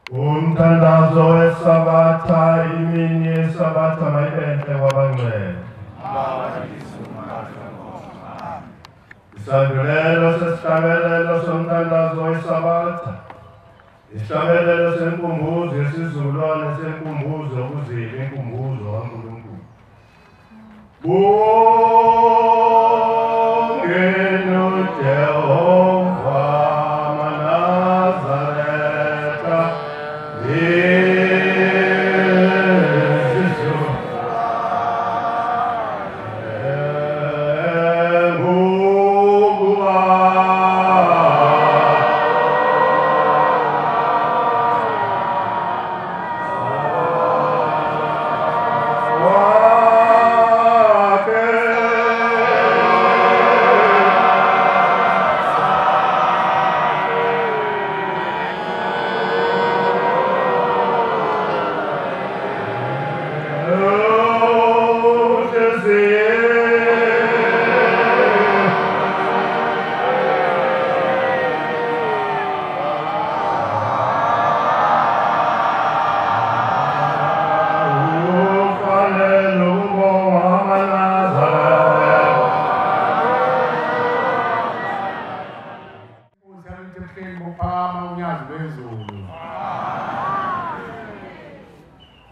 Umthandazo weSabatha, imini yeSabatha mayibenhle kwabangcwele. Isandulelo sesihlabelelo somthandazo weSabatha, isihlabelelo senkumbuzo yesizukulwane senkumbuzo yokuzila inkumbuzo kaNkulunkulu. Bongeni uJehova maNazaretha,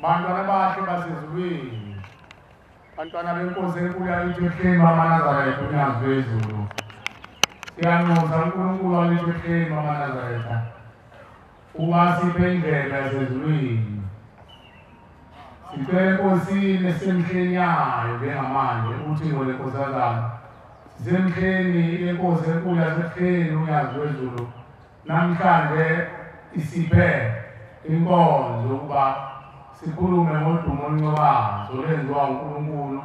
Bantwana bahle basezulwini, bantwana benkosi enkulu yakithi ehleni bamaNazaretha uNyazi lwezulu. Siyanxusa uNkulunkulu wakithi ehleni bamaNazaretha ukuba siphe indlela yasezulwini. Sicela enkosini esemhleni yayo njengamanje uThingo leNkosazana. Sisemhleni yenkosi enkulu yasehleni uNyazi lwezulu. Namhlanje isiphe inkonzo ukuba sikhulume ngodumo oluncobazo olwenziwa uNkulunkulu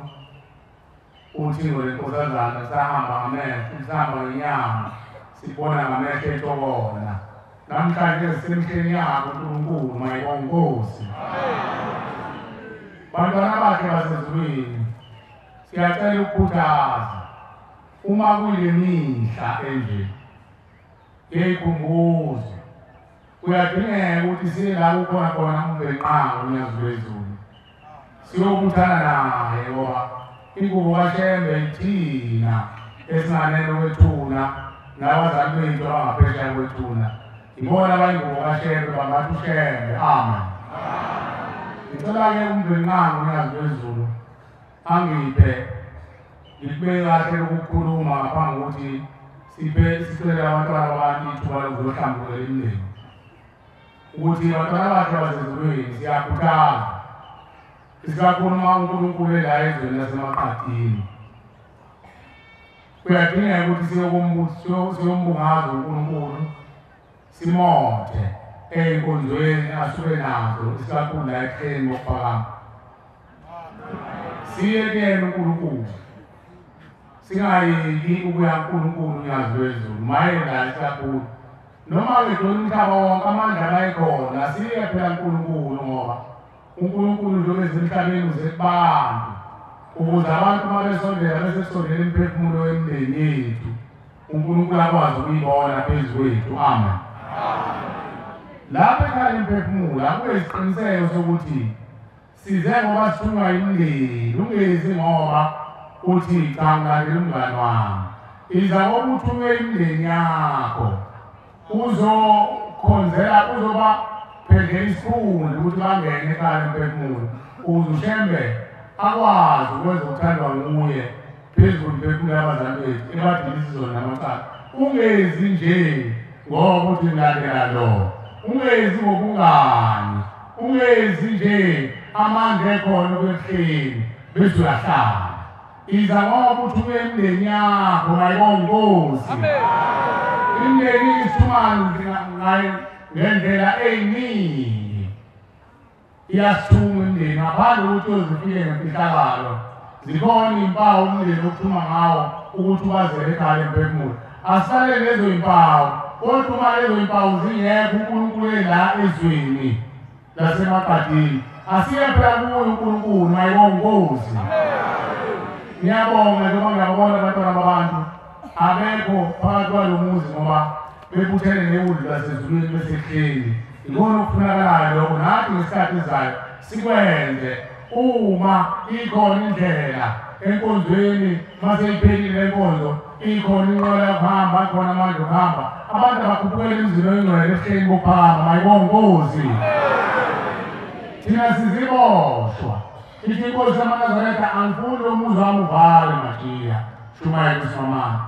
uThingo leNkosazana. Sahamba ngamehlo, sahamba ngenyama, sibona ngamehlo etokona. Namhlanje sisemhleni yakho uNkulunkulu, mayibonge Nkosi. Bantwana bakhe basezulwini, siyacela ukukhuthaza uma kule mihla enje yeyikhumbuzo, kuyadingeka ukuthi siye la kukhona khona uMvelinqangi uNyazi lwezulu, siyobuthana naye ngoba ingubo kaShembe ithina esinganeno kwethuna nabazali bethu abangaphesheya kwethuna, ibona abayingubo kaShembe, bambatha uShembe. Amen. Ngicela-ke uMvelinqangi uNyazi lwezulu angiphe ngikubeke kahle ukukhuluma ngaphambi kokuthi siphe sicele abantwana babantu ithuba lokuzohlambulula imindeni. Ukuthi abantwana bakhe basezulwini siyakhuthaza isikakhulu uma uNkulunkulu ela ezweni lasemaqadini. Kuyadingeka ukuthi siyombungaza uNkulunkulu, simothe ey'nkonzweni asuke nazo isikakhulu la ehleni ngokuphakama. Siye kuyena uNkulunkulu, singayeki ukuya kuNkulunkulu uNyazi lwezulu, maye la isikakhulu noma ngidlula umhlaba wonke amandla ayikhona, siye phela uNkulunkulu ngoba uNkulunkulu njengoba ezemhlabeni uze kubantu ukuze abantu uma besondela bese kusondela imiphefumulo yemindeni yethu, uNkulunkulu akwazi ukuyibona phezu kwethu. Amen. Lapho ekhaya imiphefumulo akube isiqiniseko sokuthi size ngoba sithunywa imindeni, ungezi ngoba uthi cha ngilandela umngani wami. Iza ngoba uthunywe imindeni yakho, uzokhonzela, uzoba phendlela isikhundla ukuthi bangene ekhaya lomphefumulo ukuze uShembe akwazi ukwenza okuthandwa nguye phezu kwemiphefumulo yabazali bethu ebadilisa izona namacala. Ungezi nje ngoba uthi ngilandela lo, ungezi ngobungani, ungezi nje amandla ekhona kwehleni bese uyahlala. Iza ngoba uthunywe imindeni yakho, mayibonge Nkosi. Imindeni isithuma ngendlela eyiningi, iyasithuma imindeni ngaphandle kokuthi uzifike ngemfihlakalo. Zikhona iy'mpawu umndeni okuthuma ngawo ukuthi ubazele ekhaya lemphefumulo. Asale lezo y'mpawu, kodwa uma lezo y'mpawu zingekho uNkulunkulu ela ezweni lasemaqadini, asiye phela kuye uNkulunkulu, mayibonge Nkosi. Ngiyabonga njengoba ngiyabona abantwana babantu abekho phakathi kwalo muzi ngoba bebuthene newundlu lasezulwini besehleli. Ikona okufunakalayo lokho nathi ngesikhathi ezayo sikwenze. Uma ikhona indlela enkonzweni, mase iphelile enkonzo, ikhona inqola yokuhamba, ikhona amandla okuhamba, abantu abakhuphukela emzini oyingcwele ehleni bokuhamba. Mayibonge Nkosi. Thina siziboshwa. Ithi inkosi yamaNazaretha, angifuni umuzi wami uvale Majiya, shumayela uSimamane,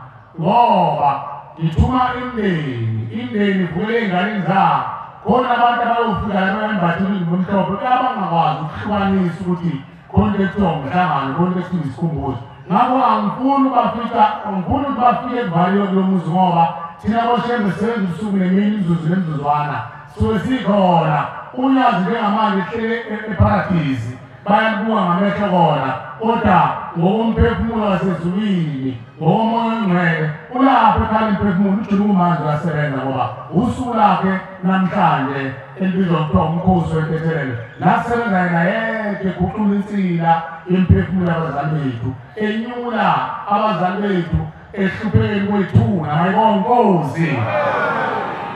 ngoba ngithuma imndeni, imndeni ivukele ey'nganeni zabo. Khona abantu abayofika lapha bembathe izingubo emhlophe abangakwazi ukuhlukanisa ukuthi khona into ekuthiwa umhlangano, khona into ekuthiwa isikhumbuzo. Ngakho angifuni ubafica, angifuni ukuthi bafike kuvaliwe kulo muzi, ngoba thina boShembe sisebenza ubusuku nemini, imizuzu nemizuzwana, suke sikhona. Unyazi njengamanje ehlele ePharadisi, bayabuka ngamehlo kona, kodwa ngokomphefumulo wasezulwini, ngokomoya oyingcwele, ulapho ekhala imphefumulo, ujuluka manje uyasebenza, ngoba usuku lakhe namhlanje elibizwa kuthiwa umkhosi wentethelelo. La kusebenza yena yedwa, eguqula insila yemphefumulo yabazali bethu, enyula abazali bethu ehluphekeni kwethuna. Mayibonge Nkosi.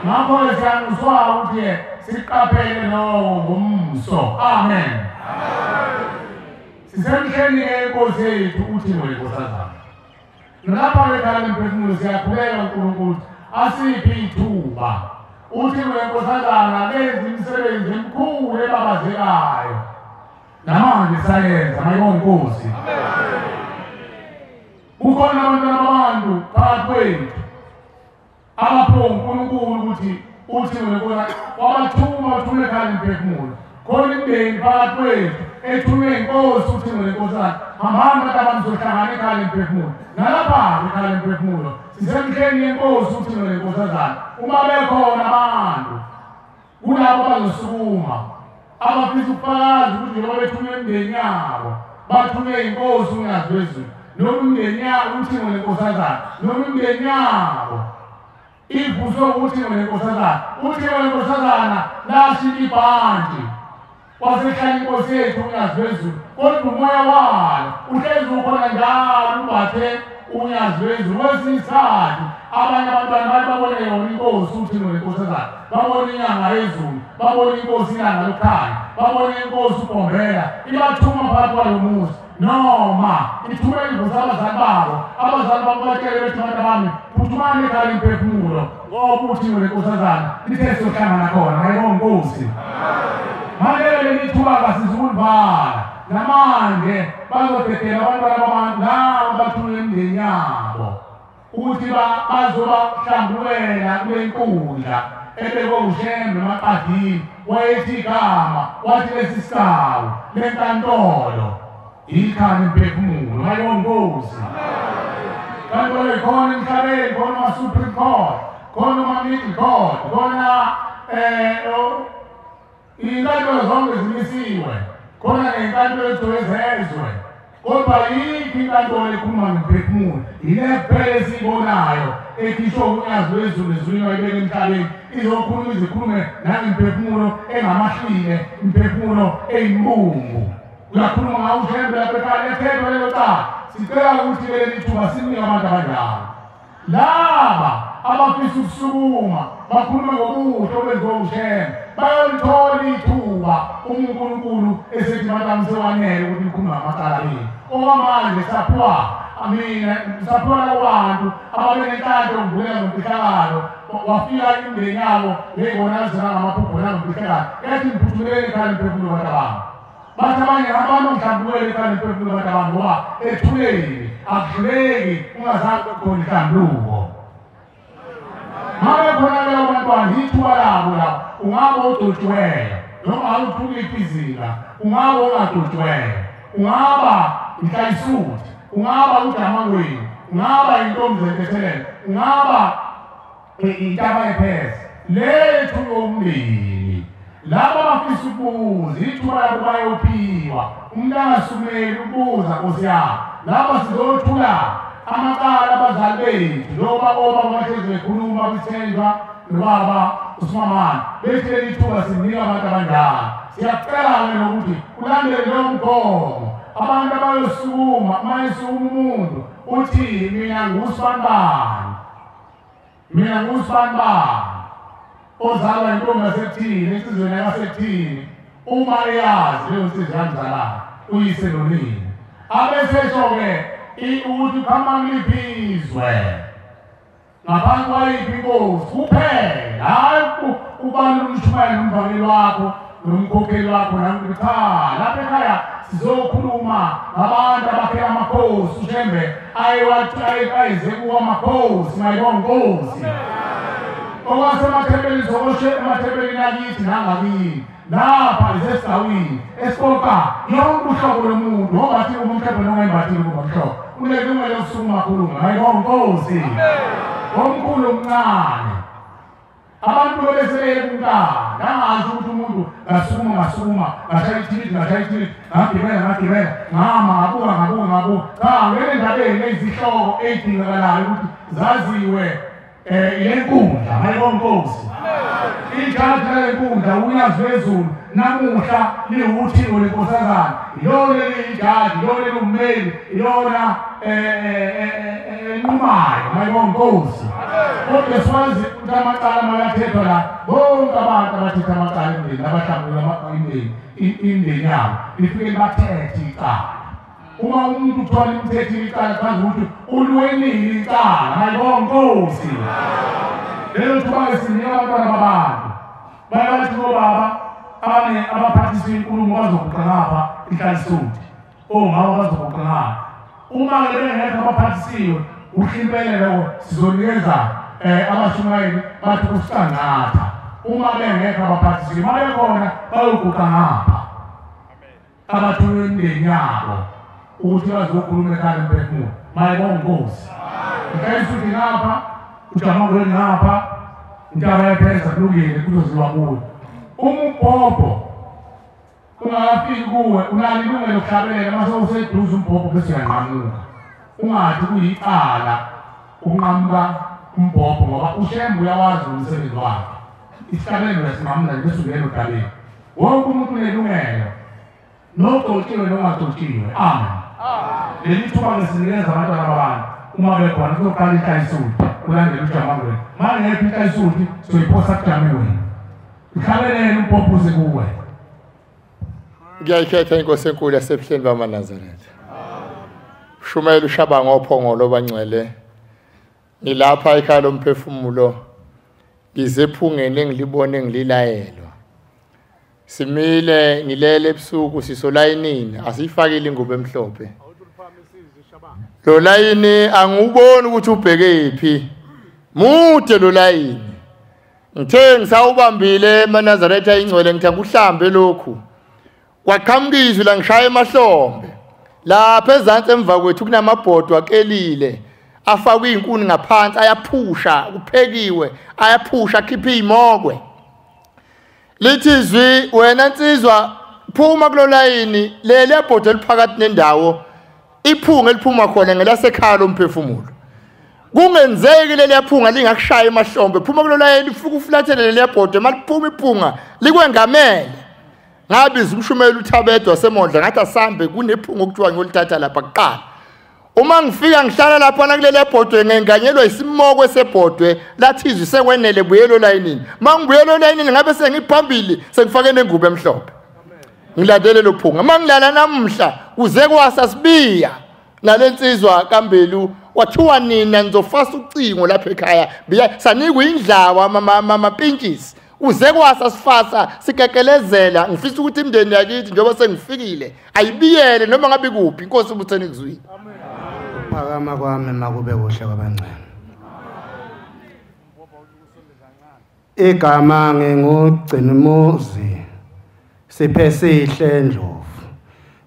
Ngakho-ke siyanxuswa ukuthi siqaphele lowo ngomso. Amen. Sisemhleni-ke inkosi yethu uthi wenkosazana. Nalapha-ke ekhaya lemphefumulo siyakhuleka uNkulunkulu asiphe ithuba. Uthi wenkosazana benze imisebenzi emikhulu ebabazekayo. Namanje sayenza, mayibonge Nkosi. Kukhona abantwana babantu phakathi kwethu abaphiwe uNkulunkulu ukuthi uthi wenkosazana wabathuma, wathuma ekhaya lemphefumulo. Khona imndeni phakathi kwethu ethunywe inkosi uthi wenkosazana, hambani bantu abanizohlangana ekhaya lemphefumulo. Nalapha-ke ekhaya lemphefumulo sisemhleni yenkosi uthi wenkosazana. Uma bekhona abantu kulabo abazosukuma abafisa ukufakaza ukuthi njengoba bethunywe imindeni yabo, bathunywe inkosi uNyazi lwezulu, noma imindeni yabo uthi wenkosazana, noma imindeni yabo ivuswe ukuthi wenkosazana, uthi wenkosazana lashiya ibhantshi wasehlala inkosi yethu uNyazi lwezulu, kodwa umoya walo uhlezi ukhona njalo umbathe uNyazi lwezulu. Kwesinye isikhathi abanye abantwana baye babone yona inkosi uthi wenkosazana, babone inyanga yezulu, babone inkosi ilanga lokukhanya, babone inkosi uBhombela ibathuma phakathi kwalo muzi, noma ithumela ivusa abazali babo. Abazali babo batshele bethi, bantu bami phuthumani ekhaya lemphefumulo, ngoba uthi wenkosazana lithe siyohlangana khona. Mayibonge Nkosi. Manje leli thuba kasizukuluvala. Namanje bazodedela abantwana babantu labo bathunywe imindeni yabo ukuthi bazobahlambulukela kule nkundla ebekwe uShembe emaqadini. Wayethi igama, wathi lesi sigcawu lenkantolo ikhaya lemphefumulo. Mayibonge Nkosi. Kanti khona emhlabeni, khona ama-Supreme Court, khona ama-Middle Court, khona iy'nkantolo zonke zimisiwe, khona ney'nkantolo ezezwe, kodwa yikho inkantolo ekhuluma ngomphefumulo. Yile kuphela esiyibonayo ekhishwe uNyazi lwezulu ezulwini wayibeka emhlabeni, izokhuluma izikhulume nangemphefumulo engamahlile, imphefumulo eyimbungu. Uyakhuluma ngawo uShembe lapha ekhaya, lethethwa lelo cala. Sicela ukuthi leli thuba sinike abantu abanjalo, laba abafisa ukusukuma bakhulume ngobuhle obenziwe uShembe, bayolithola ithuba uma uNkulunkulu esethi abantu bami sewanele ukuthi nikhulume ngamacala enu. Okwamanje saphiwa mina, saphiwa labo bantu ababenenhlanhla yokuvuleka ngomfihlakalo, wafika imindeni yabo ngeyibonakaliso nangamaphupho nangomfihlakalo, yathi ngiphuthumeleni ekhaya lemphefumulo bantu bami. Bathi abanye abantu ngihlambulukele ekhaya lemphefumulo bantu bami, ngoba ethuleni akudluleki ungazange kube khona inhlambuluko. Ngabe khona labo bantwana ithuba labo lapho, ungaba ogcotshiweyo noma awuthukiphi izinga, ungaba ongagcotshiweyo, ungaba inhlayisuthi, ungaba ujamangweni, ungaba intombi zentethelelo, ungaba intaba yepheza lethu yomndeni. Laba abafisa ukubuza ithuba labo bayophiwa. Umuntu angasumeli ukubuza Nkosi yami. Laba sizothula amacala abazali bethu, njengoba obaba bahlezi bekhuluma bethenjwa nobaba uSimamane, bethi leli thuba sinika abantu abanjalo. Siyacela-ke nokuthi ulandele lowo mgomo. Abantu abayosukuma, uma esukuma umuntu uthi mina ngusibanibani, mina ngusibanibani, ozalwa intombi yasekuthini insizweni yasekuthini uma eyazi leyo nsizwa yamzalayo uyise nonina abesesho-ke ukuthi uqhamuka kuliphi izwe ngaphansi kwayiphi inkosi kuphela hhayi ubalula umshumayeli nomvangeli wakho nomkhokheli wakho nami cha lapha ekhaya sizokhuluma ngabantu abakhe amakhosi uShembe ayize kuwo amakhosi mayibongozi okwasemathempelini zokoshe emathempelini akithi nangakini lapha isesigawini esiqoqa yonke uhlobo lomuntu ongathi umhlophe nongembathile kuba mhlophe unelungelo lokusukuma khuluma mayibongozi omkhulu omncane abantu bebesele kunkana angazi ukuthi umuntu ngasukuma ngasukuma ngashaya ithikithi ngashaya ithikithi ngagibela ngagibela ngama ngabuka ngabuka ngabuka cha ngene endabeni ezihloko ey'dingakalayo ukuthi zaziwe ile nkundla mayibonkosi ijaji lale nkundla unyazi lwezulu namuhla liwuthiwe lenkosazana ilona eliyijaji ilona elummeli ilona enqumayo mayibonkosi kodwa siwazi ukuthi amacala makathethwa la bonke abantu abathetha amacala emndeni abahlambulula imindeni yabo lifike libathethe icala uma umuntu kuthiwa limthethile icala chaza ukuthi ulwenile icala mayibonkosi lelo thuba-ke sinika abantwana babantu baye bathi kobaba abaphathiswa inkulumo bazoguqa ngapha inhlalisuthi omama bazoguqa ngapha uma-ke bengekho abaphathisiwe uhlipele lokho sizonikeza abashumayeli bathi kusicangatha uma bengekho abaphathisiwe uma bekhona bayoguqa ngapha abathunywe imindeni yabo ukuthi bazokhuluma ekhaya lomphefumulo mayibongozi inhlalisuthi ngapha ujamangweni ngapha intaba yapheza kulungile kuzoziwa kuwe uma umbhobho ungakafiki kuwe unalo ilungelo lokuhlabelela mase useduze umbhobho bese uyanqamuka ungathi kuyicala ukunqamuka umbhobho ngoba uShembe uyawazi umsebenzi wakhe isihlabelelo uyasinqamula nje bese ungena odabeni wonke umuntu unelungelo nogcotshiwe nongagcotshiwe amen leli thuba ngisinikeza abantwana babantu uma bekhona kuzoqala inhlalisuthi kulandela ujamangweni ma ngekho inhlalisuthi soyiphosa kujamangweni uhlabelele umbhobho uze kuwe. Ngiyayikhetha inkosi enkulu yasebuhleni bamaNazaretha Shumayela uShabangu ophongolo bangcwele ngilapha ekhaya lomphefumulo ngizephungeni engilibone ngililayelwa simile ngilele ebusuku sisolayinini asiyifakile ingubo emhlophe lo layini anguboni ukuthi ubheke phi mude lo layini ngithe ngisawubambile emaNazaretha ingcwele ngithe kuhlambe lokhu kwaqhamuka izwi la ngishaya emahlombe lapha ezansi emva kwethu kunamabhodwa akelile afakwe izinkuni ngaphansi ayaphusha kuphekiwe ayaphusha akhiphe imokwe lithi izwi wena nsizwa phuma kulo layini leli ebhodwe eliphakathi nendawo iphunga eliphuma khona ngelasekhaya lomphefumulo kungenzeki leli yaphunga lingakushaya emahlombe phuma kulo layini ufike ufulathele leli yabhodwe maliphuma iphunga likwengamele ngabiza umshumeli uThabedwa waseMondla ngathi asambe kunephunga okuthiwa ngiyolithatha lapha kuqala uma ngifika ngihlala lapha kuleli ebhodwe ngenganyelwa isimoko esebhodwe lathi izwi sekwenele buyelo layinini mangibuyelo layinini ngabe sengiphambili sengifake nengubo emhlophe ngilandele lo phunga mangilala namuhla kuze kwasa sibiya nalensizwa kaMbelu kwathiwa nina nizofasa ucingo lapha ekhaya biya sanikwa indlawa amapintshisi uze kwasa sifasa sikekelezela ngifisa ukuthi imindeni yakithi njengoba sengifikile ayibiyele noma ngabe kuphi inkosi ubutheni kuzwile. Phakama kwami makube kuhle kwabangcwele. Igama ngingugcinimuzi Siphesihle Ndlovu.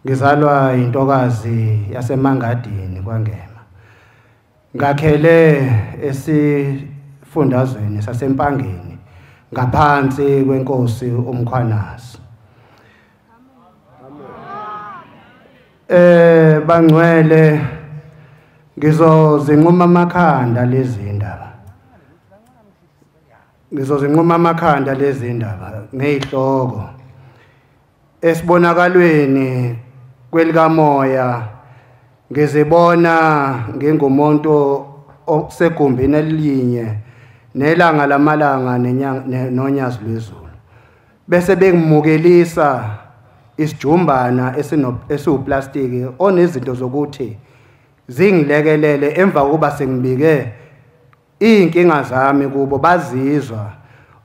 Ngizalwa intokazi yaseMangadini kwaNgema. Ngakhele esifundazweni saseMpangeni ngaphansi kwenkosi uMkhwanazi. Bangcwele ngizozinquma amakhanda lezi indaba. Ngizozinquma amakhanda lezi indaba ngezihloko. Esibonakalweni kwelikamoya ngizibona ngingumuntu osegumbini elinye nelanga lamalanga nenyanga nonyazi lwezulu, bese bengimukelisa isijumbana esiwuplastiki onezinto zokuthi zingilekelele emva kokuba sengibike iy'nkinga zami kubo bazizwa.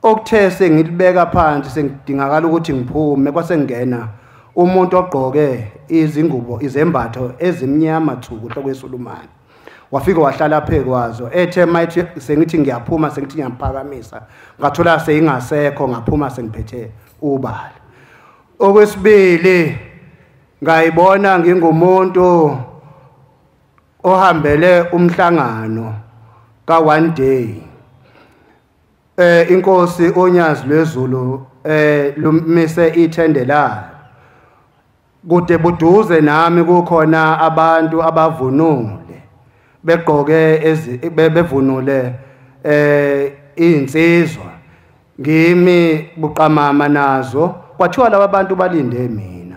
Okuthe sengilibeka phansi sengidingakala ukuthi ngiphume, kwasengena umuntu ogqoke izingubo izembatho ezimnyama thuku hlokwesulumane, wafika wahlala phezu kwazo. Ethe mayithi sengithi ngiyaphuma, sengithi ngiyaphakamisa, ngathola seyingasekho, ngaphuma sengiphethe ubala. Okwesibili, ngayibona ngingumuntu ohambele umhlangano ka one day. Inkosi uNyazi lwezulu lumise ithende layo. Kude buduze nami kukhona abantu abavunule begqoke bevunule insizwa, ngimi buqamama nazo. Kwathiwa laba bantu balinde mina.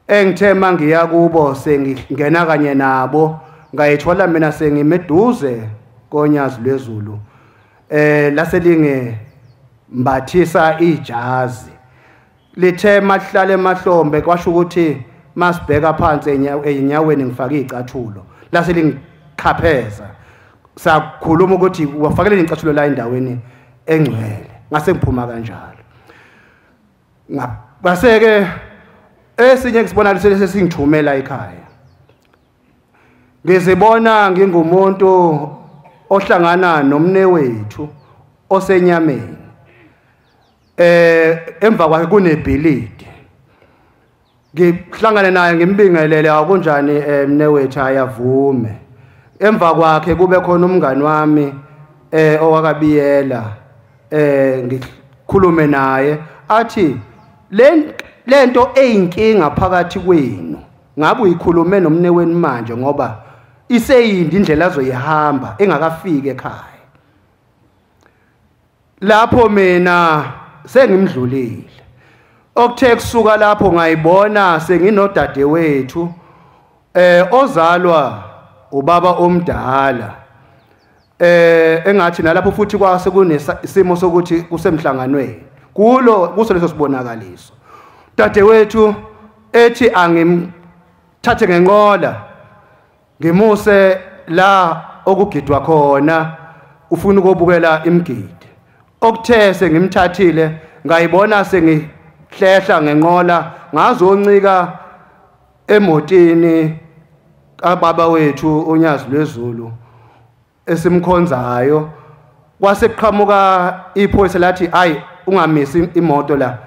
Engithe mangiya kubo sengingena kanye nabo, ngayithola mina sengimeduze koNyazi lwezulu, laselinge mbathisa ijazi. Lithe mahlale emahlombe, kwasho ukuthi masibheka phansi enyaweni ngifake icathulo, laselingikhapheza. Sakhuluma ukuthi wafakele icathulo la endaweni engcwele, ngase ngiphuma kanjalo. Base-ke esinye ngisibonakaliso sesingithumela ekhaya, ngizibona ngingumuntu ohlangana nomnewethu osenyameni. Emva kwakhe kunebhilidi, ngihlangane naye ngimbingelele, akunjani mnewethu, ayavume. Emva kwakhe kube khona umngani wami owakabiyela, ngikhulume naye athi lento eyinkinga phakathi kwenu ngabe uyikhulume nomneweni manje, ngoba iseyindi indlela azoyihamba engakafiki ekhaya. Lapho mina sengimdlulile. Okuthe kusuka lapho ngayibona senginodadewethu ozalwa ubaba omdala, engathi nalapho futhi kwase kunesimo sokuthi kusemhlanganweni kulo kuso leso sibonakaliso. Dadewethu ethi angimthathe ngenqola ngimuse la okugidwa khona, ufuna ukubukela imigidi. Okuthe sengimthathile ngayibona sengihlehla ngenqola ngazoncika emotini kababa wethu uNyazi lwezulu esimkhonzayo. Kwase kuqhamuka iphoyisa lathi ayi ungamisi imoto la,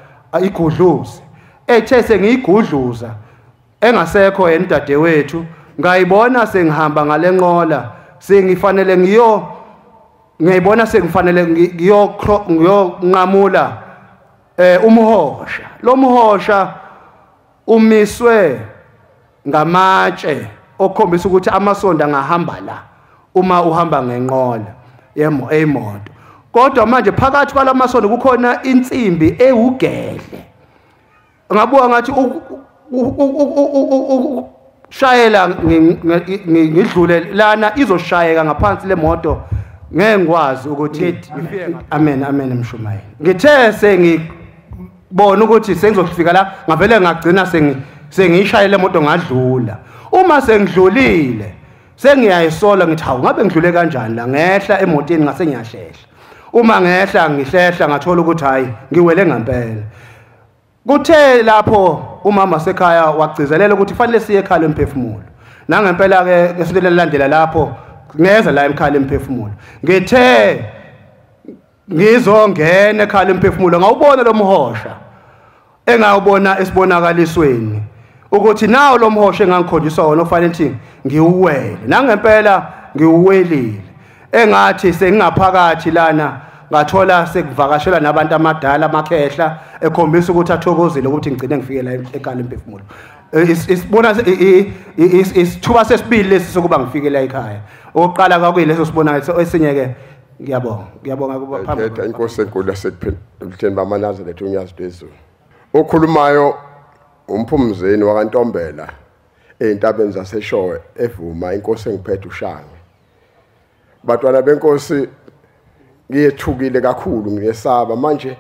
igudluze. Ethe sengiyigudluza engasekho yena dadewethu, ngayibona sengihamba ngalenqola sengifanele ngiyibona sengifanele ngiyonqamula umhosha. Lo mhosha umiswe ngamatshe okukhombisa ukuthi amasondo angahamba la uma uhamba ngenqola emoto. Kodwa manje phakathi kwalamasondo kukhona insimbi ewugedle. Ngabuka ngathi shayela ngidlule lana izoshayeka ngaphansi lemoto, ngeke ngikwazi ukuthi amen amen mshumayeli. Ngithe sengibona ukuthi sengizofika la, ngavele ngagcina sengiyishayele imoto ngadlula. Uma sengidlulile sengiyayisola ngithi hawu ngabe ngidlule kanjani la, ngehla emotini ngase ngiyahlehla. Uma ngehla ngihlehla ngathola ukuthi hayi ngiwele ngempela. Kuthe lapho umama sekhaya wagcizelela ukuthi fanele siye ekhaya lemphefumulo. Nangempela ke ngesonto elilandela lapho ngeza la ekhaya lemphefumulo. Ngithe ngizongena ekhaya lemphefumulo ngawubona lo mhosha engawubona esibonakalisweni ukuthi nawo lo mhosha engangikhonjiswa wona ofanele ukuthi ngiwuwele. Nangempela ngiwuwelile. Engathi sengingaphakathi lana ngathola sekuvakashelwa nabantu amadala amakhehla ekhombisa ukuthi athokozile ukuthi ngigcine ngifike la ekhaya lemphefumulo. Isibona isithuba sesibili lesi sokuba ngifike la ekhaya. Okokuqala kwakuyileso sibonakaliso, esinye ke ngiyabonga, ngiyabonga kuba phambili. Inkosi enkulu yasephileni bamaNazaretha uNyazi lwezulu. Okhulumayo umphumzeni wakaNtombela ezintabeni zaseShowe evuma inkosi engiphethe uShange. Batwana benkosi, Ngiyethukile kakhulu, ngiyesaba manje.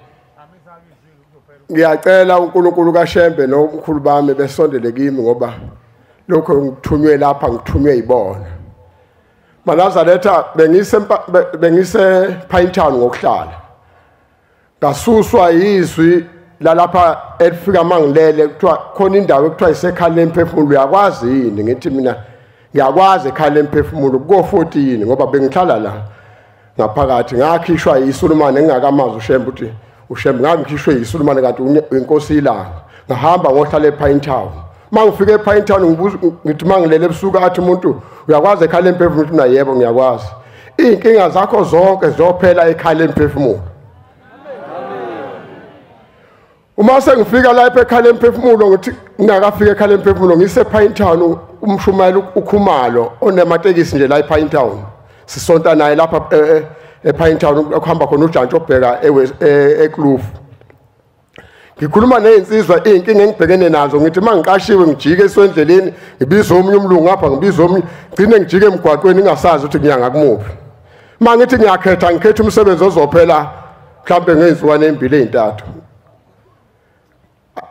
Ngiyacela uNkulunkulu kaShembe nomkhulu bami besondele kimi, ngoba lokho ngithunywe lapha ngithunywe yibona. Manazaretha, bengise Pinetown ngokuhlala. Ngasuswa izwi lalapha elifika mangilele, kuthiwa khona indawo ekuthiwa isekhaya lemphefumulo, uyakwazi yini? Ngithi mina ngiyakwazi ekhaya lemphefumulo ko-14, ngoba bengihlala la ngaphakathi. Ngakhishwa iSulumane engingakamazi uShembe, uthi uShembe ngakhishwe iSulumane kanti inkosi ilanga. Ngahamba ngohlala ePinetown. Mangifika ePinetown ngibuza, ngithi mangilele ebusuku, athi umuntu uyakwazi ekhaya lemphefumulo? Ngithi mina yebo ngiyakwazi. Iy'nkinga zakho zonke ziyophela ekhaya lemphefumulo. Uma sengifika lapha ekhaya lemphefumulo, ngithi ngingakafika ekhaya lemphefumulo ngise Pinetown, umshumayeli uKhumalo onematekisi nje la ePinetown, sisonta naye lapha ePinetown, okuhamba khona ujantshi obheka eKloof. Ngikhuluma nezinsizwa iy'nkinga engibhekene nazo, ngithi uma ngiqashiwe ngijike esendleleni, ngibiza omunye umlungu ngapha, ngibiza omunye, ngcine ngijike emgwaqweni ngingasazi ukuthi ngiya ngakumuphi. Uma ngithi ngiyakhetha, ngikhetha umsebenzi ozophela mhlampe ngey'nsukwana ey'mbili ey'ntathu.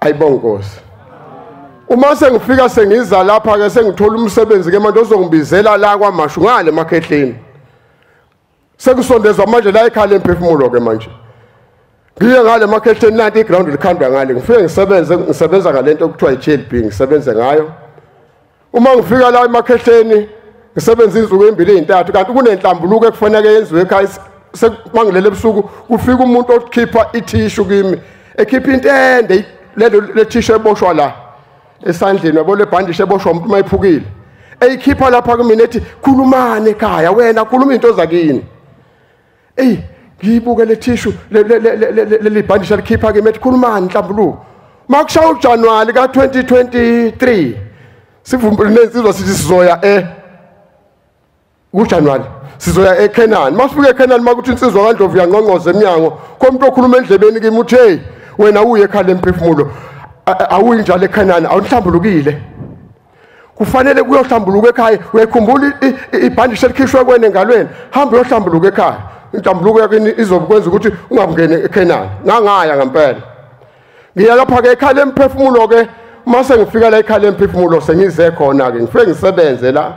Ayibonge Nkosi. Uma sengifika sengiza lapha ke sengithola umsebenzi ke manje ozongibizela la kwaMashu ngale emakhehleni. Sekusondezwa manje la ekhaya lemphefumulo ke manje. Ngiye ngale emakhehleni, nanti iground likhandwa ngale, ngifike ngisebenze, ngisebenza ngalento okuthiwa i-JLB, ngisebenze ngayo. Uma ngifika la emakhehleni ngisebenza izinsuku ezimbili ezintathu, kanti kunenhlambuluko ekufanele yenziwe ekhaya. Mangilele ebusuku kufika umuntu okhipha ithishu kimi, ekhipha intende lelo lethishu eboshwa la esandleni, yabo le bhandishi eboshwa umuntu mayiphukile, eyikhipha lapha kumina ethi khulumane ekhaya, wena khuluma into zakini. Ey, ngiyibuke le thishu leli bhandishi alikhipha kimi ethi khulumane nhlambuluko. Makushaya uJanuwari ka-2023 sivumelene nensizwa sithi sizoya kuJanuwari sizoya eKhenani. Masifika eKhenani makuthi insizwa kaNdlovu yangqongqoza emnyango, khomuntu okhuluma endlebeni kimi uthi hey wena uye ekhaya lemphefumulo, awuyi njalo eKhenani, awuhlambulukile. Kufanele kuyohlambuluka ekhaya. Uyayikhumbula ibhandishi elikhishwe kwena engalweni, hamba uyohlambuluka ekhaya. Inhlambuluko yakini izokwenza ukuthi ungangeni eKhenani. Ngangaya ngempela. Ngiya lapha ke ekhaya lemphefumulo ke, uma sengifika la ekhaya lemphefumulo sengize khona ke, ngifike ngisebenze la.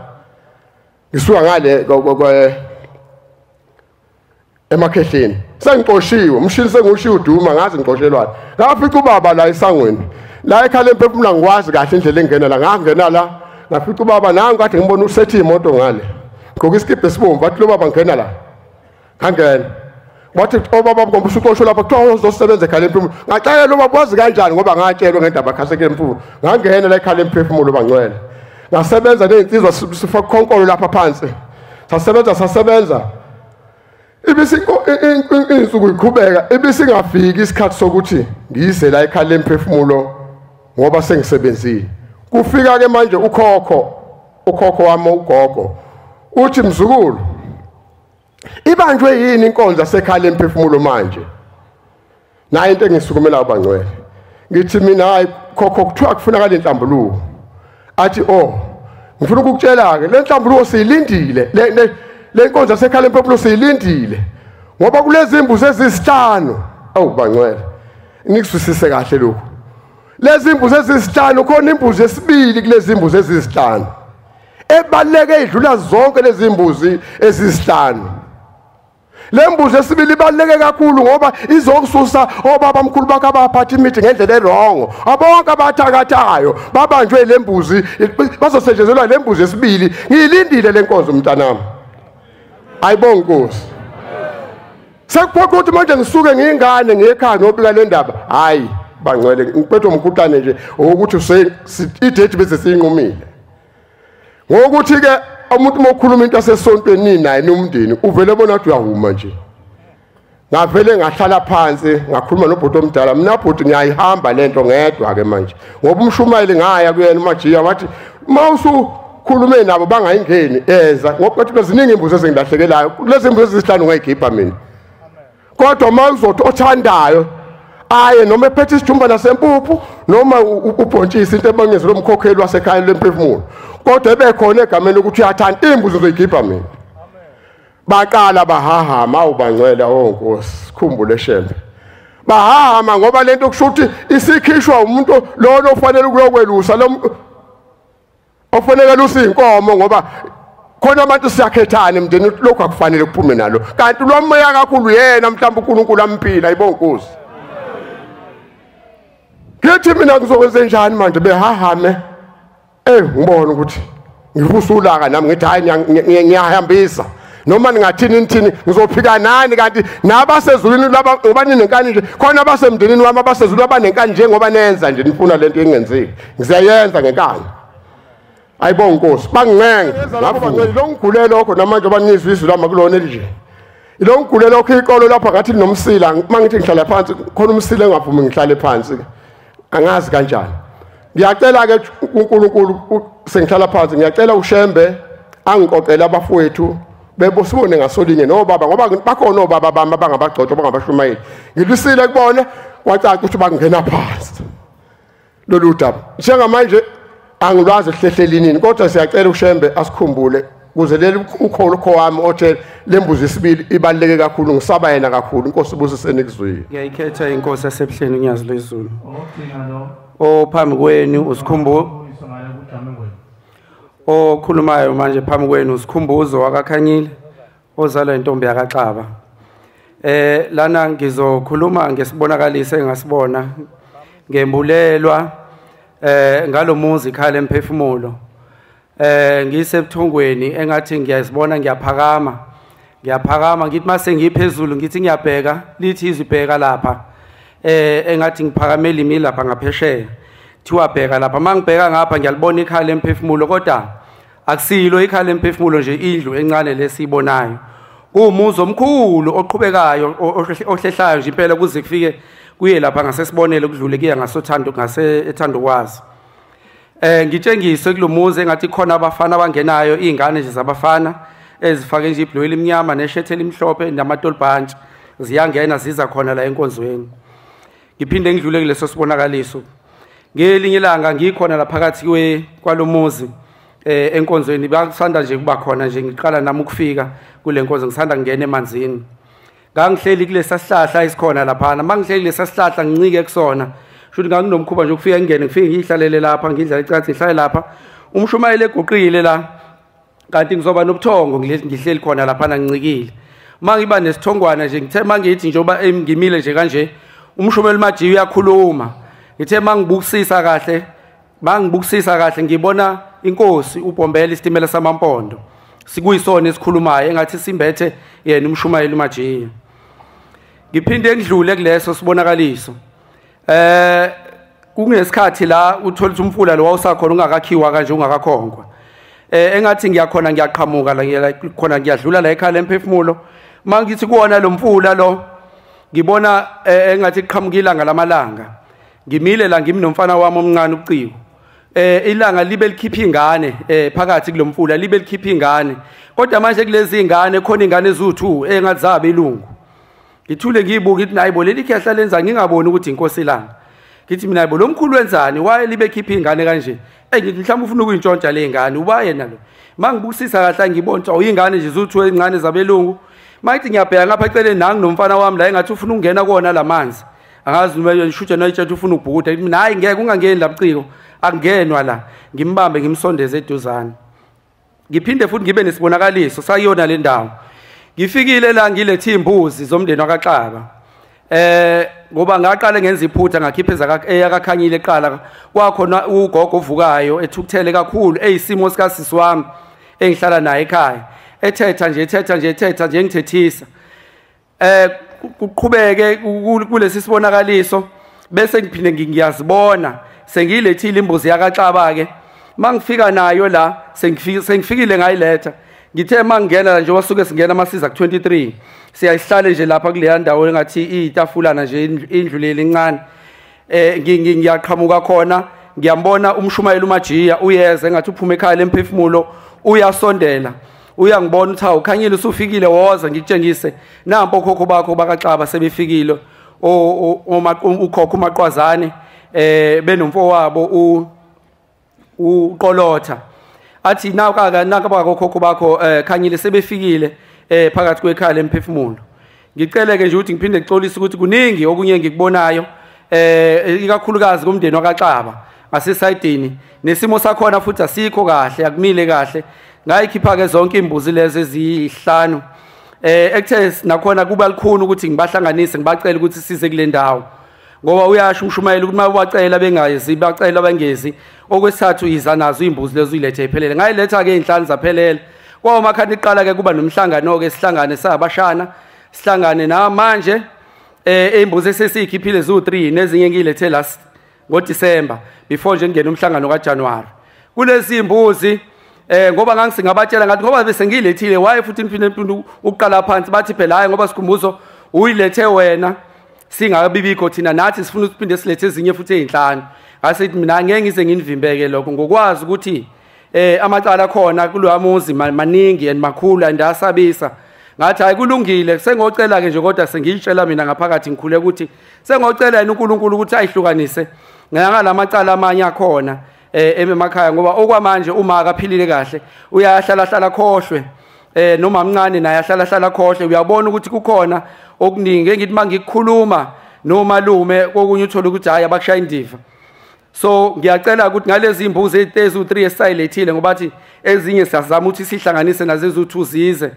Ngisuka ngale emakhehleni. Sengixoshiwe, umshini sengushiya uduma, ngazi ngixoshelwane. Ngafica ubaba la esangweni. La ekhaya lemphefumulo angikwazi kahle indlela engena la, ngangena la, ngafica ubaba nangu kade ngibona usethi imoto ngale. Ngigqoke isikibha esibomvu, wathi lo baba ngena la. Ngangena. Wathi obaba ngoba usuxoshwe lapha kuthiwa uzosebenza ekhaya lemphefumulo. Ngacela ubaba wazi kanjani ngoba ngatshelwa ngendaba khaseke lemphefumulo. Ngangena la ekhaya lemphefumulo bangcwele. Ngasebenza nezinsizwa sifaka khonkolo lapha phansi. Sasebenza. Ibisi insuku iqhubeka, ibisingafiki isikhathi sokuthi ngize la ekhaya lemphefumulo ngoba sengisebenzile. Kufika ke manje ukhokho wami ugogo uthi mzukulu, ibanjwe yini inkonzo yasekhaya lemphefumulo manje? Nayo into engisukumela abangcwele. Ngithi mina hayi khokho, kuthiwa kufunakala inhlambuluko. Athi oh, ngifuna ukukutshela ke le nhlambuluko siyilindile, le nkonzo yasekhaya lemphefumulo siyilindile, ngoba kulezi imbuzi ezisihlanu. Awu bangcwele, nikuzwisise kahle lokhu. Lezi imbuzi ezisihlanu, khona imbuzi yesibili kulezi imbuzi ezisihlanu ebaluleke idlula zonke lezi imbuzi ezisihlanu. Le mbuzi esibili ibaluleke kakhulu ngoba izokususa obaba mkhulu bakho abaphatha imithi ngendlela erongo. Abonke abathakathayo babanjwe le mbuzi, bazosetshenzelwa le mbuzi esibili. Ngiyilindile le nkonzo mntanami. Ayibonge Nkosi. Sekuphoqa ukuthi manje ngisuke ngiyingane ngiye ekhaya ngiyobika le ndaba. Hayi bangcwele, ngiphethwe umkhuhlane nje ukuthi idate bese siyinqumile. Ngokuthi ke umuntu uma ukhuluma into yasesontweni naye nomndeni uvele bona ukuthi uyahuma nje. Ngavele ngahlala phansi ngakhuluma nobhuti omdala. Mina bhuti ngiyayihamba lento ngedwa ke manje, ngoba umshumayeli ngaya kuyena uMajiya wathi uma usukhulume nabo bangayingeni eza, ngoba kuthi ziningi imbuzi ezingilahlekelayo, lezi imbuzi ezisihlanu ngayigibha mina. Kodwa uma uzothi othandayo aye noma ephethe isijumba nasempuphu noma ubhontshisi into ebangezwe lomkhokheli wasekhaya lemphefumulo, kodwa ebekhona egameni ukuthi uyathanda, imbuzi uzoyigibha mina. Baqala bahahama awubangcwele onkosi sikhumbule Shembe. Bahahama ngoba lento kusho ukuthi isikhishwa umuntu lo ofanele ukuyokwelusa lo ofanele lusa inkomo, ngoba khona abantu siyakhethana emndeni lokho akufanele kuphume nalo, kanti lo moya kakhulu yena mhlawumbe uNkulunkulu amphila ayibonkosi. Ngithi mina ngizokwenza njani manje behahame? Ngibona ukuthi ngivusa ulaka nami ngithi hayi ngiyahambisa noma ningathini nithini ngizophika nani, kanti nabasezulwini laba ngoba ninenkani nje khona abasemndenini wami abasezulwini abanenkani nje ngoba nenza nje nifuna lento engenzeki ngiyayenza ngenkani. Ayibonga Nkosi bangincenga lapho bangcwele lo ngigule lokho namanje banizwe izwi lami kulona nje ilo ngigule lokho iqolo lapha ngathi nomsila mangithi ngihlala phansi khona umsila engavumi ngihlale phansi angazi kanjani. Ngiyacela ke uNkulunkulu sengihlala phansi ngiyacela uShembe angiqoqele abafowethu bebosibone ngasolinye nobaba, ngoba bakhona obaba bami abangabagcotshwa bangabashumayeli. Ngilwisile kubona kwacaca ukuthi bangena phansi lolu daba. Njengamanje angilwazi ehlehlelini, kodwa siyacela uShembe asikhumbule kuze leli ukholo wami othe lembuzi isibili ibaluleke kakhulu, ngisaba yena kakhulu. Inkosi ibusiseni kuzwile. Ngiyayikhetha inkosi yasebuhleni uNyazi lwezulu. Ophambi kwenu usikhumbuzo okhulumayo manje phambi kwenu uSikhumbuzo wakaKhanyile ozalwa intombi yakaXaba. Lana ngizokhuluma ngesibonakaliso engasibona ngembulelwa ngalomuzi ikhaya lemphefumulo. Ngisebuthongweni engathi ngiyazibona ngiyaphakama ngithi mase ngiphezulu ngithi ngiyabheka lithi izibheka lapha engathi ngiphakamela imi lapha ngaphesheya thiwa bheka lapha. Mangibheka ngapha ngiyalibona ikhaya lemphefumulo, kodwa akusilo ikhaya lemphefumulo nje indlu encane lesibonayo, kuwumuzi omkhulu oqhubekayo ohlehlayo nje impela kuze kufike kuye lapha ngasesibonele kudlule kuya ngasothando ngase ethandokwazi. Ngitshengiswe kulomuzi engathi khona abafana abangenayo, izingane nje zabafana ezifake nje ibhloyi elimnyama neshethe elimhlophe namatolibhantshi ziyangena ziza khona la enkonzweni. Ngiphinde ngidlule kuleso sibonakaliso. Ngelinye ilanga ngikhona la phakathi kwalomuzi enkonzweni, bakusanda nje kuba khona nje ngiqala nami ukufika kule nkonzo ngisanda ngena emanzini. Ngangihleli kulesa sihlahla esikhona laphana, mangihleli kulesa sihlahla ngincike kusona. Shuthi nganginomkhuba nje ukufika ngingene ngifike ngihlalele lapha ngidla icathi ngihlale lapha. Umshumayeli eguqile la kanti ngizoba nobuthongo ngihleli khona laphana ngincikile. Mangiba nesithongwana nje ngithe mangithi njengoba ngimile nje kanje umshumayeli Majiya uyakhuluma. Ngithe mangibukisisa kahle ngibona inkosi uBhombela isitimela samampondo sikuyisona esikhulumayo engathi simbethe yena umshumayeli Majiya. Ngiphinde ngidlule kuleso sibonakaliso. Kungesikhathi la uthola umfula lo wawusakhona ungakakhiwa kanje ungakakhonkwa. Engathi ngiyakhona ngiyaqhamuka la khona ngiyadlula la ekhaya lemphefumulo. Mangithi kuwona lo mfula lo ngibona engathi qhamuka ilanga lamalanga. Ngimile la ngimi nomfana wami omncane uCiko. Ilanga libe likhipha ingane phakathi kulomfula libe likhipha ingane. Kodwa manje kulezi ingane khona ingane eziwu2 engathi zabe ilungu. Ngithule ngiyibuka ngithi nayibo leli khehla lenza ngingaboni ukuthi inkosi ilanga. Ngithi mina yebo lo mkhulu wenzani waye libe khipha ingane kanje. Ngithi mhlawumbe ufuna ukuyintshontsha le ngane uba yena lo. Mangibukisisa kahle ngibona ukuthi ingane nje ziwu2 ezincane zabelungu. Mayithi ngiyabheka ngapha eceleni nangi nomfana wami la engathi ufuna ukungena kona lamanzi. Angazi noma ngishutshe noyitshe ufuna ukubhukuda. Ngithi mina hayi ngeke ungangeni la buciko. Akungenwa la. Ngimbambe ngimsondeze eduzane. Ngiphinde futhi ngibe nesibonakaliso sayona le ndawo. Ngifikile la ngilethe imbuzi zomndeni wakaXaba. Ngoba ngaqala ngenza iphutha ngakhipha eyakaKhanyile eqala kwakhona ugogo ovukayo ethukuthele kakhulu eyisimo sikasisi wami engihlala naye ekhaya ethetha nje ngithethisa. Kuqhubeke kulesi sibonakaliso bese ngiphinde ngiyazibona sengilethile imbuzi yakaXaba ke. Mangifika nayo la sengifikile ngayiletha. Ngithe mangena nje wasuke singena amasiza ku23 siyayihlale nje lapha kuleya ndawo engathi itafulana nje indlu leli encane. Ngiyaqhamuka khona ngiyambona umshumayeli uMajiya uyeza engathi uphuma ekhaya lemphefumulo uyasondela uyangibona uthi hawu Khanyile usufikile woza ngikutshengise nampo okhokho bakho bakaXaba sebefikile ukhokho uMaqwazane benomfowabo uQolotha. Athi nanka bakokhokho bakho Khanyile sebefikile phakathi kwekhaya lemphefumulo. Ngicele ke nje ukuthi ngiphinde ngixolise ukuthi kuningi okunye ngikubonayo ikakhulukazi kumndeni wakaXaba ngasesayidini, nesimo sakhona futhi asikho kahle, akumile kahle. Ngayikhipha ke zonke imbuzi lezi ezihlanu ekuthe nakhona kuba likhulu ukuthi ngibahlanganise ngibacele ukuthi size kule ndawo, ngoba uyasho umshumayeli ukuthi mawubacela bengazi bacela bengezi. Okwesithathu iza nazo imbuzi lezi uyilethe iphelele. Ngayiletha ke inhlanu zaphelele. Kwawomakhani iqala ke kuba nomhlangano ke sihlangane sabashana sihlangane namanje imbuzi esesiyikhiphile zu3 nezinye ngiyilethe last ngoDecember before nje ngene umhlangano kaJanuary. Kulezi imbuzi ngoba ngangisingabatshela ngathi ngoba bese ngiyilethile waye futhi niphinde ukuqala phansi, bathi phela hayi ngoba Sikhumbuzo uyilethe wena singabibikho thina, nathi sifuna ukuphinde silethe ezinye futhi ezinhlanu. Ngase ngithi mina ngeke ngize nginivimbeke lokho ngokwazi ukuthi amacala khona kulowa muzi maningi and makhulu and asabisa. Ngathi hayi kulungile, sengocela ke nje kodwa sengiyitshela mina ngaphakathi ngikhule ukuthi sengocela yena uNkulunkulu ukuthi ayihlukanise ngalamacala amanye akhona emakhaya, ngoba okwamanje uma akaphilile kahle uyahlala hlala khohlwe, noma mncane naye ahlala hlala khohlwe. Uyabona ukuthi kukhona okuningi engithi mangikukhuluma nomalume kokunye uthola ukuthi hayi abakushaya indiva. So ngiyacela ukuthi ngalezi imbuzi ezi3 esayilethile, ngoba athi ezinye siyazama ukuthi sihlanganise nazo ezu2 zize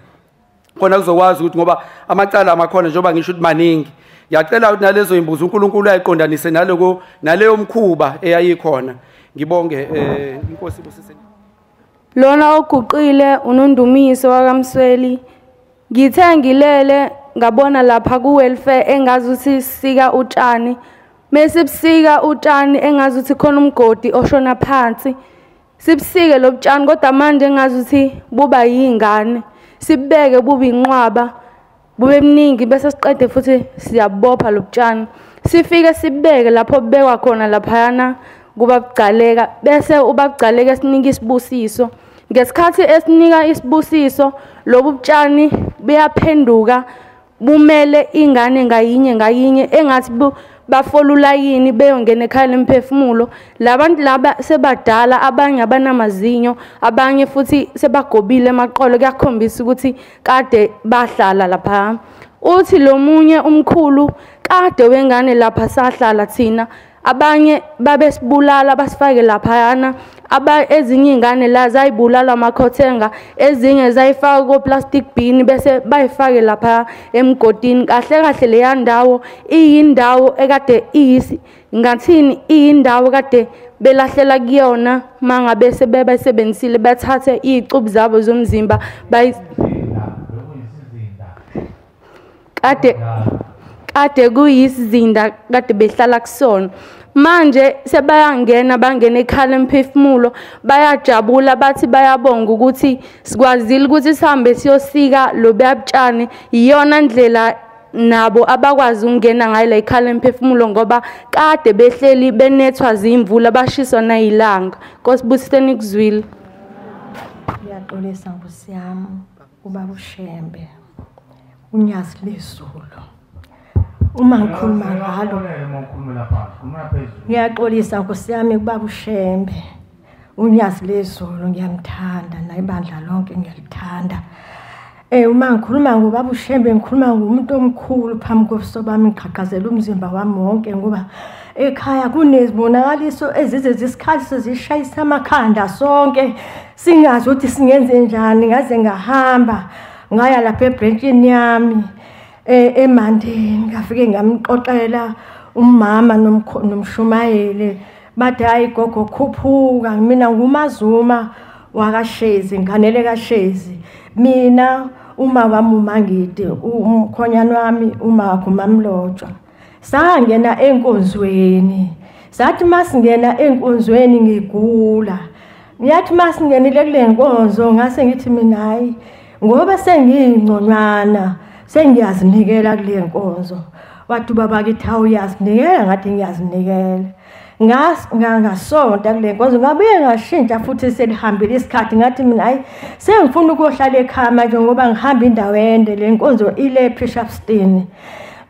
khona kuzokwazi ukuthi ngoba amacala amakhona njengoba ngisho ukuthi maningi. Ngiyacela ukuthi nalezo imbuzi uNkulunkulu ayiqondanise naloko naleyo mkhuba eyayikhona. Ngibonge inkosi ibusise. Lona oguqile unondumiso wakaMsweli. Ngithe ngilele ngabona lapha ku welfare engazuthi sika utshani, mesibusika utshani engazuthi khona umgodi oshona phansi, sibusike lo butshani kodwa manje engazuthi buba yingane, sibeke bube inqwaba bube mningi, bese siqede futhi siyabopha lo butshani, sifike sibeke lapho bebekwa khona laphayana kuba bucaleka, bese ubabugcaleka sinika isibusiso. Ngesikhathi esinika isibusiso lobu butshani buyaphenduka bumele ingane ngayinye ngayinye engathi bafola ulayini beyongena ekhaya lemphefumulo. Labantu laba sebadala, abanye abanamazinyo, abanye futhi sebagobile emaqolo, kuyakhombisa ukuthi kade bahlala lapha. Uthi lo munye umkhulu kade wengane lapha sahlala thina, abanye babesibulala basifake laphayana, ezinye ingane la zayibulala amakhothenga, ezinye zayifaka ko plastic bin bese bayifake lapha emgodini. Kahle kahle leya ndawo iyindawo ekade iyisi ngathini, iyindawo kade belahlela kuyona mangabe sebebasebenzisile bathathe izicubu zabo zomzimba kade kuyisizinda kade behlala kusona. Manje sebayangena bangena ekhaya lemphefumulo, bayajabula bathi bayabonga ukuthi sikwazile ukuthi sihambe siyosika lo buyabutshani. Iyona ndlela nabo abakwazi ukungena ngayo la ekhaya lemphefumulo, ngoba kade behleli benethwa zimvula bashiswa nayilanga. Nkosi busiseni kuzwile. Ngiyaxolisa Nkosi yami ubaba uShembe unyazi lezulu. Uma ngikhuluma ngalo ngiyaxolisa Nkosi yami kubaba uShembe unyazi lezulu, ngiyamthanda nayibandla lonke ngiyalithanda. Uma ngikhuluma ngobaba uShembe ngikhuluma ngomuntu omkhulu phambi kobuso bami, ngiqhaqhazela umzimba wami wonke ngoba ekhaya kunezibonakaliso ezize zisikhathi sezishayisa amakhanda sonke singazi ukuthi singenze njani. Ngaze ngahamba ngaya lapha ebranchini yami eMandeni, ngafike ngamxoxela umama nomshumayeli, bathi hayi gogo khuphuka, mina nguMazuma wakaShezi, nganele kaShezi. Mina uma wami uMangidi, umkhonyana wami uma wakho uMamlotshwa. Sangena enkonzweni, sathi masingena enkonzweni ngigula. Ngiyathi masingenile kule nkonzo ngase ngithi mina hayi ngoba sengiyingconywana sengiyazinikela kule nkonzo. Wathi ubaba kithi awuyazinikela, ngathi ngiyazinikela. Ngasonta kule nkonzo, ngabuye ngashintsha futhi selihambile isikhathi, ngathi mina hayi sengifuna ukuyohlala ekhaya manje ngoba ngihamba indawo ende, le nkonzo ile Bishopston.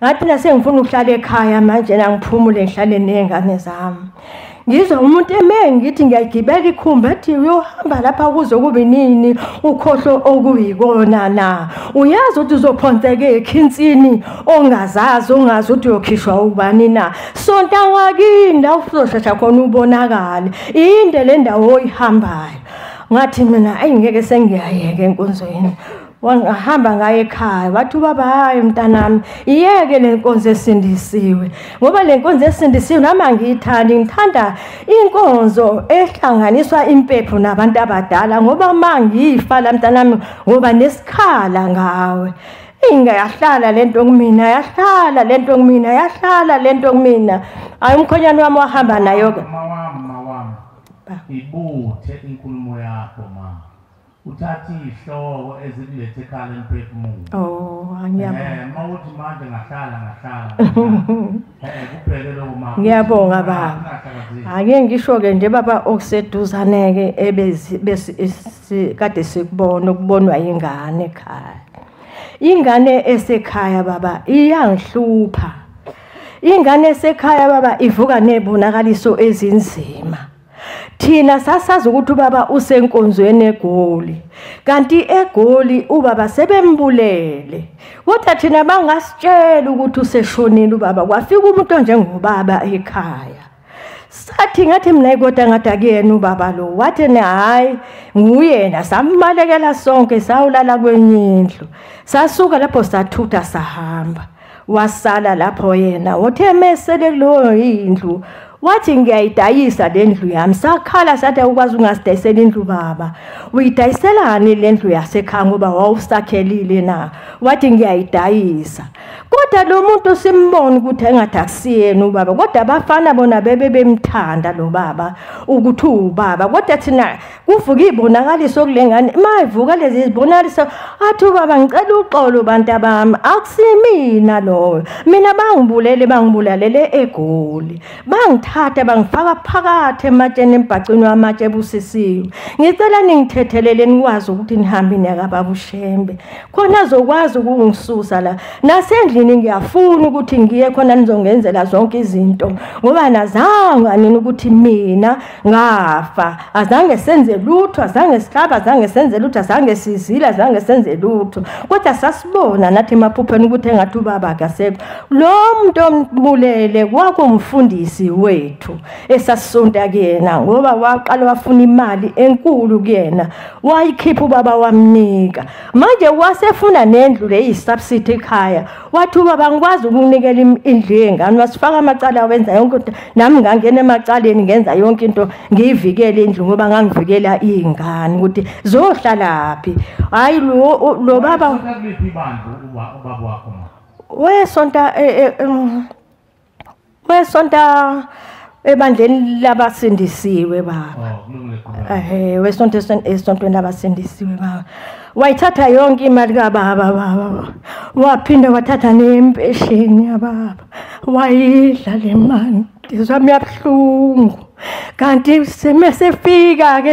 Ngathi mina sengifuna ukuhlala ekhaya manje, ngiphumule ngihlale nezingane zami. Ngizwa umuntu eme ngithi ngiyagibela ikhumbi ethi uyohamba lapha kuze kube nini ukhohlo okuyikona na. Uyazi ukuthi uzophonseka ekhinsini ongazazi ongazi ukuthi uyokhishwa ubani na. Sonta wakini la uzoshesha khona ubonakale. Inde le ndawo oyihambayo. Ngathi mina ayi ngeke sengiyayeka enkonzweni. Wangahamba ngaye ekhaya wathi ubaba hayi mntanami iyeke le nkonzo esindisiwe ngoba le nkonzo esindisiwe nami angiyithandi, ngithanda inkonzo ehlanganiswa impepho nabantu abadala ngoba mangifa la mntanami ngoba nesikhala ngawe. Ingayahlala lento kumina, yahlala lento kumina, yahlala lento kumina. Hayi umkhonyane wami wahamba nayo ke. Mama ibuthe inkulumo yakho ma. Uthatha ihloko ezikulethe ekhaya lemphefumulo. Oh, ngiyabonga. Mawuthi manje ngahlala. Kuphele lokho ma. Ngiyabonga baba. Ake ngisho ke nje baba okuseduzane ke ebezi kade sikubona ukubonwa ingane ekhaya. Ingane esekhaya baba iyangihlupha. Ingane esekhaya baba ivuka nebonakaliso ezinzima. Thina sasazi ukuthi ubaba usenkonzweni eGoli, kanti eGoli ubaba sebembulele. Kodwa thina bangasitshela ukuthi useshonile ubaba, kwafika umuntu onjengobaba ekhaya. Sathi ngathi mina kodwa ngathi akuyena ubaba lo, wathi hayi nguyena. Sambalekela sonke sawulala kwenye indlu. Sasuka lapho sathutha sahamba, wasala lapho yena. Uthe mesele kuleyo indlu wathi ngiyayidayisa le ndlu yami. Sakhala sathi awukwazi ungasidayisela indlu baba, uyidayiselani le ndlu yasekhaya ngoba wawusakhelile na? Wathi ngiyayidayisa. Kodwa lo muntu simbona ukuthi engathi akusiyena ubaba, kodwa abafana bona bebe bemthanda lo baba ukuthi ubaba. Kodwa thina kuvuka ibonakaliso kule ngane, mayivuka lezi zibonakaliso athi ubaba ngicela uxolo bantu abami, akusimina loyo, mina bangibulele, bangibulalele eGoli, bangithatha bangifaka phakathi ematsheni embhacweni wamatshe ebusisiwe. Ngicela ningithethelele nikwazi ukuthi nihambe niyakababa uShembe khona azokwazi ukungisusa la. Nasendlini ngiyafuna ukuthi ngiye khona nizongenzela zonke izinto ngoba nazanga nini ukuthi mina ngafa, azange senze lutho, azange sihlaba, azange senze lutho, azange sizile, azange senze lutho. Kodwa sasibona nathi emaphupheni ukuthi engathi ubaba akasekho. Lo muntu ombulele kwakumfundisi wethu esasonta kuyena ngoba waqala wafuna imali enkulu kuyena, wayikhipha ubaba wamnika. Manje wasefuna nendlu le eyisubsidy ekhaya, wathi ubaba ngikwazi ukunikela indlu yengane. Wasifaka amacala wenza yonke into, nami ngangena emacaleni ngenza yonke into ngiyivikele indlu ngoba ngangivikela iy'ngane ukuthi zohlalaphi. Hhayi lo baba wesonta wesonta ebandleni labasindisiwe baba. Wesonto esontweni labasindisiwe baba. Wayithatha yonke imali kababa baba, waphinda wathatha nempesheni yababa wayidla le mali. Ngizwa yabuhlungu. Kanti semesefika ke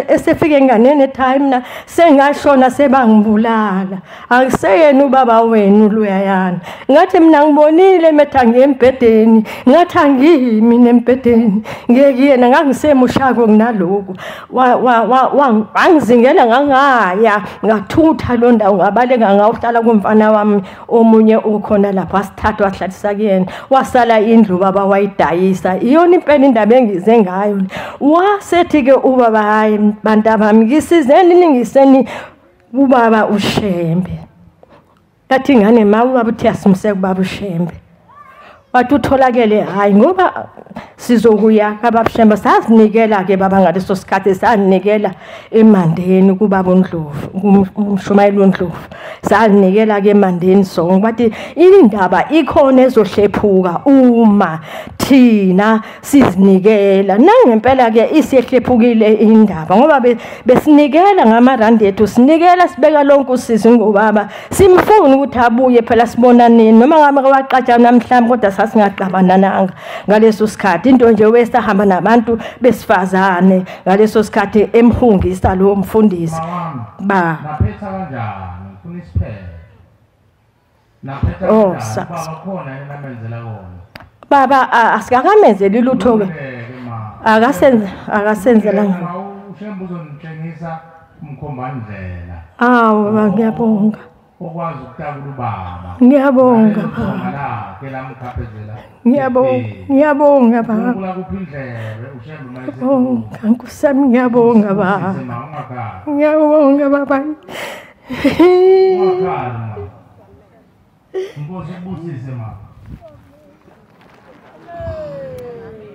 esefike enganeni time na sengashona sebangibulala. Akuseyena ubaba wenu luyayana. Ngathi mina ngibonile metha ngembhedeni, ngathi angimi nembhedeni. Ngeke yena ngangisemushako kunalokhu. Wangizingela ngangaya, ngathutha lo ndawo ngabaleka ngawuhlala kumfana wami omunye ukhona lapha, wasithatha wahlalisa kuyena. Wasala indlu baba wayidayisa. Iyona impela indaba engize ngayo. Wasethi ke ubaba hayi bantu abami ngisizeni ningiseni ubaba uShembe. Yathi ingane ma ubaba uthi asimse kubaba uShembe. Wathi utholakele hayi ngoba sizokuya kababa uShembe. Sazinikela ke baba ngaleso sikhathi, sazinikela emandeni kubaba uNdlovu, umshumayeli uNdlovu. Sazinikela ke emandeni sonke. Bathi indaba ikhona ezohlephuka uma thina sizinikela. Nangempela ke isehlephukile indaba ngoba besinikela ngamarandi ethu, sinikela sibeka lonke usizi ngobaba, simfuna ukuthi abuye phela sibonaneni noma ngabe waqatshana mhlawumbe, kodwa sasingaqabanananga ngaleso sikhathi. Into nje wesahamba nabantu besifazane ngaleso sikhathi emhungisa lo mfundisi ba. Naphetha kanjani? Ngifuna isiphelo. Naphetha kanjani? Baba khona yena amenzela kona. Baba asikakamenzeli lutho ke. Akasenze akasenzela. uShembe uzonitshengisa umkhombandlela. Awu baba ngiyabonga. Okwazi ukutakula ubaba. Ngiyabonga baba. Lakhe lamkhaphezela. Ngiyabonga, ngiyabonga baba. Unkulunkulu akuphe indlebe uShembe mayise. Ngiyabonga Nkosi yami, ngiyabonga baba. Ungakhali. Ngiyabonga baba. Ungakhali ma. Inkosi ikubusise ma.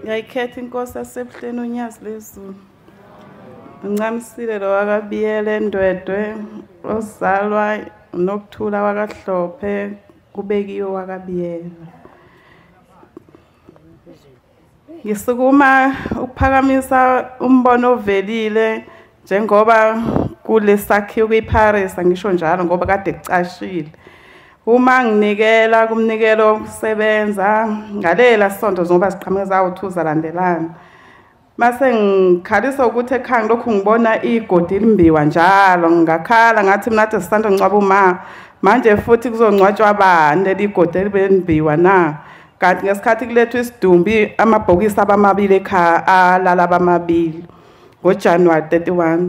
Ngiyayikhetha inkosi yasebuhleni uNyazi lezulu. Uncamisile lo wakaBiyela eNdwedwe ozalwa nokuthula wakaHlophe kubekiwe wakaBiyela. Ngisukuma ukuphakamisa umbono ovelile njengoba kulesakhiwo kwiParis, angisho njalo ngoba kade kucashile. Uma nginikela kumnikelo wokusebenza ngalela sonto ngoba ziqhamuka zawo2 zalandelana. Mase ngikhalisa ukuthi ekhaya lokhu ngibona igodi limbiwa njalo, ngakhala ngathi mina athi sisanda ngcwaba uma manje futhi kuzongcwatshwa abani leli godi elibenimbiwa na? Kanti ngesikhathi kulethwa isidumbi amabhokisi abamabili ekhaya alala abamabili ngoJanuary 31.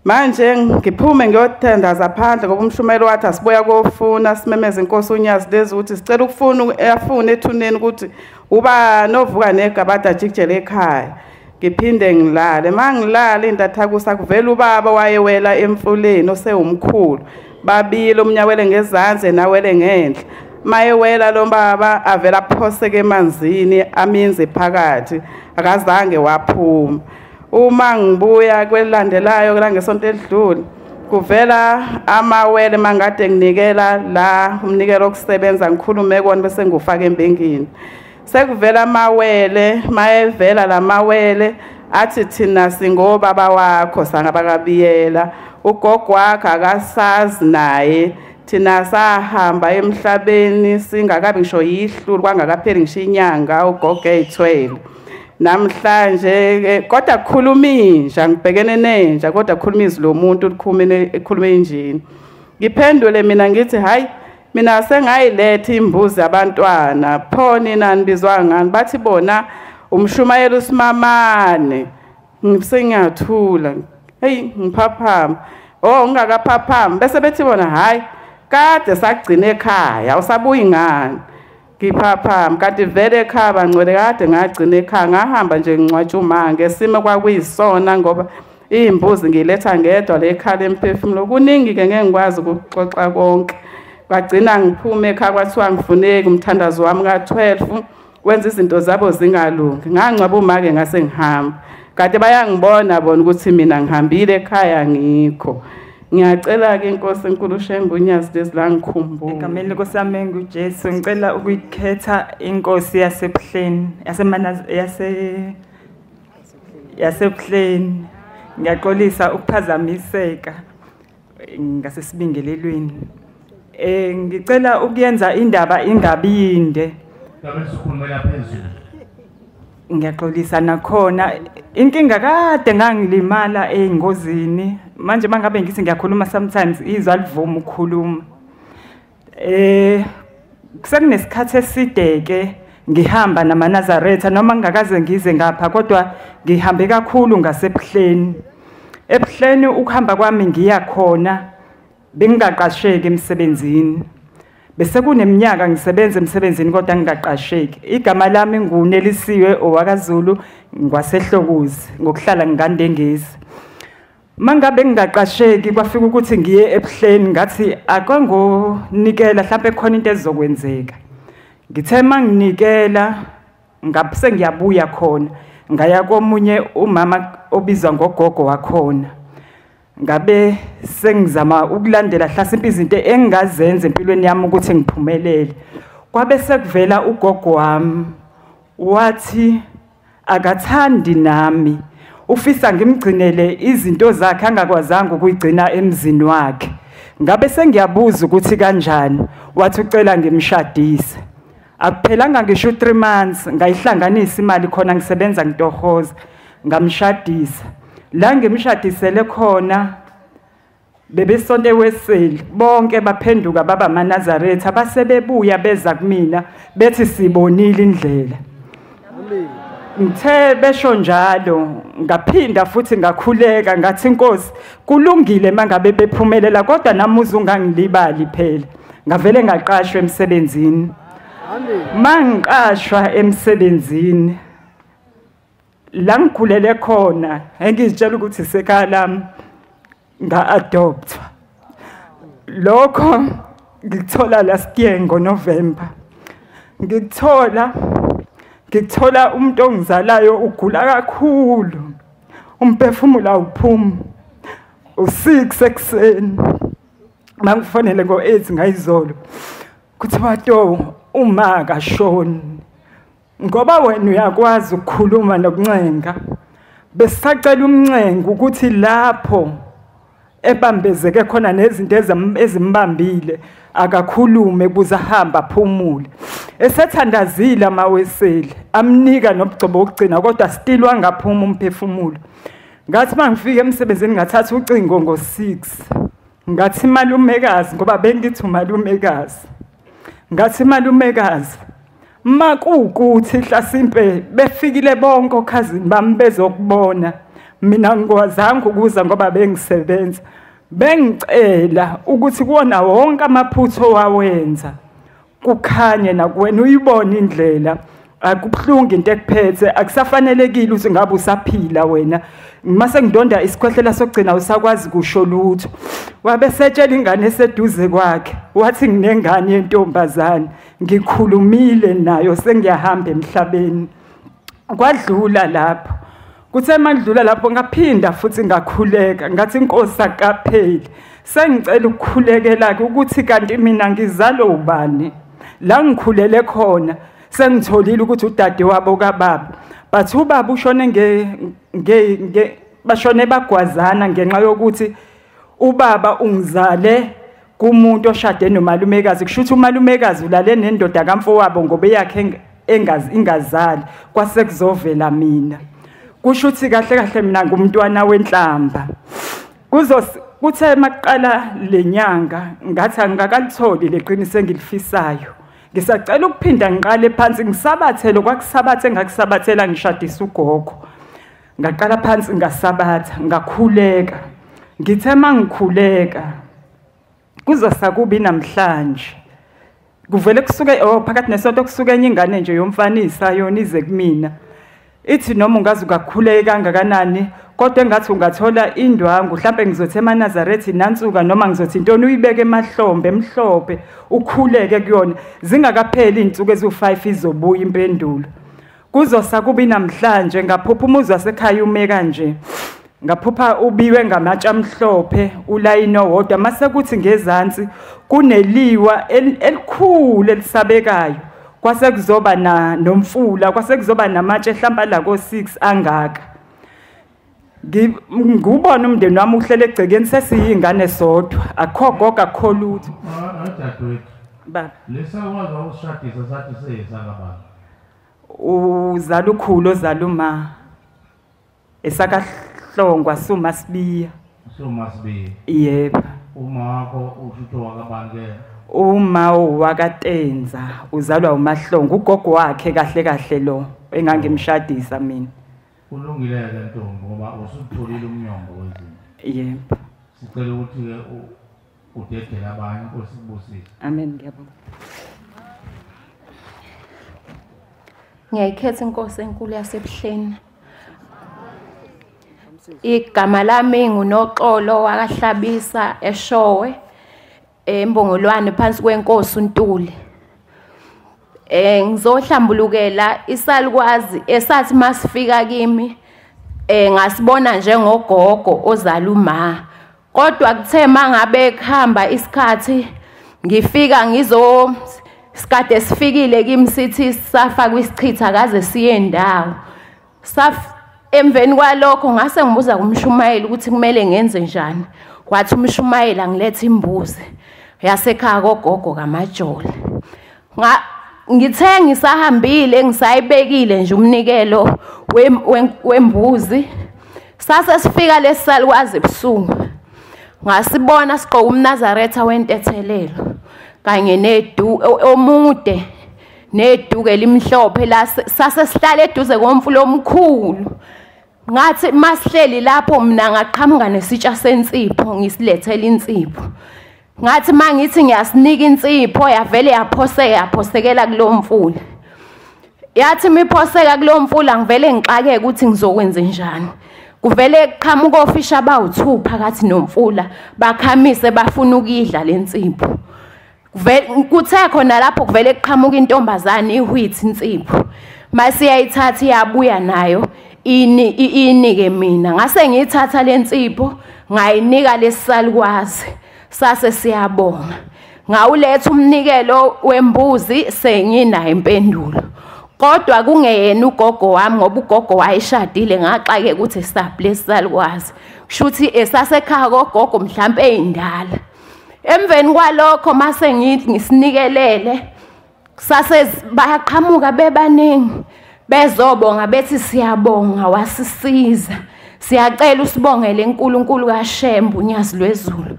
Manje ngiphume ngiyothandaza phandle ngoba umshumelo wathi asibuya kofuna simemeze inkosi uNyazi lezi ukuthi sicela ukufuna afune ethuneni ukuthi uba novuka negabada ajikijele ekhaya. Ngiphinde ngilale, mangilala intathakusa kuvela ubaba wayewela emfuleni osewumkhulu. Babili umnyawele ngezansi nawele ngenhla. Mayewela lo baba avela phoseke emanzini aminze phakathi, akazange waphuma. Uma ngibuya kwelandelayo la ngesonto elidlule kuvela amawele mangade nginikela la umnikelo wokusebenza ngikhulume kona bese ngufaka embengini. Sekuvela amawele, mayevela lamawele athi thina singobaba wakho sangabakabiyela, ugogo wakhe akasazi naye, thina sahamba emhlabeni singakabi ngisho yihlulu kwangakapheli ngisho inyanga ugogo eyithwele. Namhlanje kodwa kukhuluma inja, ngibhekene nenja kodwa kukhuluma izwi lomuntu likhulume injini. Ngiphendule mina ngithi hayi mina sengayiletha imbuzi abantwana, pho nina nibizwa ngani? Bathi bona umshumayelo usimamane. Ngisengiyathula, hey ngiphaphama. Oh ngingakaphaphama bese bethi bona hayi kade sagcina ekhaya awusabuyi ngani? Ngiphaphama kanti vele ekhaya bangcwele kade ngagcina ekhaya, ngahamba nje ngcwatsha uma ngesimo kwakuyisona ngoba imbuzi ngiletha ngedwa le ekhaya emphefumulo. Kuningi ke ngeke ngikwazi ukuxoxa konke. Kwagcina ngiphume ekhaya kwathiwa ngifuneki umthandazo wami ka-12 wenza izinto zabo zingalungi. Ngangcwaba uma-ke ngase ngihamba, kade bayangibona bona ukuthi mina ngihambile ekhaya ngikho. Ngiyacela-ke inkosi enkulu uShembe uNyazi lezi la ngikhumbule. Egameni lenkosi yami enguJesu ngicela ukuyikhetha inkosi yasebuhleni yasebuhleni. Ngiyaxolisa ukuphazamiseka ngasesibingelelweni. Ngicela ukuyenza indaba ingabi yinde. Ngabe sikhulumela phezulu. Ngiyaxolisa nakhona inkinga kade ngangilimala ey'ngozini. Manje mangabe ngithi ngiyakhuluma sometimes izwi alivumi ukukhuluma. Sekunesikhathi eside ke ngihamba namaNazaretha noma ngingakaze ngize ngapha kodwa ngihambe kakhulu ngasebuhleni. Ebuhleni ukuhamba kwami ngiya khona bengingaqasheki emsebenzini. Bese kuneminyaka ngisebenza emsebenzini kodwa ngingaqasheki. Igama lami nguNelisiwe owakaZulu ngwaseHlokuzi ngokuhlala ngikandengezi. Mangabe ngingaqasheki kwafika ukuthi ngiye ebuhleni ngathi akangonikela mhlawumbe khona into ezokwenzeka. Ngithe manginikela ngapse ngiyabuya khona ngaya komunye umama obizwa ngogogo wakhona. Ngabe sengizama ukulandela hlasimpe izinto engingazenza empilweni yami ukuthi ngiphumelele. Kwabe sekuvela ugogo wami wathi akathandi nami, ufisa ngimgcinele izinto zakhe angakwazanga ukuyigcina emzini wakhe. Ngabe sengiyabuza ukuthi kanjani, wathi ucela ngimshadise. Akuphelanga ngisho 3 months ngayihlanganisa imali khona ngisebenza ngitohoza ngamshadisa. La ngimshadisele khona bebesonto eWeseli bonke baphenduka baba amaNazaretha, basebebuya beza kumina bethi sibonile indlela. Ngithe besho njalo ngaphinda futhi ngakhuleka ngathi Inkosi kulungile mangabe bephumelela kodwa nami uzungangilibali phela. Ngavele ngaqashwa emsebenzini. Mangiqashwa emsebenzini la ngikhulele khona engizitshela ukuthi sekhaya lami nga-adopt. Lokho ngikuthola last year ngoNovember. Ngikuthola umuntu ongizalayo ugula kakhulu. Umphefumulo awuphumi. U6 ekuseni. Mangifonele ngo8 ngayizolo. Kuthiwa to uma akashoni. Ngoba wena uyakwazi ukukhuluma nokuncenga. Besacela umncengo ukuthi lapho ebambezeke khona nezinto ezimbambile akakhulume kuze ahamba aphumule. Esethandazile amaweseli amnika nobugcobo wokugcina kodwa still wangaphuma umphefumulo. Ngathi mangifika emsebenzini ngathatha ucingo ngo6. Ngathi malumekazi ngoba bengithi umalumekazi. Ngathi malumekazi makuwukuthi hlasimpe befikile bonke okhazini bami bezokubona mina ngikwazanga ukuza ngoba bengisebenza. Bengicela ukuthi kuwona wonke amaphutho wawenza kukhanye nakuwena uyibone indlela. Akubuhlungu into ekuphethe, akusafanelekile ukuthi ngabe usaphila wena. Mase ngidonda isikhwehlela sokugcina usakwazi kusho lutho. Wabe setshela ingane eseduze kwakhe wathi nginengane yentombazane ngikhulumile nayo sengiyahamba emhlabeni. Kwadlula lapho. Kuthe mandlula lapho ngaphinda futhi ngakhuleka ngathi Inkosi akapheli. Sengicela ukukhulekela ukuthi kanti mina ngizalo ubani la ngikhulele khona. Sengitholile ukuthi udade wabo kababa but ubaba ushone nge bashone bagwazana ngenxa yokuthi ubaba ungizale kumuntu oshade nomalumekazi. Kusho ukuthi umalumekazi ulale nendoda kamfowabo ngoba yakhe ingazali kwase kuzovela mina. Kusho ukuthi kahle kahle mina ngumntwana wenhlamba. Kuthe maqala lenyanga ngathi angikalitholi leqiniso engilifisayo. Ngisacela ukuphinda ngiqale phansi ngisabathele kwakusabathe ngakusabathela ngishadisa ugogo. Ngaqala phansi ngasabatha ngakhuleka. Ngithe mangikhuleka kuzosakubi namhlanje. Kuvele kusuke phakathi nesonto kusuke enye ingane nje yomfanisa yona ize kumina. Ithi noma ungaze ukakhuleka kangakanani kodwa engathi ungathola indwangu mhlambe ngizothi emaNazaretha nansuka noma ngizothi intoni uyibeke emahlombe emhlophe ukhuleke kuyona zingakapheli izinsuku eziwu5 izobuya impendulo. Kuzosa kubi namhlanje ngaphupha umuzi wasekhaya ume kanje. Ngaphupha ubiwe ngamatshe amhlophe ulayini owodwa mase kuthi ngezansi kuneliwa elikhulu elisabekayo. Kwase kuzoba na nomfula kwase kuzoba namatshe mhlawumbe la ko6 angaka. Ngubona umndeni wami uhlele egcekeni sesiyingane sodwa akho gogo akho lutho. Dadewethu baba lesakwazi ukushadisa sathi seyesakabani uzala ukhulu ozala uma esakahlongwa suMasibiya. SuMasibiya yebo. Uma wakho ushutho wakabani ke? Uma wakaTenza uzalwa uMahlongo ugogo wakhe kahle kahle lo engangimshadisa mina. Kulungile ke ntombi ngoba usutholile umnyombo wezinto. Yebo. Sicela ukuthi ke udedele abanye Inkosi ikubusise. Amen ngiyabonga. Ngiyayikhetha inkosi enkulu yaseBuhleni. Igama lami nguNoxolo wakaHlabisa eShowe eMbongolwane phansi kwenkosi uNtuli. Ngizohlambulukela isalukwazi esathi masifika kimi ngasibona njengogogo ozala uma. Kodwa kuthe mangabe kuhamba isikhathi ngifika ngizo sikade sifikile kimi sithi safaka isichitha kaze siye ndawo. Emveni kwalokho ngase ngibuza kumshumayeli ukuthi kumele ngenze njani. Wathi umshumayeli angilethe imbuzi yasekhaya kogogo kaMajola. Ngithe ngisahambile ngisayibekile nje umnikelo wembuzi. Sase sifika lesalukwazi ebusuku. Ngasibona sigqoka umNazaretha wentethelelo kanye nedu omude Neduke elimhlophe la sase sihlale eduze komfula omkhulu. Ngathi masihleli lapho mina ngaqhamuka nesitsha sensipho ngisilethela insipho. Ngathi mangithi ngiyasinika insipho yavele yaphoseka yaphosekela kulomfula. Yathi miphoseka kulomfula ngivele ngixakeke ukuthi ngizokwenza njani. Kuvele qhamuka ofisha abawu2 phakathi nomfula bakhamise bafuna ukudla lensipho. Kuthe khona lapho kuvele kuqhamuka intombazane ihwithi insipho. Masiyayithatha iyabuya nayo inike mina. Ngase ngiyithatha lensipho ngayinika lesisalukwazi sase siyabonga. Ngawuletha umnikelo wembuzi senginayo impendulo. Kodwa kungeyena ugogo wami ngoba ugogo wayeshadile ngaxake ukuthi esisalukwazi. Kushuthi esasekhaya kogogo mhlambe eyindala. Emveni kwalokho mase ngisinikelele sase bayaqhamuka bebaningi bezobonga bethi siyabonga wasisiza, siyacela usibongele uNkulunkulu kaShembe uNyazi lwezulu.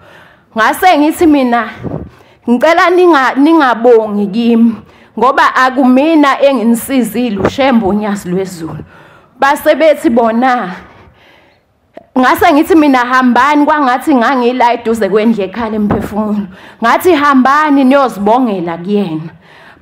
Ngase ngithi mina ngicela ningabongi kimi ngoba akumina enginisizile uShembe uNyazi lwezulu. Base bethi bona, ngase ngithi mina hambani, kwangathi ngangila eduze kwendle ekhala emphefumulo. Ngathi hambani niyozibongela kuyena.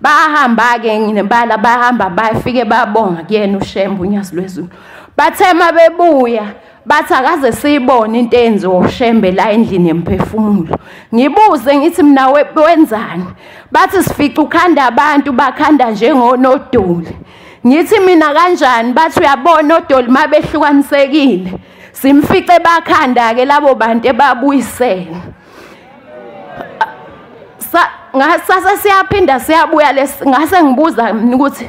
Bahamba ke nginebala bahamba bayifike babonga kuyena uShembe uNyazi lwezulu. Bathema bebuya bathi akaze siyibone into eyenziwa uShembe la endlini yemphefumulo. Ngibuze ngithi mina wenzani? Bathi sifica ukhanda abantu bakhanda njengonodoli. Ngithi mina kanjani? Bathi uyabona odoli mabehlukanisekile. Simfice bakhanda ke labo bantu ebabuyisela. Ngase siyaphinda siyabuya ngase ngibuza ukuthi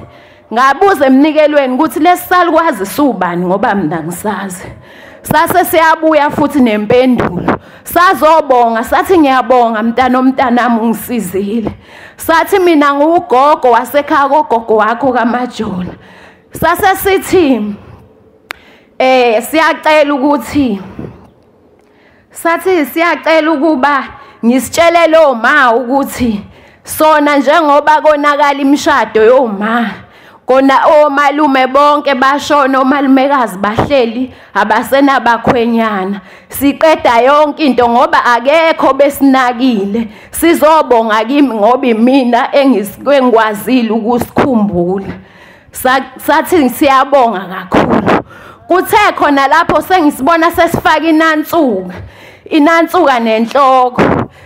ngabuza emnikelweni ukuthi lesisalukwazi subani ngoba mina ngisazi. Sase siyabuya futhi nempendulo. Sazobonga sathi ngiyabonga mntana omntanami ungisizile. Sathi mina ngugogo wasekhaya kogogo wakho kaMajola. Sase sithi siyacela ukuthi sathi siyacela ukuba ngisitshele lo ma ukuthi sona njengoba konakala imishado yoma kona omalume bonke bashona omalumekazi bahleli abasenabakhwenyana, siqeda yonke into ngoba akekho besinakile, sizobonga kimi ngoba imina engikwazile ukusikhumbula. Sathi siyabonga kakhulu. Kuthe khona lapho sengisibona sesifaka inansuka nenhloko,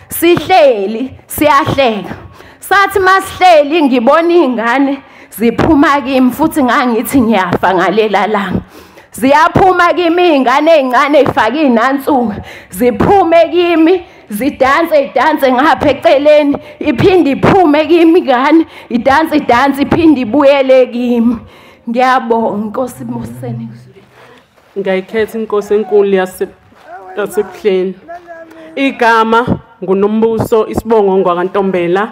sihleli siyahleka. Sathi masihleli ngibona ingane ziphuma kimi futhi ngangithi ngiyafa ngalela langa. Ziyaphuma kimi ingane ezincane ezifaka inansuka, ziphume kimi zidanse idanse ngapha eceleni, iphinde iphume kimi ingane idanse idanse iphinde ibuyele kimi. Ngiyabonga Nkosi ibusiseni. Ngiyayikhetha inkosi enkulu yaseBuhleni. Igama nguNombuso, isibongo ngwakaNtombela.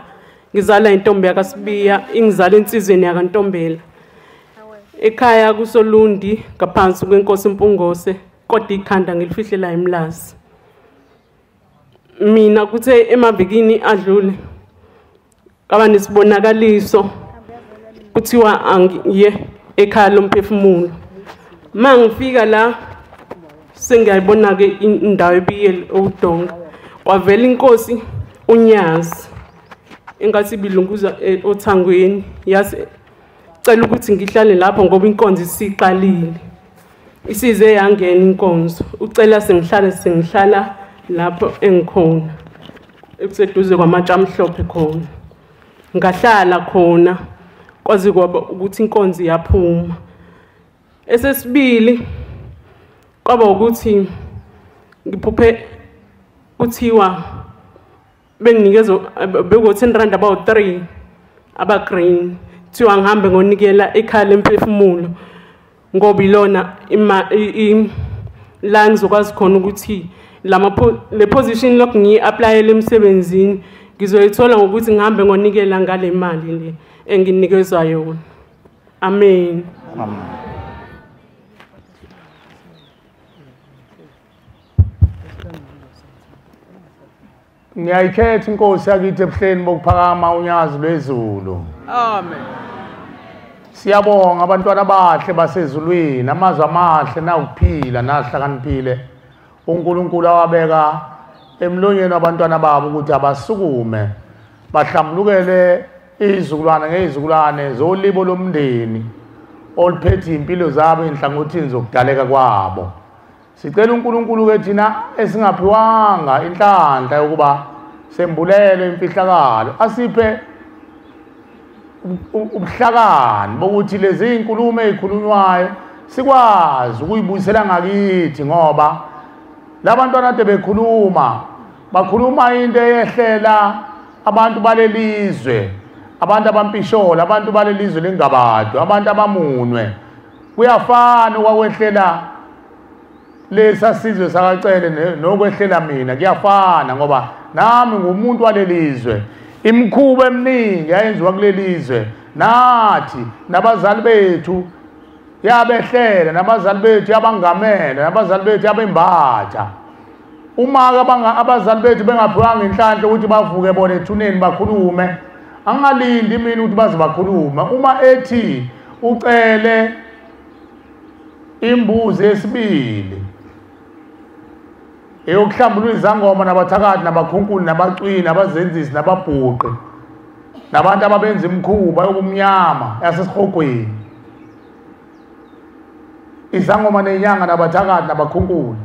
Ngizala intombi yakaSibiya, ingizala insizweni yakaNtombela. Ekhaya kuSolundi ngaphansi kwenkosi Mpungose, kodwa ikhanda ngilifihlela eMlazi. Mina kuthe emavikini adlule kwaba nesibonakaliso kuthiwa angiye ekhaya lomphefumulo. Mangifika la sengiyayibona ke indawo ebiyele udonga, kwavela inkosi uNyazi engathi bilunguza othangweni, yazi cela ukuthi ngihlale lapho ngoba inkonzo isiqalile, isize yangena inkonzo, ucela sengihlala lapho engikhona ekuseduze kwamatshe amhlophe khona. Ngahlala khona kwazi kwaba ukuthi inkonzo iyaphuma. Esesibili kwaba ukuthi ngiphuphe kuthiwa benginikeza beko 10 rand about 3 aba green, kuthiwa ngihambe ngonikela ekhaya lemphefumulo ngoba ilona la ngizokwazi khona ukuthi le position lokhu ngiyi-applyele emsebenzini ngizoyithola ngokuthi ngihambe ngonikela ngale mali le enginikezwa yona. Amen. Amen. Ngiyayikhetha inkosi yakithi eBuhleni bokuphakama uNyazi lwezulu. Amen. Siyabonga abantwana abahle basezulwini, amazwi amahle nawukuphila nahlakaniphile uNkulunkulu awabeka emlonyeni wabantwana babo ukuthi abasukume bahlambulukele izizukulwane ngezizukulwane zolibo lomndeni oluphethe impilo zabo enhlangothini zokudaleka kwabo. Sicela uNkulunkulu ke thina esingaphiwanga inhlanhla yokuba sembulele imfihlakalo, asiphe ubuhlakani bokuthi lezi inkulumo ezikhulunywayo sikwazi ukuyibuyisela ngakithi, ngoba labantwana ade bekhuluma bakhuluma into eyehlela abantu balelizwe, abantu abampisholo, abantu balelizwe lengabadwa, abantu abamunwe. Kuyafana okwakwehlela lesa sizwe sakaCele nokwehlela mina, kuyafana ngoba nami ngumuntu walelizwe. Imikhuba eminingi yayenziwa kulelizwe, nathi nabazali bethu yabehlela, nabazali bethu yabangamela, nabazali bethu yabembatha. Uma abazali bethu bengaphiwanga inhlanhla ukuthi bavuke bona ethuneni bakhulume, angalindi mina ukuthi baze bakhulume. Uma ethi ucele imbuzi yesibili eyokuhlambulula izangoma nabathakathi nabakhunkuli nabacwini nabazenzisi nababhuqi nabantu ababenza imikhuba yobumnyama yasesihogweni, izangoma nenyanga nabathakathi nabakhunkuli,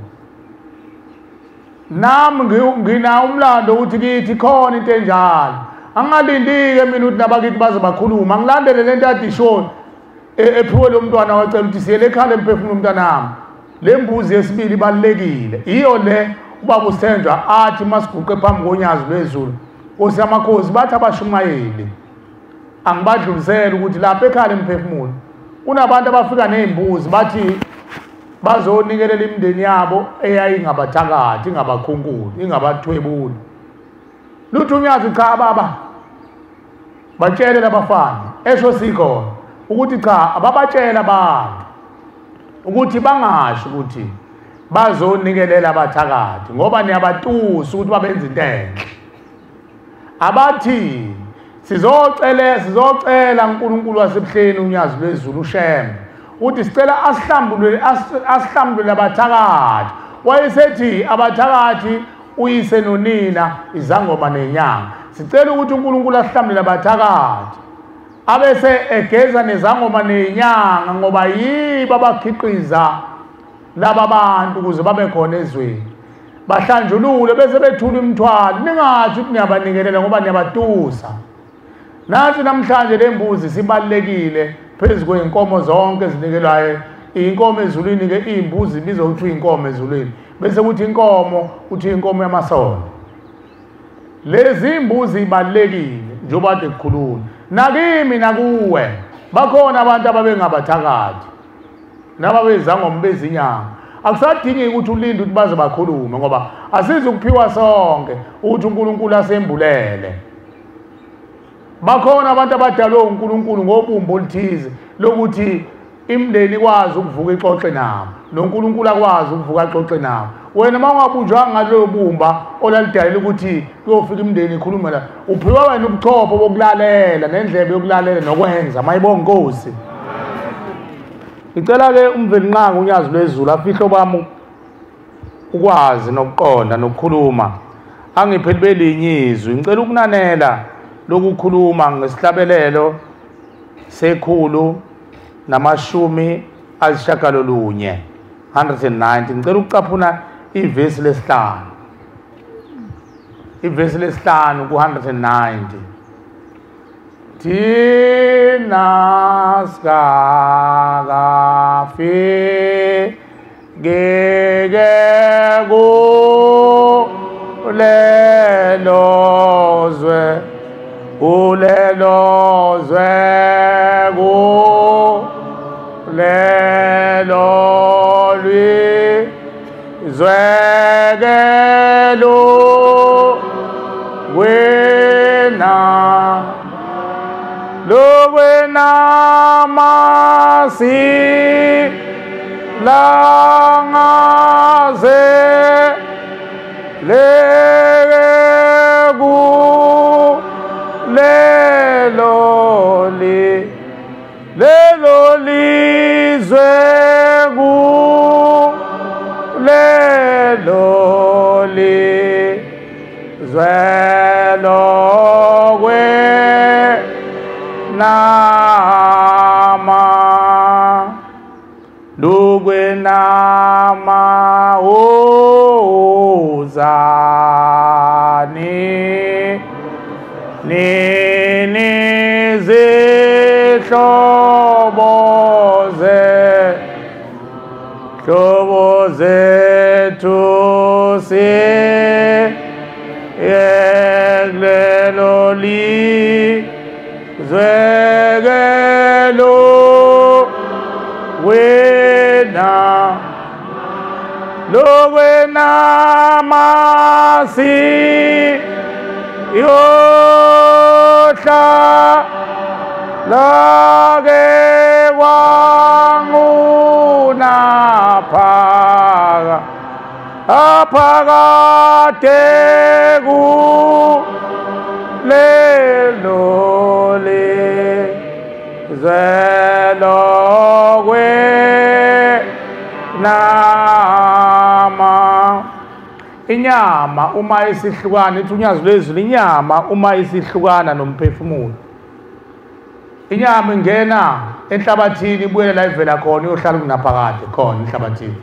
nami nginawo umlando ukuthi kithi khona into enjalo. Angalindike mina ukuthi nabakithi baze bakhuluma, angilandele lento adishoni ephiwe lo mntwana wacela ukuthi siyele ekhaya emphefumulo umntanami. Le mbuzi yesibili ibalulekile, iyo le ubaba uSthenjwa athi masiguqe phambi konyazi lwezulu Nkosi yamakhosi, bathi abashumayeli angibadlulisele ukuthi lapha ekhaya emphefumulo kunabantu abafika nezimbuzi bathi bazonikelela imindeni yabo eyayingabathakathi, ingabakhunkuli, ingabathwebuli. Lutho unyazi cha baba, batshele labafana esho sikhona ukuthi cha, ababatshela abantu ukuthi bangasho ukuthi bazonikelela abathakathi ngoba niyabatusa ukuthi babenza into enhle. Abathi sizocela uNkulunkulu wasebuhleni unyazi lwezulu uShembe uthi sicela asihlambulule abathakathi. Wayesethi abathakathi uyise nonina, izangoma nenyanga. Sicela ukuthi uNkulunkulu asihlambulule abathakathi abese egeza nezangoma nenyanga, ngoba yibo abakhiqiza laba bantu ukuze babe khona ezweni, bahlanjulule bese bethula imithwalo. Ningathi ukuthi niyabanikelela ngoba niyabatusa. Nathi namhlanje le mbuzi sibalulekile phezu kwey'nkomo zonke ezinikelwayo. Iy'nkomo ezulwini ke, iy'mbuzi ibizwa ukuthi iy'nkomo ezulwini, bese kuthi inkomo uthi inkomo yamasondo. Lezi mbuzi ibalulekile njengoba kade kukhulunywa nakimi nakuwe. Bakhona abantu ababengabathakathi nababezangoma bezinyanga. Akusadingeki ukuthi ulinde ukuthi baze bakhulume, ngoba asizukuphiwa sonke ukuthi uNkulunkulu asembulele. Bakhona abantu abadalwe uNkulunkulu ngobumbo oluthize lokuthi imndeni ikwazi ukuvuka ixoxe nabo, noNkulunkulu akwazi ukuvuka axoxe nabo. Wena uma ungabunjwanga ngaloyo bumba olalidalela ukuthi kuyofika imndeni ikhulume la, uphiwa wena ubuchopho bokulalela nendlebe yokulalela nokwenza. Mayibonge Nkosi. Ngicela ke uMvelinqangi unyazi lwezulu afihle obami ukwazi nokuqonda nokukhuluma, angiphe libe linye izwi. Ngicela ukunanela lokukhuluma ngesihlabelelo se-190, 190. Ngicela ukucaphuna ivesi lesihlanu, ivesi lesihlanu ku-190. Thina sikakafiki ke kulelo zwe, kulelo zwe, kulelo lizwe ke lukwena, lukwena masilangaze leke kulelo Lukwenama ozani nini zihlobo zethu siye kulelo lizwe wena lowena masi yohla lage wanguna phaka aphakade ku lelo lizwe nama. Inyama uma isihlukana, ithi unyazi lwezulu, inyama uma isihlukana nomphefumulo, inyama ingena enhlabathini ibuyele la ivela khona, iyohlala kunaphakade khona enhlabathini.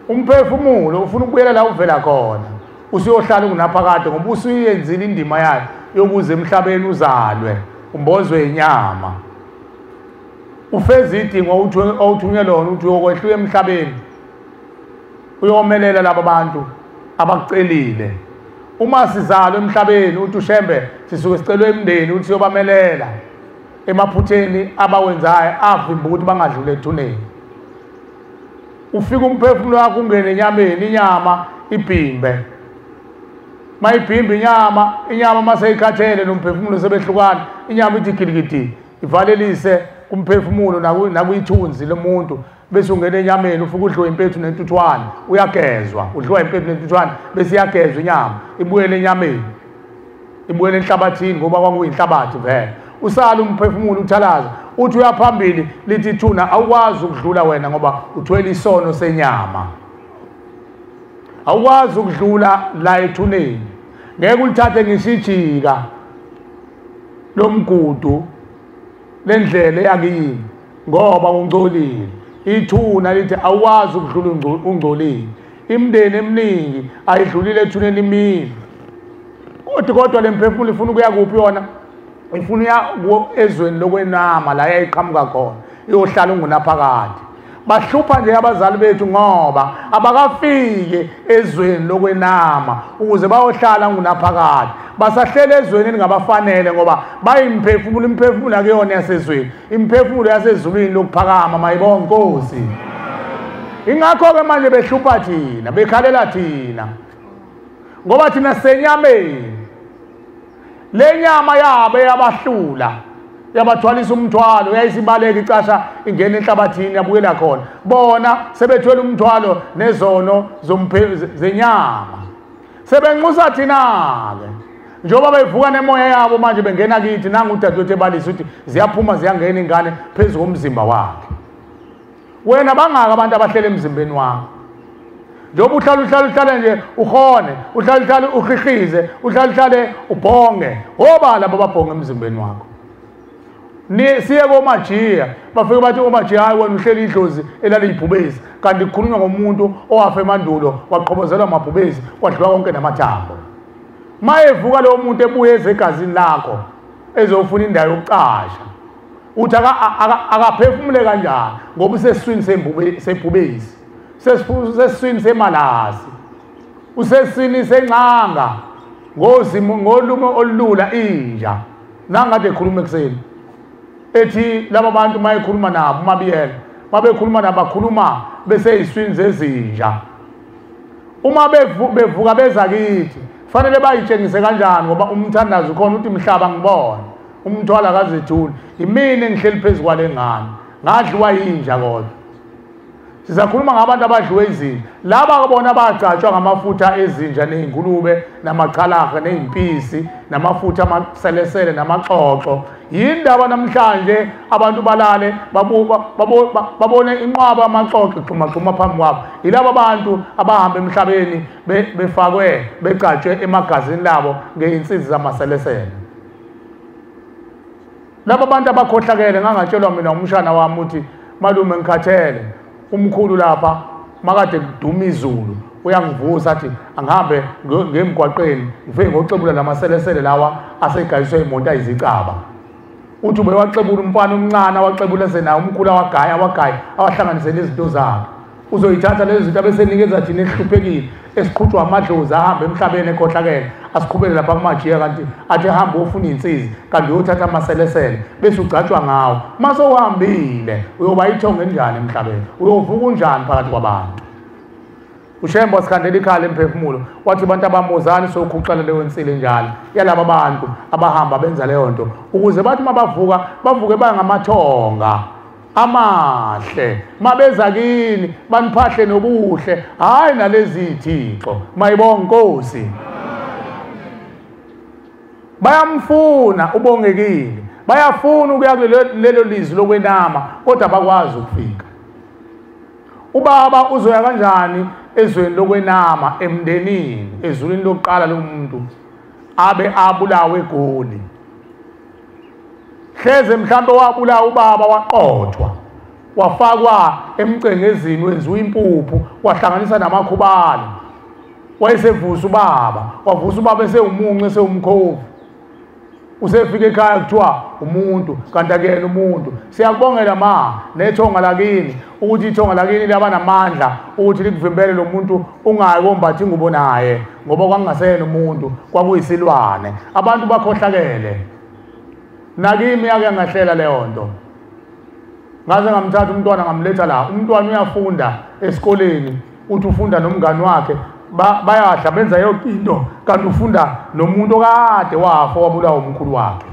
Umphefumulo ufuna ukubuyela la uvela khona, usuyohlala kunaphakade ngoba usuyenzile indima yayo yokuze emhlabeni uzalwe umbozwe inyama, ufeze idingo owuthunyelwe lona ukuthi uyokwehluka emhlabeni uyomelela laba bantu abakucelile. Uma sizalwe emhlabeni uthi uShembe sisuke sicelwe emndeni ukuthi siyobamelela emaphutheni abawenzayo avimba ukuthi bangadluli ethuneni. Ufika umphefumulo wakho ungene enyameni, inyama ibhimbe. Mayibhimbe inyama, inyama maseyikhathele nomphefumulo sebehlukana, inyama ithi gilikidi ivalelise kumphefumulo nakuyithunzi lomuntu, bese ungena enyameni ufika udliwe impethu nentuthwane, uyagezwa, udliwa impethu nentuthwane bese iyagezwa inyama, ibuyele enyameni, ibuyele enhlabathini ngoba kwakuyinhlabathi vele. Usala umphefumulo uthalaza, uthi uyaphambili lithi ithuna awukwazi ukudlula wena ngoba uthwele isono senyama. Awukwazi ukudlula la ethuneni, ngeke ulithathe ngisho ijika lomgudu lendlela eyakini ngoba ungcolile. Ithuna lithi awukwazi ukudlula ungcolile. Imindeni eminingi ayidlulile ethuneni imile. Kodwa le mphefumulo ifuna ukuya kuphi yona? Ifuna uya ezweni lokwenama la yayiqhamuka khona, iyohlala ungunaphakade. Bahlupha nje abazali bethu ngoba abakafiki ezweni lokwenama ukuze bayohlala ngunaphakade. Basahlele ezweni elingabafanele ngoba bayimphefumulo, imphefumulo akuyona yasezweni, imphefumulo yasezulwini lokuphakama. Mayibonge Nkosi. Ingakho-ke manje behlupha thina, bekhalela thina ngoba thina senyameni. Le nyama yabo yabahlula, yabathwalisa umthwalo, yayisibaleka icasha ingena enhlabathini yabuyela khona. Bona sebethwele umthwalo nezono zenyama, sebenxusa thina-ke njengoba bevuka nemoya yabo manje bengena kithi. Nangu udadewethu ebalisa ukuthi ziyaphuma ziyangena ingane phezu komzimba wakhe. Wena bangaka abantu abahlele emzimbeni wakho? Njengoba uhlala uhlala uhlale nje uhone, uhlala uhlale uhihlize, uhlala uhlale ubhonge, oba labo babhonge emzimbeni wakho. Siye komajiya, bafike bathi omajiya, hayi wena uhleli idlozi elaliyibhubesi, kanti kukhulunywa ngomuntu owafa emandulo waqhobozelwa amabhubesi kwadliwa konke namathambo. Mayevuka lowo muntu ebuye ezegazini lakho ezofuna indawo yokucasha, uthi akaphefumule kanjani ngoba usesiswini sebhubesi, usesiswini semalazi, usesiswini sencanga ngolumi olula inja. Nangade ekhuluma ekuseni ethi laba bantu mayekhuluma nabo mabiyela mabekhuluma nabo bakhuluma beseyiswini zezinja. Uma bevuka beza kithi fanele bayitshengise kanjani ngoba umthandazo ukhona uthi mhlaba ngibona umthwala kazethuli imini engihleli phezu kwale ngane ngadliwa yinja. Kodwa sizakhuluma ngabantu abadliwe izinja. Laba bona bagcatshwa ngamafutha ezinja ney'ngulube namachalaha ney'mpisi namafutha amaselesele namaxoxo. Yindaba namhlanje abantu balale babone inqwaba amaxoxo igxumagxuma phambi kwabo. Yilaba bantu abahamba emhlabeni befakwe begcatshwe emagazini labo ngey'nsizi zamaselesele. Laba bantu abakhohlakele, ngangatshelwa mina umshana wami ukuthi Malume ngikhathele, umkhulu lapha makade kuduma izulu uyangivusa athi angihambe ngemgwaqeni ngifike ngoxebula lamaselesele lawa asegayiswe imoto ayizicaba. Uthi ubewaxebula umfana omncane awaxebula senawo umkhulu awagaya awahlanganisele izinto zakhe. Uzoyithatha lezi zinto abesenikeza thina ehluphekile esiqhutshwa amadlozi ahambe emhlabeni ekhohlakele asiqhubele lapha kumajiya, kanti athi hamba ufuna insizi kanti uyothatha amaselesele bese ugcatshwa ngawo. Mase uhambile uyoba ithongo enjani emhlabeni, uyovuka unjani phakathi kwabantu? uShembe wasikhandela ikhala emphefumulo wathi abantu abamuzani sokhuxela leyo nsile njalo yalaba bantu abahamba benza leyo nto ukuze bathi mabavuka bavuke bangamathonga amahle, mabeza kini baniphahle nobuhle, hayi nalezi thixo. Mayibonga Nkosi. Bayamfuna ubongekile, bayafuna ukuya kulelo lizwi lokwenama kodwa bakwazi ukufika. Ubaba uzoya kanjani ezweni lokwenama emndenini, ezulwini lokuqala lomuntu abe abulawe eGoli? Hleze mhlambe wabulawa ubaba waqothwa wafakwa emcengezini wenziwa impuphu wahlanganisa namakhubalo, wayesevusa ubaba, wavusa ubaba esewumuncu esewumkhovu. Usefika ekhaya kuthiwa umuntu kanti akuyena umuntu. Siyakubongela ma nethonga lakini ukuthi ithonga lakini laba namandla ukuthi likuvimbele lo muntu ungayi kombatha ingubo naye, ngoba kwangasena umuntu kwakuyisilwane. Abantu bakhohlakele. Nakimi yake ngahlela leyo nto, ngaze ngamthatha umntwana ngamletha la. Umntwana uyafunda esikoleni, uthi ufunda nomngani wakhe, bayadla benza yonke into, kanti ufunda nomuntu okade wafa wabulawa umkhulu wakhe,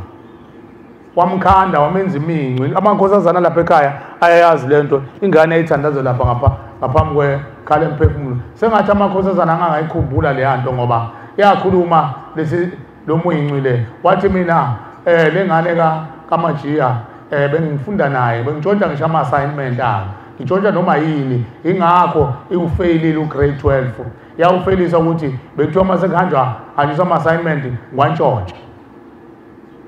wamkhanda wamenza iminci. Amakhosazana lapha ekhaya ayayazi lento, ingane ayithandaza lapha ngaphambi kwekhala emphefumulo. Sengathi amakhosazana angangayikhumbula leya nto ngoba yakhuluma lesi lo munci le, wathi mina lengane kaMajiya bengifunda naye, bengitshontsha ngisho ama-assignment akhe, ngitshontsha noma yini, ingakho iwufeyilile u-grade 12. Yawufeyilisa ukuthi bekuthiwa uma sekuhanjwa hanjiswa ama-assignment ngwantshontsha.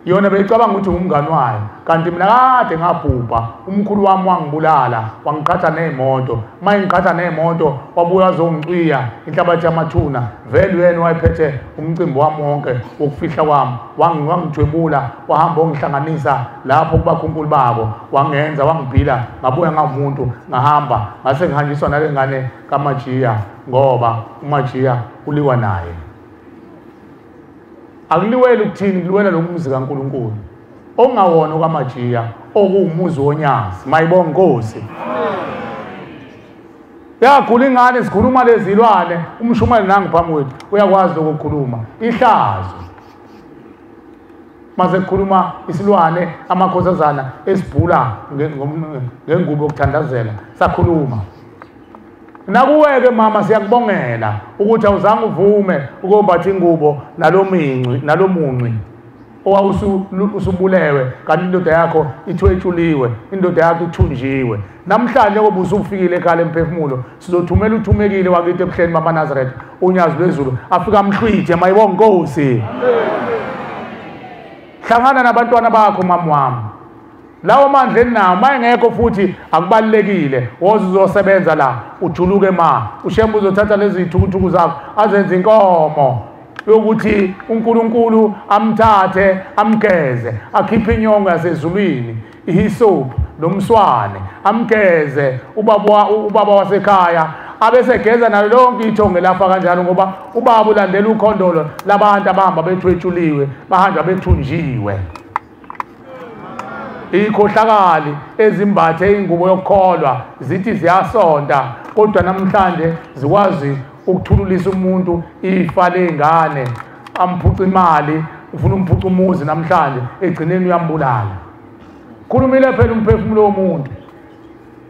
Yona beyicabanga ukuthi ngumngani wayo, kanti mina kade ngabhubha, umkhulu wami wangibulala, wangiqhatha ney'moto. Uma engiqhatha ney'moto wabuya wazongicwiya inhlabathi yamathuna, vele uyena wayephethe umcimbi wami wonke wokufihla kwami, wangithwebula wahamba wangihlanganisa lapho kubakhunkulu babo, wangenza wangibhila, ngabuya ngamuntu ngahamba, ngase ngihanjiswa nale ngane kaMajiya ngoba uMajiya uliwa naye. Akuliweli ukuthini, kuliwela lo muzi kaNkulunkulu ongawona okaMajiya, okuwumuzi wonyazi. Mayibonga Nkosi. Yakhula ingane sikhuluma lezilwane, umshumayeli nangu phambi kwethu uyakwazi ukukhuluma ihlazo. Mase kukhuluma isilwane amakhosazana esibhula ngengubo yokuthandazela sakhuluma. Nakuweke mama, siyakubongela ukuthi awuzange uvume ukombatha ingubo nalominci nalomunci owawusubulewe, kanti indoda yakho ithwetshuliwe, indoda yakho ithunjiwe. Namhlanje ngoba usufikile ekhaya emphefumulo, sizothumela uthumekile wakithi ebuhleni bamaNazaretha unyazi lwezulu afika amhlwithe. Mayibonga Nkosi. Hlangana nabantwana bakho mama wami, lawo mandla eninawo mayengekho futhi akubalulekile, woze uzosebenza la ujuluke ma uShembe uzothatha lezi zithukuthuku zakho azenze inkomo yokuthi uNkulunkulu amthathe amgeze, akhiphe inyongo yasezulwini ihisophu nomswane amgeze ubaba wasekhaya, abesegeza nalo lonke ithonge lafa kanjalo, ngoba ubaba ulandela ukhondolo labantu abahamba bethwetshuliwe, bahanjwa bethunjiwe. Ikhohlakali ezimbathe ingubo yokukholwa zithi ziyasonta, kodwa namhlanje zikwazi ukuthululisa umuntu ifa lengane, amphuca imali, ufuna umphuca umuzi, namhlanje egcineni uyambulala. Khulumile phela umphefumulo womuntu.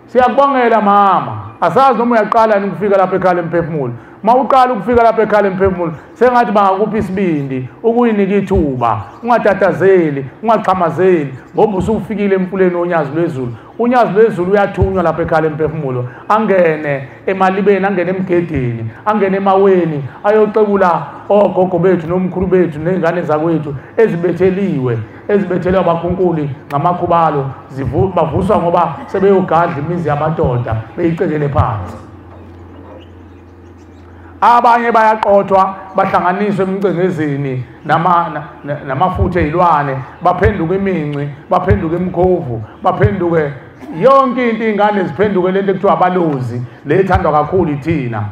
Siyakubongela mama, asazi noma uyaqala yini ukufika lapha ekhaya emphefumulo. Mawuqala ukufika lapha ekhaya emphefumulo sengathi bangakupha isibindi ukuyinika ithuba, ungatatazeli, ungaxhamazeli, ngoba usufikile emfuleni wonyazi lwezulu. Unyazi lwezulu uyathunywa lapha ekhaya emphefumulo, angene emalibeni, angene emgedeni, angene emaweni, ayoxebula ogogo bethu nomkhulu bethu nezingane zakwethu ezibetheliwe, ezibethelwe abakhunkuli ngamakhubalo, bavuswa ngoba sebeyogadla imizi yamadoda beyicekele phansi. Abanye bayaqothwa bahlanganiswe emcengezini namafutha ezilwane, baphenduke iminci, baphenduke imkhovu, baphenduke yonke into, ingane ziphenduke lento ekuthiwa abalozi, le ethandwa kakhulu ithina.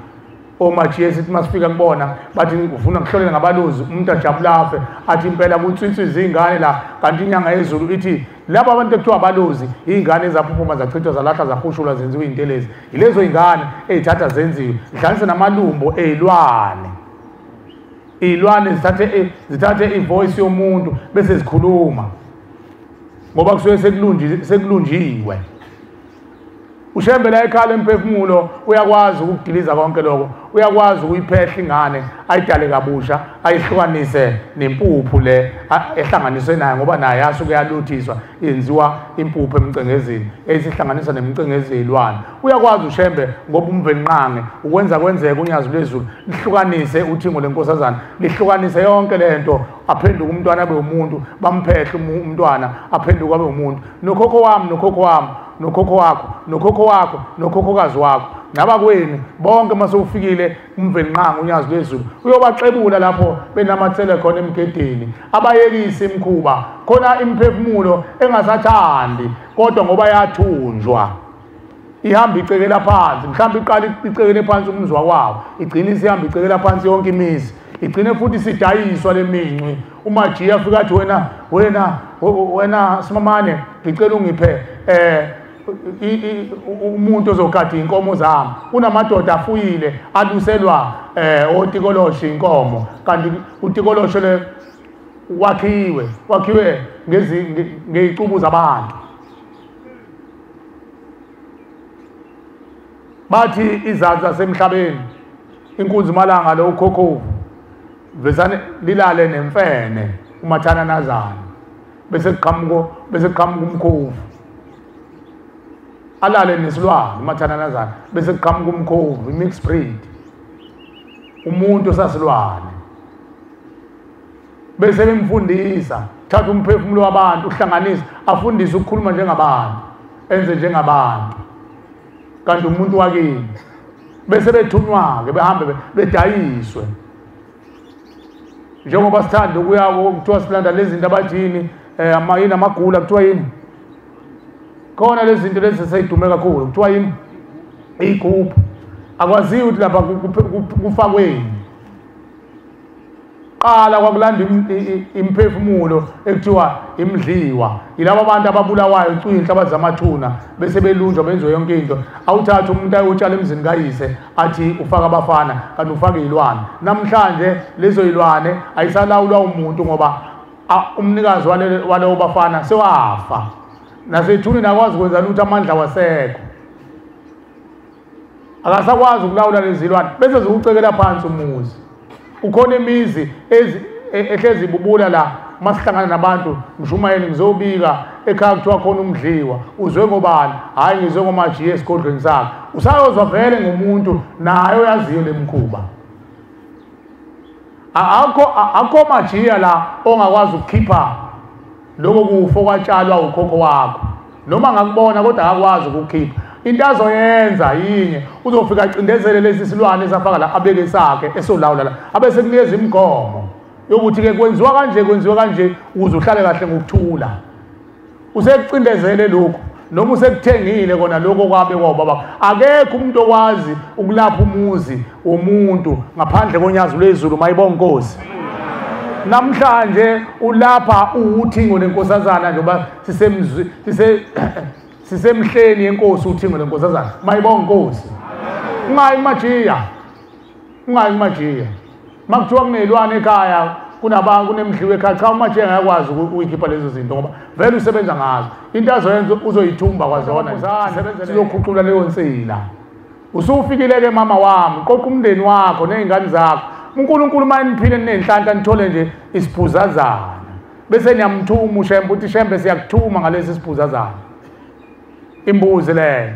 Omajiye sithi masifika kubona bathi ufuna kuhlolela ngabalozi, umuntu ajabula afe athi impela kutswitswiza izingane la, kanti inyanga yezulu ithi laba abantu ekuthiwa abalozi izingane ezaphuphuma zachithwa zalahla zahushulwa zenziwe intelezi. Yilezo izingane ezithatha zenziwe zihlanganise namalumbo ezilwane, izilwane zithathe ivoice yomuntu bese zikhuluma ngoba kusuke sekulunjiwe. Ushembe la ekhaya emphefumulo uyakwazi ukudiliza konke lokho, uyakwazi ukuyiphehla ingane ayidale kabusha, ayihlukanise nempuphu le ehlanganiswe nayo, ngoba naye yasuke yaluthiswa yenziwa impuphu emcengezini esihlanganisa nemcengezi yezilwane. Uyakwazi ushembe ngoba umvelinqange ukwenza kwenzeke unyazi lwezulu lihlukanise uthingo lenkosazana, lihlukanise yonke lento, aphenduke umntwana abe umuntu, bamphehle umntwana aphenduke abe umuntu. Nokhokho wami, nokhokho wami, nokhokho wakho, nokhokho wakho, nokhokhokazi wakho, nabakwenu bonke masewufikile umvelinqange unyazi lwezulu uyobaxebula lapho benamathele khona emgedeni, abayekise imikhuba khona imphefumulo engasathandi kodwa ngoba yathunjwa ihamba icekela phansi, mhlawumbe iqala icekele phansi umzwa wawo, igcine isihamba icekela phansi yonke imizi, igcine futhi sidayiswa leminci. Umajiya afika athi wena wena wena simamane ngicela ungiphe umuntu ozogada inkomo zami. Unamadoda afuyile aluselwa otikoloshe inkomo, kanti utikoloshe le wakhiwe ngezicubu zabantu. Bathi izazi zasemhlabeni inkunzi malanga lo ukhokhovu vezane lilale nemfene umathananazana, bese kuqhamuka umkhovu, alale nesilwane umathananazana, bese kuqhamuka umkhovu, i-mixed breed, umuntu osasilwane. Bese bemfundisa, thatha umphefumulo wabantu uhlanganise, afundise ukukhuluma njengabantu, enze njengabantu, kanti umuntu wakini. Bese bethunywa-ke behambe bedayiswe, njengoba sithanda ukuya kuthiwa silanda lezi zinto abathini yini amagula kuthiwa yini khona lezi zinto lezi seyidume kakhulu kuthiwa yini igubhu, akwaziwa ukuthi lapha kufakweni. Qala kwakulanda imphefumulo ekuthiwa imdliwa, yilabo abantu ababulawayo icwinhla abazamathuna bese belunjwa benziwe yonke into. Awuthatha umuntu ayotshala emzini kayise athi ufaka abafana kanti ufaka izilwane. Namhlanje lezo zilwane ayisalawulwa umuntu ngoba umnikazi waleyo bafana sewafa, nasethuneni akwazi ukwenza lutho, amandla wasekho, akasakwazi ukulawula lezi zilwane, bese zikucekela phansi umuzi. Ukhona imizi ehlezi ibubula la, masihlangana nabantu ngishumayele ngizobika ekhaya kuthiwa khona umdliwa, uzwe ngobani? Hhayi ngizwe ngomajiye esigodlweni sakhe. Usayozwa vele ngomuntu naye oyaziyo le mkhuba. Akho majiya la ongakwazi ukukhipha lokho kufa okwatshalwa ukhokho wakho, noma ngakubona kodwa akakwazi ukukhipha. Into azoyenza yinye, uzofika acindezele lesi silwane esafaka la, abeke sakhe esolawula la, abese kunikeza imigomo yokuthi-ke kwenziwa kanje kwenziwa kanje ukuze uhlale kahle ngokuthula. Usekucindezele lokhu noma usekuthengile kona lokho okwabekwa ubaba. Akekho umuntu okwazi ukulapha umuzi womuntu ngaphandle konyazi lwezulu, mayibonga Nkosi. Namhlanje ulapha uthingo lenkosazana njengoba sisemhleni yenkosi uthingo lenkosazana, mayibonga Nkosi. Ungayi majiya, ungayi majiya. Makuthiwa kunezilwane ekhaya, kunemdliwe ekhaya, cha umajiya ngayakwazi ukuyikhipha lezo zinto ngoba vele usebenza ngazo. Into azoyenza uzoyithumba kwazona, sizokhuqula leyo nsila. Usufikile ke mama wami, qoqa umndeni wakho nezingane zakho. uNkulunkulu mayiniphile ninenhlanhla nithole nje isiphuzazana. Bese niyamthuma uShembe uthi Shembe siyakuthuma ngalesi siphuzazana. Imbuzi leyo.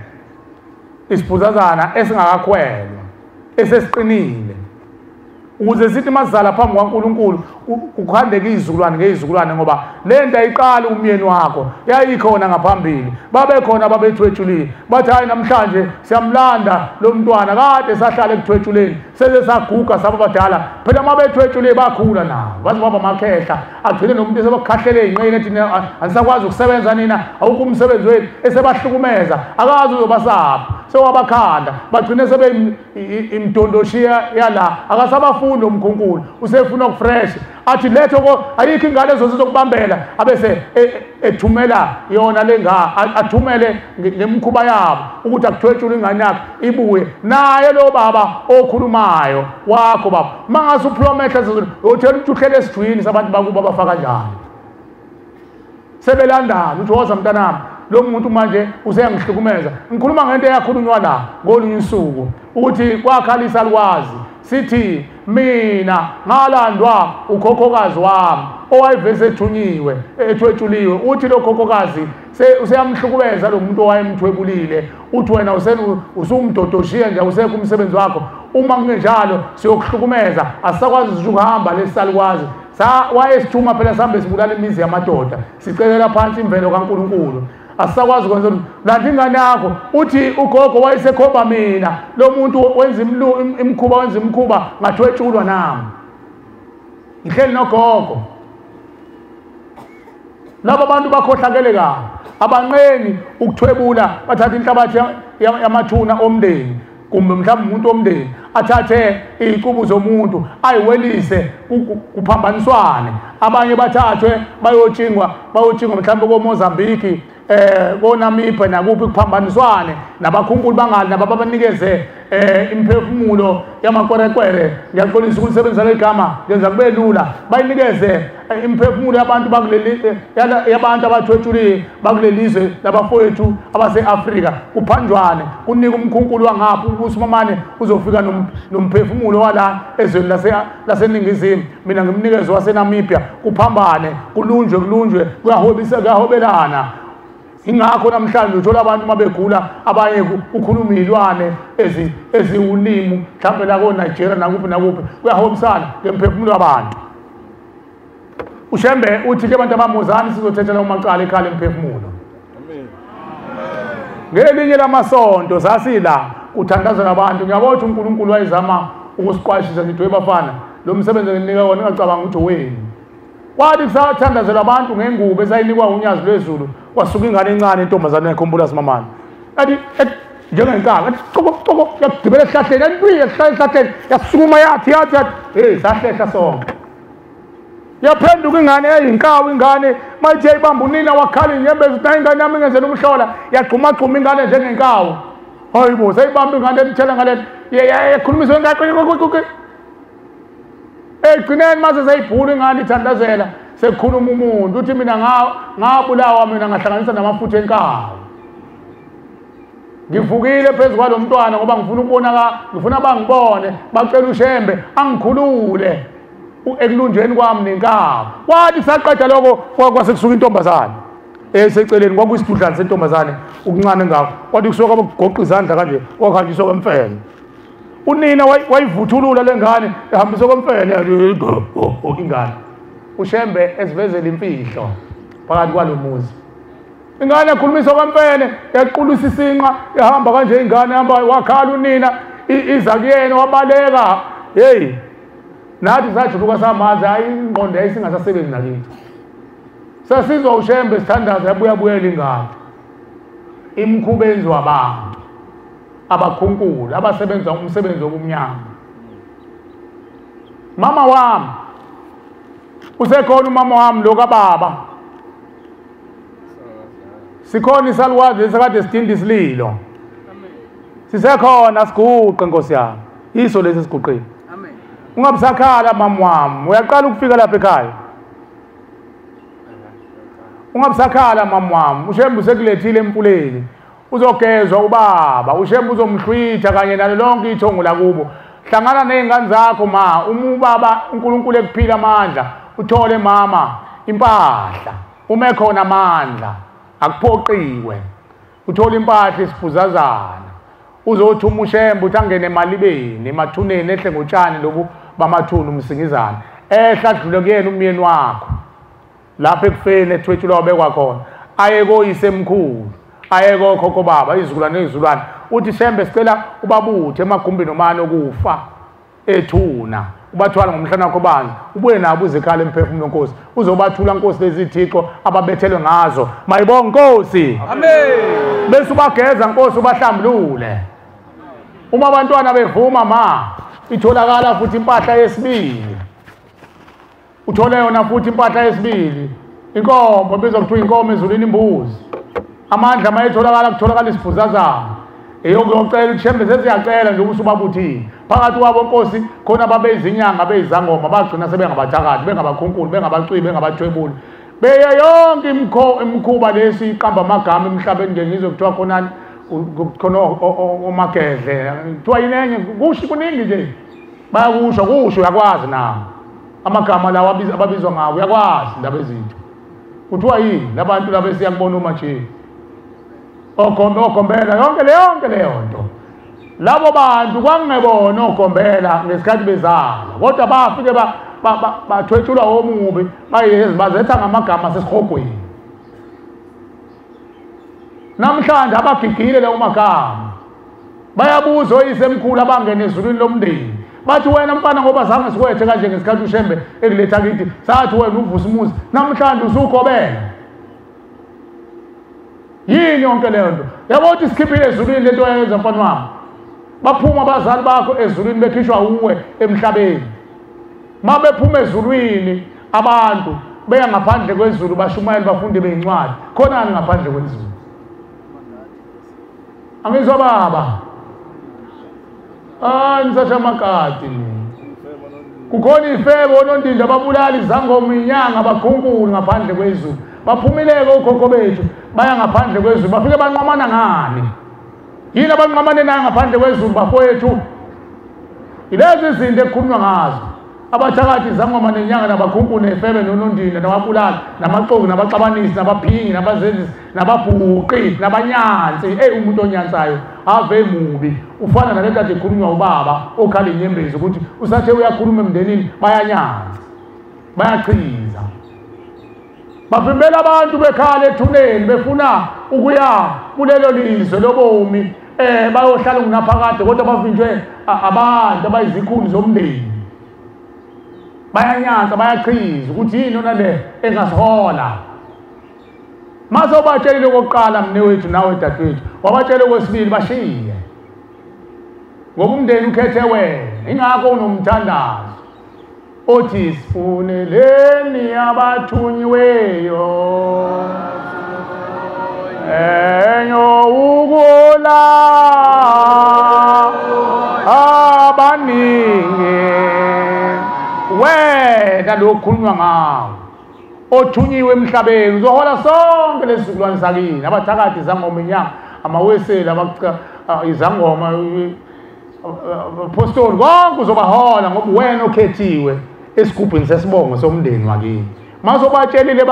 Isiphuzazana esingakakhwelwa, esesiqinile. Ukuze sithi masizala phambi kwaNkulunkulu kuhandeke izizukulwane ngezizukulwane, ngoba le nto ayiqali umyeni wakho, yayikhona ngaphambili. Babekhona babethwetshulile, bathi hayi namhlanje siyamlanda lo mntwana, kade sahlala ekuthwetshuleni, seze saguga saba badala. Phela uma bethwetshulile bakhula nabo, baze baba amakhehla, agcine nomuntu esebakhahlele ey'nqeni ethi anisakwazi ukusebenza nina, awukho umsebenzi wenu, esebahlukumeza, akazi uzobasapha, sewabakhanda, bagcine sebe imdondoshiya yala, akasabafuni umkhunkulu, usefuna ukufresh. Athi letho ko ayikho ingane ezozokubambela, abese ethumela yona lenga, athumele ngemkhuba yabo ukuthi akuthwetshule ingane yakhe ibuye. Naye lo baba okhulumayo wakho baba, mangase uphuma amehlo uthela ukuthi uhlele esijwini sabantu bakubo abafa kanjani. Sebelandana uthi woza mntanami, lo muntu manje useyangihlukumeza. Ngikhuluma ngento eyakhulunywa la ngolunye usuku ukuthi kwakhalisa lwazi, sithi mina ngalandwa ukhokhokazi wami owayevese ethunyiwe ethwetshuliwe. Uthi lo khokhokazi useyamhlukumeza lo muntu owayemthwebulile, uthi wena usumdodoshiya nje, usekho umsebenzi wakho, uma kungenjalo siyokuhlukumeza, asisakwazi ukuhamba lesisalukwazi. Wayesithuma phela sihambe sibulala imizi yamadoda, sicelela phansi imvelo kaNkulunkulu, asisakwazi ukwenza. Lanti ingane yakho, uthi ugogo wayesekhomba mina, lo muntu wenza imikhuba, wenza imikhuba, ngathwetshulwa nami, ngihleli nogogo. Laba bantu bakhohlakele kabi, abanqeni ukuthwebula, bathatha inhlabathi yamathuna omndeni, kumbe mhlawumbe umuntu omndeni athathe izicubu zomuntu ayiwelise, kuphambaniswane. Abanye bathathwe bayotshingwa mhlawumbe koMozambique, koNamibia nakuphi, kuphambaniswane nabakhunkulu bangali nababanikeze imphefumulo yamakwerekwere. Ngiyaxolisa ukulisebenzisa leli gama, ngenza kube lula. Bayinikeze imphefumulo yabantu bakuleli, yabantu abathwetshuliwe bakuleli zwe labafowethu abase-Afrika, kuphanjwane, kunike umkhunkulu wangapha uSimamane uzofika nomphefumulo wala ezweni laseNingizimu, mina ngimnikeze waseNamibia, kuphambane, kulunjwe, kuyahobelana. Ingakho namhlanje uthola abantu uma begula, abanye ukhuluma iy'lwane eziwulimu mhlawumbe la ko-Nigeria nakuphi nakuphi, kuyahobisana ngemphefumulo wabantu. uShembe uthi ke abantu abamuzani sizothethela umacala ekhala emphefumulo. Ngelinye lamasonto sasila kuthandazwa abantu, ngiyabona ukuthi uNkulunkulu wayezama ukusiqwashisa, ngithi webafana lo msebenzi enginika wona ungacabanga ukuthi owenu. Kwathi kusathandazelwa abantu ngengubo esayinikwa unyazi lwezulu, kwasuka ingane encane intombazane ekhumbula simamane, athi njengenkabi, athi coko coko, yagibela esihlahleni, yathi esihlahleni, yasukuma yathi yathi yathi, hey, sahlehla sonke. Yaphenduka ingane eyinkawu, ingane mayithi yayibamba unina wakhala inyembezi, uthi nayi ingane yami ingenzela umhlola, yagxumagxuma ingane njengenkawu. Hayi bo, seyibamba ingane emthela ngale, yakhulumiswa ingane. Egcineni mase seyibhula ingane ithandazela, sekukhuluma umuntu uthi mina ngabulawa, mina ngahlanganisa namafutha enkawu. Ngivukile phezu kwalo mntwana ngoba ngifuna ukubona, ngifuna bangibone, bacela uShembe angikhulule ekulunjweni kwami nenkawu. Kwathi saqeda lokho kwase kusuka intombazane eseceleni, kwakuyisidudlana sentombazane okuncane ngakho, kwathi kusuka kwagoqa izandla kanje, kwahanjiswa kwemfene. Unina wayivuthulula lengane, ehambiswa kwemfene ingane. uShembe esivezela imfihlo phakathi kwalo muzi. Ingane ekhulumiswa kwemfene, yaqulisa isinqa, yahamba kanje ingane, hamba wakhala unina, iza kuyena wabaleka. Hey, nathi sajuluka samazi, hayi ingqondo yayisingasasebenzi nakithi. Sasizwa uShembe sithandaza, yabuya buyela ingane. Imikhuba enziwa abantu abakhunkulu abasebenza umsebenzi wobumnyama. Mama wami usekhona, umama wami lo kababa, sikhona isalukwazi esikade sidinda isililo, sisekhona, siguqe Nkosi yami, iso lesi siguqile. Ungabusakhala mama wami, uyaqala ukufika lapha ekhaya. Ungabusakhala mama wami, uShembe usekulethile emfuleni. Uzogezwa ubaba, uShembe uzomhlwitha kanye nalo lonke ithongo lakubo. Hlangana nezingane zakho ma, uma ubaba uNkulunkulu ekuphila amandla, uthole mama impahla. Uma ekhona amandla, akuphoqiwe. Uthole impahla isiphuzazana. Uzothuma uShembe uthi angene emalibeni, emathuneni ehle ngotshani lobu bamathuna umsingizana. Ehla adlule kuyena umyeni wakho. Lapho ekufeni ethwetshulwa wabekwa khona. Aye koyisemkhulu, aye kokhokho baba, izizukulwane nezizulwane. Uthi Shembe sicela ubabuthe emagumbini omane okufa ethuna. Ubathwala ngomhlana wakho banzi, ubuye nabo uzikhala emphefumulo Nkosi. Uzobathula Nkosi lezi thixo ababethelwe ngazo. Mayibonge Nkosi. Amen. Bese ubageza Nkosi ubahlambulule. Uma abantwana bevuma ma, itholakala futhi impahla yesibili. Uthole yona futhi impahla yesibili. Inkomo ebizwa kuthiwa inkomo ezulwini imbuzi. Amandla mayetholakala kutholakala isiphuzazana. Eyokuyocela uShembe sesiyacela nje ukuthi ubabuthile. Phakathi kwabo Nkosi khona babeyizinyanga beyizangoma bagcina sebengabathakathi, bengabakhunkulu, bengabacwibi, bengabathwebuli. Beye yonke imikhuba lesi iqamba amagama emhlabeni nje ngizwe kuthiwa khonani khona omagedle. Kuthiwa yini enye kusho kuningi nje. Bayakusho kusho uyakwazi nawo. Amagama lawa ababizwa ngawo uyakwazi indaba ezinto. Kuthiwa yini labantu laba esiyakubona uma nje. Ogombela yonke leyo nto. Labo bantu kwangebona ogombela ngesikhathi bezala, kodwa bafike bathwetshulwa omubi bazetha ngamagama asesihogweni. Namhlanje abagigile lawo magama. Bayabuza oyisemkhulu abangena ezulwini lomndeni. Bathi wena mfana ngoba zange sikwethe kanje ngesikhathi uShembe ekuletha kithi, sathi wena uvusa umuzi, namhlanje usugobela. Yini yonke leyo nto? Yabo ukuthi sikhiphile ezulwini lento oyenza mfana wami. Baphuma abazali bakho ezulwini bekhishwa uwe emhlabeni. Ma bephuma ezulwini abantu beya ngaphandle kwezulu bashumayela bafunde beyincwadi. Khonani ngaphandle kwezulu? Angizwa baba. Ah, nisasha amakati. Kukhona ifebo onondinda ababulali izangoma inyanga abakhunkulu ngaphandle kwezulu. Baphumileke okhokho bethu baya ngaphandle kwezulu bafike banqamana ngani? Yini abanqamane nayo ngaphandle kwezulu bafowethu? Ilezi izinto ekukhulunywa ngazo. Abathakathi izangoma nenyanga nabakhunkulu nefebe nonondinda nababulali namaxoki nabaxabanisi nabaphingi nabazenzisi nababhuqi nabanyansi. Ey umuntu onyansayo ave mubi ufana nalento kade ikhulunywa ubaba okhala inyembezi ukuthi usathe uyakhuluma emndenini bayanyanza bayachiza. Bavimbela abantu bekhala ethuneni befuna ukuya kulelo lizwe lobomi bayohlala ngunaphakade kodwa bavinjwe abantu abayizikhulu zomndeni. Bayanyanza bayachiza ukuthi yini yona le engasihola. Mase ubatshelile okokuqala mne wethu nawe dadewethu, wabatshela okwesibili bashiye. Ngoba umndeni ukhethe wena, ingakho unomthandazo othi sifuneleni abathunyiweyo enyo ukula abaningi. Wena lokhulunywa ngawo othunyiwe emhlabeni uzohola sonke lesizukulwane sakini, abathakathi izangoma inyanga amaweseli izangoma apostoli konke uzobahola ngoba wena okhethiwe esigubhini sesibongo somndeni wakini. Masobatshelile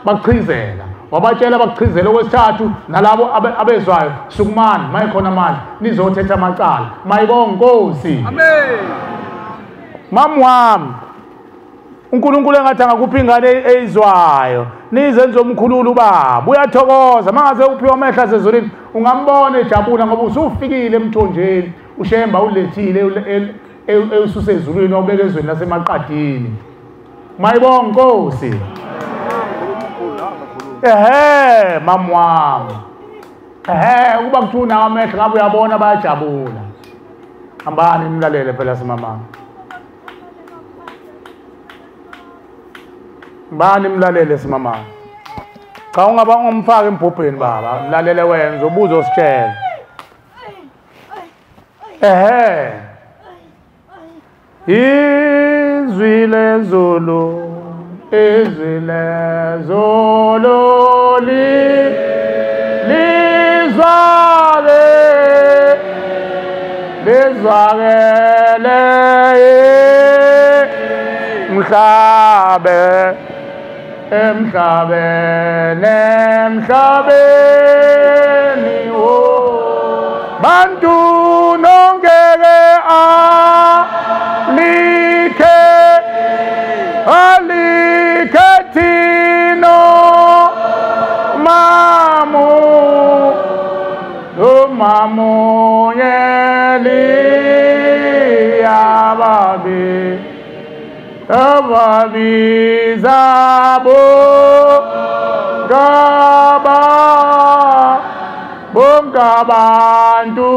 bakuchizela, wabatshela bakuchizela okwesithathu nalabo abezwayo sukumani mayikhona amandla nizothetha amacala. Mayibonge Nkosi. Amen. Mama wami uNkulunkulu engathi angakuphi ingane eyizwayo nizenze omkhululu ubaba uyathokoza mangaze uphiwe amehla asezulwini ungambona ejabula ngoba usufikile emthonjeni uShemba ulethile esusezulwini wabeka ezweni lasemaqadini. Mayibonge Nkosi. Ehe mama wami, ehe ukuba kuthiwa unawo amehlo ngabe uyabona bayajabula. Hambani nimlalele phela simama. Bani mlalele simama. Cha ungaba ungumfaki embhubheni baba, mlalele wena uzobuza ositshela. Ehe. Izwi lezulu, izwi lezulu lizwa Lizwakele mhlabe emhlabeni emhlabeni wo bantu nonke alikhe alikhe thino mamu mamunye liyababi ababiza bongaba bongabantu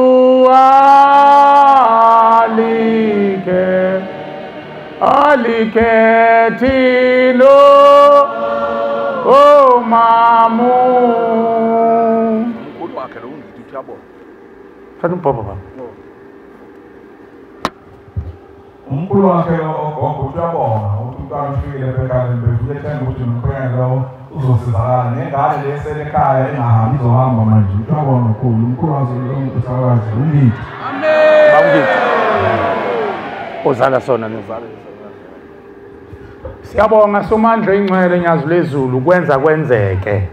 alikhe alikhe thino omamu. Thatha umbhobho baba. Umkhulu wakhe ogogo uyabonga ukuthi umntwana ufikile ekhaya uyethemba ukuthi nomkhwenyana lowo uzosizakala nengane le esele ekhaya engahambi izohamba manje. Uyabonga kakhulu umkhulu wazi usakazi ungidi. Amen. Bawungidi. Ozala sona nozala. Siyabonga Somandla ingcwele Nyazi lezulu kwenza kwenzeke.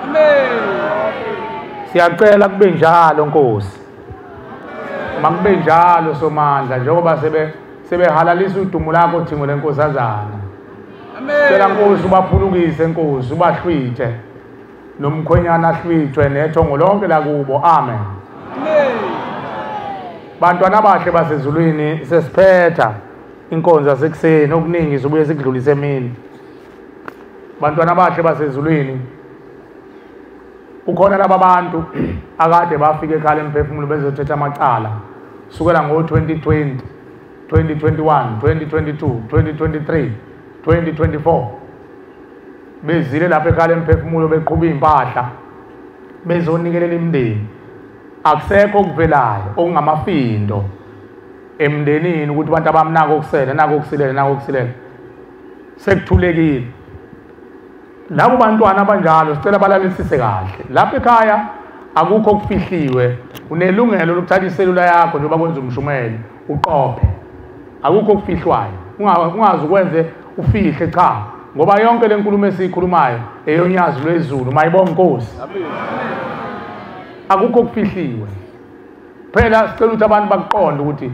Amen. Siyacela kube njalo Nkosi. Makube njalo Somandla njengoba sebehalalisa udumo lakho Thingo leNkosazana. Amen. Cela Nkosi ubaphulukise Nkosi ubahlwithe nomkhwenyana ahlwithwe nethongo lonke lakubo. Amen. Amen. Bantwana abahle basezulwini sesiphetha inkonzo yasekuseni okuningi sibuye sikudlulise emini. Bantwana abahle basezulwini ukhona laba bantu akade bafika ekhaya emphefumulo bezothetha amacala sukela ngo-2020, 2021, 2022, 2023, 2024 bezile lapha ekhaya emphefumulo beqhuba impahla bezonikelela imindeni. Akusekho okuvelayo okungamafindo emndenini ukuthi abantu abamnako okusele nako okusilele nako okusilele sekuthulekile. Labo bantwana abanjalo sicela balalisise kahle lapha ekhaya akukho okufihliwe. Unelungelo lokuthatha iselula yakho njengoba kwenza umshumeli uqophe, akukho okufihlwayo. Ungazi ukwenze ufihle, cha, ngoba yonke le nkulumo esiyikhulumayo eyonyazi lwezulu. Mayibonge Nkosi. Akukho okufihliwe phela. Sicela ukuthi abantu bakuqonde ukuthi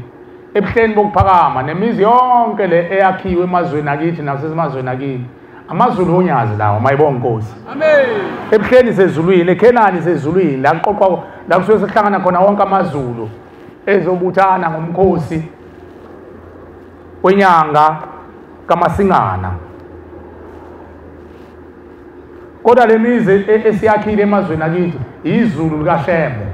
ebuhleni bokuphakama nemizi yonke le eyakhiwe emazweni akithi nasemazweni akini amazulu onyazi lawo. Mayibonge Nkosi. Amen. Ebuhleni sezulwini, eKhenani sezulwini, la kuqoqwa la kusuke sekuhlangana khona wonke amazulu ezobuthana ngomkhosi wenyanga kaMasingana. Kodwa le mizi esiyakhile emazweni akithi izulu likaShembe.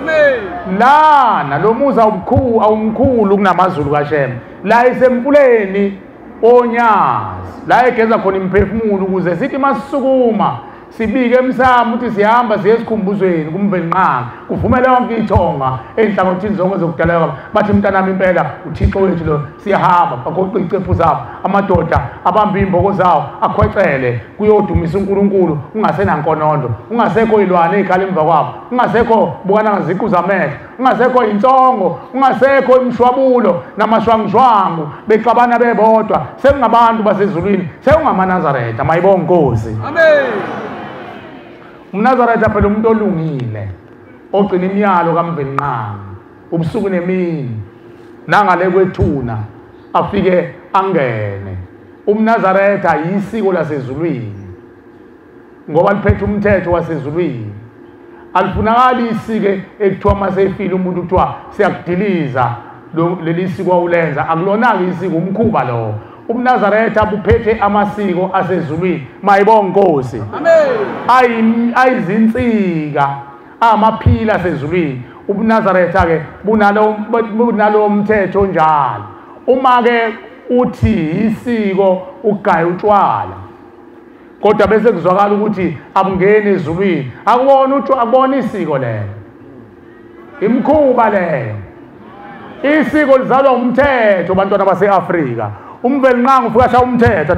Amen. Lana lo muzi awumkhulu kunamazulu kaShembe. La isemfuleni onyazi la egeza khona imphefumulo ukuze sithi masisukuma sibike emsamo ukuthi sihamba siye esikhumbuzweni kuMvelinqangi kuvumele yonke ithonga enhlangothini zonke zokudaleka. Bathi mntanami impela uThixo wethu lo, siyahamba. Bagoqa icephu zabo amadoda abamba imboko zawo akhwecele kuyodumisa uNkulunkulu. Ungasenankonondo, ungasekho ilwane ezikhala emva kwabo, ungasekho bukana ngaziqu zamehlo, ungasekho insongo, ungasekho imshwabulo namashwangshwangu bexabana bebodwa. Sekungabantu basezulwini, sekungamaNazaretha. Mayibonge Nkosi. Amen. UmNazaretha phela umuntu olungile ogcina imiyalo kaMvelinqangi ubusuku nemini nangale kwethuna afike angene. UmNazaretha yisiko lasezulwini ngoba liphethe umthetho wasezulwini. Alifunakali isike ekuthiwa masefile umuntu kuthiwa siyakudiliza leli siko awulenza. Akulona-ke isiko, umkhuba lowo. UmNazaretha buphethe amasiko asezulwini. Mayibonge Nkosi. Amen. Ayizinsika amaphila asezulwini. UbuNazaretha ke bunalo umthetho njalo. Uma ke uthi isiko ugaya utshwala kodwa bese kuzwakala ukuthi abungeni ezulwini, akubona utshwala, akubona isiko lelo, imkhuba leyo. Isiko lizalwa umthetho bantwana base-Afrika. UMvelinqangi ufika ashaya umthetho,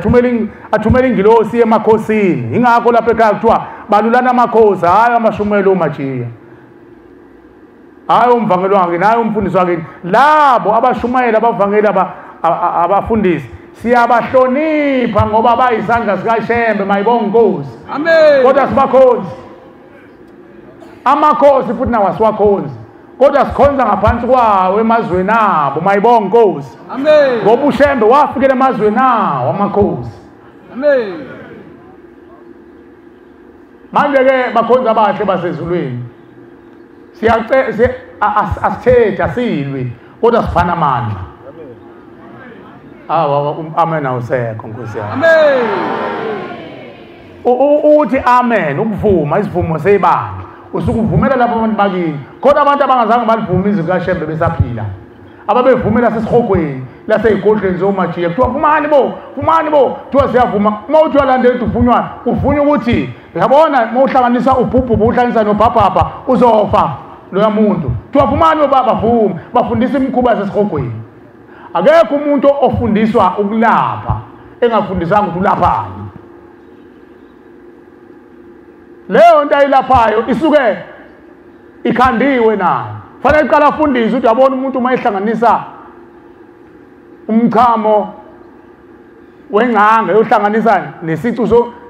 athumela ingilosi emakhosini. Ingakho lapha ekhaya kuthiwa balulana amakhosi, hhayi amashumelo omajiya. Hayi umvangeli wakini, hayi umfundisi wakini. Labo abashumayela, abavangeli, abafundisi siyabahlonipha ngoba bayisandla sikaShembe, mayibonga inkosi. Amen. Kodwa sibakhonzi. Amakhosi futhi nawo asiwakhonzi. Kodwa sikhonza ngaphansi kwawo emazweni abo, mayibonga inkosi. Amen. Ngoba uShembe wafikela emazweni awo amakhosi. Amen. Manje ke bakhonza abahle basezulwini. Asithethi, asilwi, kodwa siphana amandla. Awa, amen awusekho Nkosi yami. Amen. Uthi amen ukuvuma isivumo seyibandla. Usukuvumela lapho abantu bakini. Kodwa abantu abangazange balivume izwi kaShembe besaphila. Ababevumela sesihogweni laseyigodlweni zomajiya. Kuthiwa vumani bo, vumani bo, kuthiwa siyavuma. Uma uthi uyalandela ukuthi uvunywa, uvunywa ukuthi uyabona uma uhlanganisa ubhubhubhu uhlanganisa nobhabhabha uzofa loya muntu. Kuthiwa vumani bo baba, vuma. Bafundisa imikhuba yasesihogweni. Akekho umuntu ofundiswa ukulapha engafundisanga ukuthi ulaphani. Leyo nto ayilaphayo isuke ikhandiwe nayo. Fanele iqala afundise ukuthi uyabona umuntu uma ehlanganisa umchamo wengqanga yohlanganisa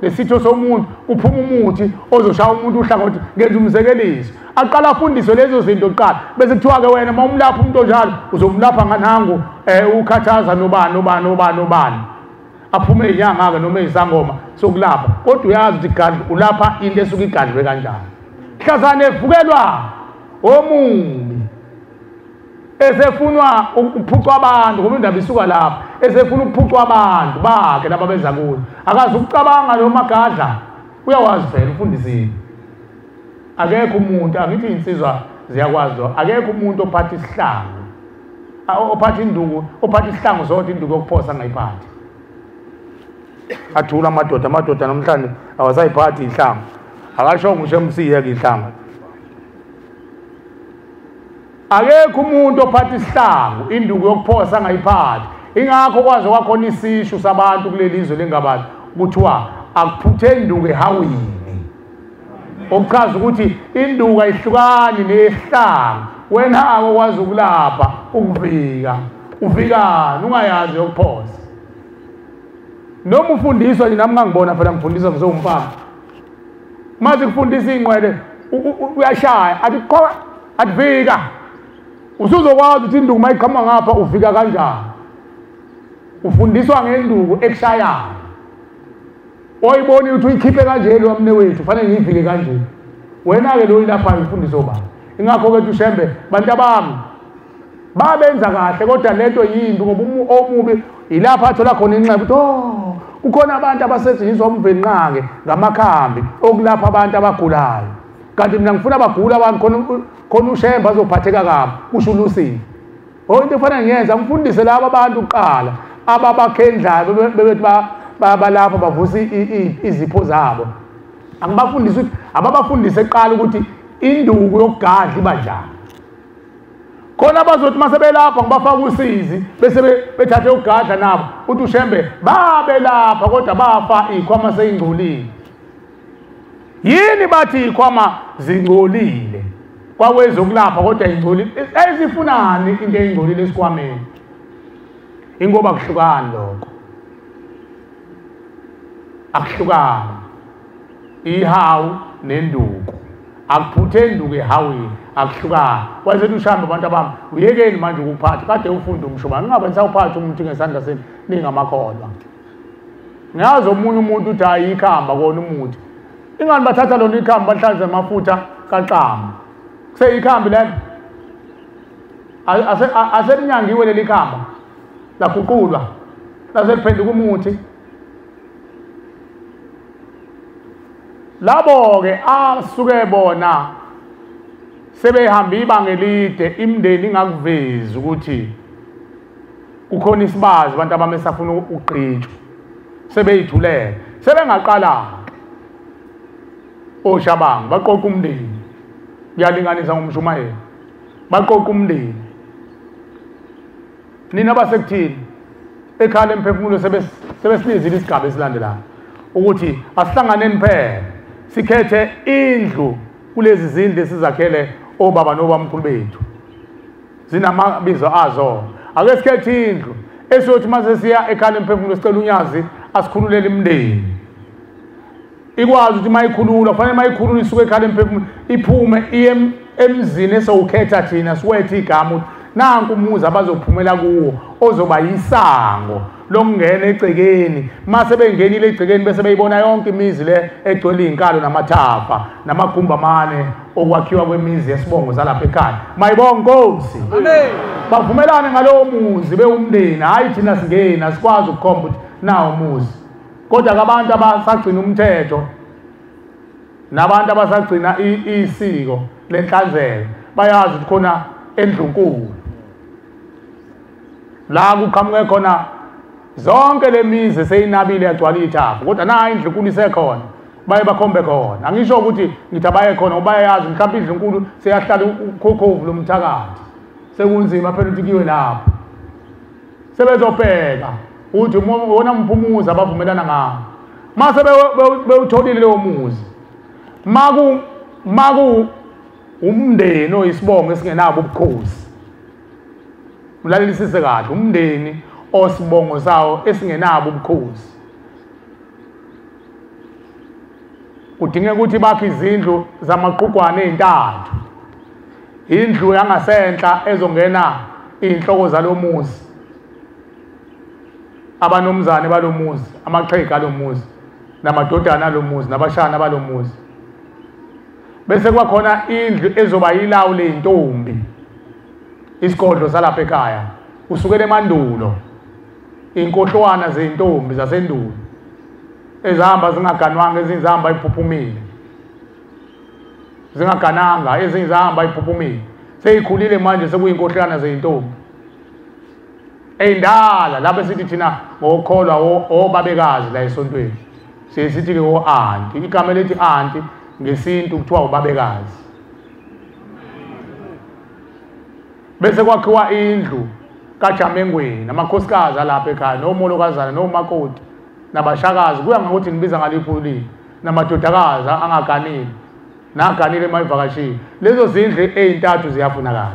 nesitho somuntu kuphuma umuthi ozoshaya umuntu uhlangothi. Ngenza umzekeliso, aqala afundiswe lezo zinto kuqala, bese kuthiwa ke wena uma umlapha umuntu onjalo uzomlapha nganangu ukhathaza nobani nobani nobani nobani, aphume inyanga ke noma isangoma sokulapha. Kodwa uyazi ukuthi igadla ulapha into esuke igadlwe kanjani. Hlazane evukelwa omubi esefunwa ukuphucwa abantu, ngoba indaba isuka lapha, esefuna ukuphucwa abantu bakhe laba beza kuyo. Akazi ukucabanga lo magadla, uyawazi vele ufundisile. Akekho umuntu, angithi insizwa ziyakwazi lo, akekho umuntu ophatha isihlangu, ophatha induku, ophatha isihlangu zodwa induku yokuphosa angayiphathi. Athula amadoda, amadoda namhlanje awasayiphathi ihlangu. Akashongo ngisho emsiyeke ihlangu. Akekho umuntu ophatha isihlangu induku yokuphosa angayiphathi. Ingakho kwaze kwakhona isishu sabantu kuleli zwe lengabantu kuthiwa akuphuthe induku ehawini, okuchaza ukuthi induku ayihlukani nesihlangu. Wena akwazi ukulapha ukuvika, uvikani ungayazi yokuphosa. Noma ufundiswa nje, nami ngangibona phela ngifundiswa ngisewumfana. Manje kufundisa ingqwele uyashaya athi qho athi vika. Usuzokwazi ukuthi induku mayiqhamuka ngapha uvika kanjani. Ufundiswa ngenduku ekushayayo. Oyibona ukuthi uyikhiphe kanje lo mne wethu, fanele ngiyivike kanje. Wena ke lo ilapha ufundiswa obani. Ingakho ke uShembe bantu abami babenza kahle, kodwa lento yimbi ngoba omubi ilapha athola khona inxeba ukuthi oh kukhona abantu abasetshenziswa umvenqange ngamakhambi okulapha abantu abagulayo, kanti mina ngifuna abagula abantu khona uShembe azophatheka kabi, kusho uLucy. Oh into efanele ngiyenza ngifundise laba abantu kuqala ababakhendlayo bebethi balapha bavusa izipho zabo. Angibafundise ukuthi ababafundise kuqala ukuthi induku yokugadla ibanjani. Khona bazothi mase belapha ngibafaka usizi bese bethathe ugadla nabo uthi uShembe babelapha kodwa bafa ikhwama seyingcolile. Yini bathi ikhwama zingcolile? Kwawezokulapha kodwa ingcolile. Ezifunani into engcolile esikhwameni? Ingoba kuhlukani lokho. Akuhlukani. Ihawu nenduku. Akuphuthe induku ehawini, akuhlukani. Wayesethi uShembe abantu abami, uyekeni manje ukuphatha, kade ufunda umshuba, ningabe nisawuphatha umuntu ngesandla senu ningamakholwa. Ngiyazi omunye umuntu uthi hayi ikhamba kona umuthi. Ingani bathatha lona ikhamba bahlanze amafutha kaxama. Kuseyikhambi lelo. Aselinyangiwe leli khamba. Laguqulwa. Laseliphenduka umuthi. Labo ke asuke bona sebehamba ibanga elide, imindeni ingakuvezi ukuthi kukhona isibazi abantu abamesafuna ukugqitshwa, sebeyithulele, sebengaqala oshabangu baqoqa umndeni. Kuyalinganisa ngomshumayeli, baqoqa umndeni. Nina basekuthini ekhala emphefumulo sebesilizile isigaba esilandelayo ukuthi asihlanganeni phela sikhethe indlu kulezi zindlu esizakhele obaba nobamkhulu bethu, zinamabizo azo. Ake sikhethe indlu esiyothi mase siya ekhaya lemphefumulo sicela uNyazi asikhululele imndeni, ikwazi ukuthi mayikhulula kufanele mayikhulula isuke ekhaya lemphefumulo iphume iye emzini esowukhetha thina, siwethe igama ukuthi nanku umuzi abazophumela kuwo ozoba yisango lokungena egcekeni. Mase bengenile egcekeni bese beyibona yonke imizi le egcwele izinkalo namathafa namagumbi amane okwakhiwa kwemizi yesibongo zalapha ekhaya. Mayibonge Nkosi. Amen. Bavumelane ngalowo muzi bewumndeni. Hayi thina singena asikwazi ukukhomba ukuthi nawo umuzi, kodwa abantu abasagcina umthetho nabantu abasagcina isiko lenhlanzeko bayazi ukuthi khona endlunkulu la kuqhamuke khona zonke lemizi seyinabile yagcwala ithafa, kodwa nayo indlunkulu isekhona, baye bakhombe khona. Angisho ukuthi ngithi abaye khona ngoba bayayazi mhlawumbe indlunkulu seyahlala ukhokhovu lomthakathi, sekunzima phela ukuthi kuyiwe lapho. Sebezobheka ukuthi wona mphumuzi abavumelana ngawo. Mase bewutholile lowo muzi, maku umndeni oyisibongo esingenabo ubukhosi, ulalelisise kahle, umndeni osibongo sawo esingenabo ubukhosi, kudingeka ukuthi bakhe izindlu zamaqhugwane ezintathu. Indlu yangasenhla ezongena inhloko zalomuzi, abanomzane balomuzi, amaxhegu alomuzi, namadodana alomuzi, nabashana balomuzi. Bese kuba khona indlu ezoba yilawu leyintombi, isigodlo salapha ekhaya kusukela emandulo, inkohlwana zezintombi zasendulo ezihamba zingaganwanga, ezinye zihamba iphuphumile, zingagananga, ezinye zihamba iphuphumile, seyikhulile manje sekuyinkohlwana zezintombi eyindala. Lapho sithi thina ngokukholwa obabekazi la esontweni siye sithi-ke o-anti. Igama elithi anti ngesintu kuthiwa ubabekazi. Bese kwakhiwa indlu kaJamengweni, amakhosikazi alapha ekhaya, nomolokazana, nomakoti, nabashakazi, kuya ngokuthi nibiza ngaliphi ulimi, namadodakazi angaganile naganile mayivakashile. Lezo zindlu ezintathu ziyafunakala.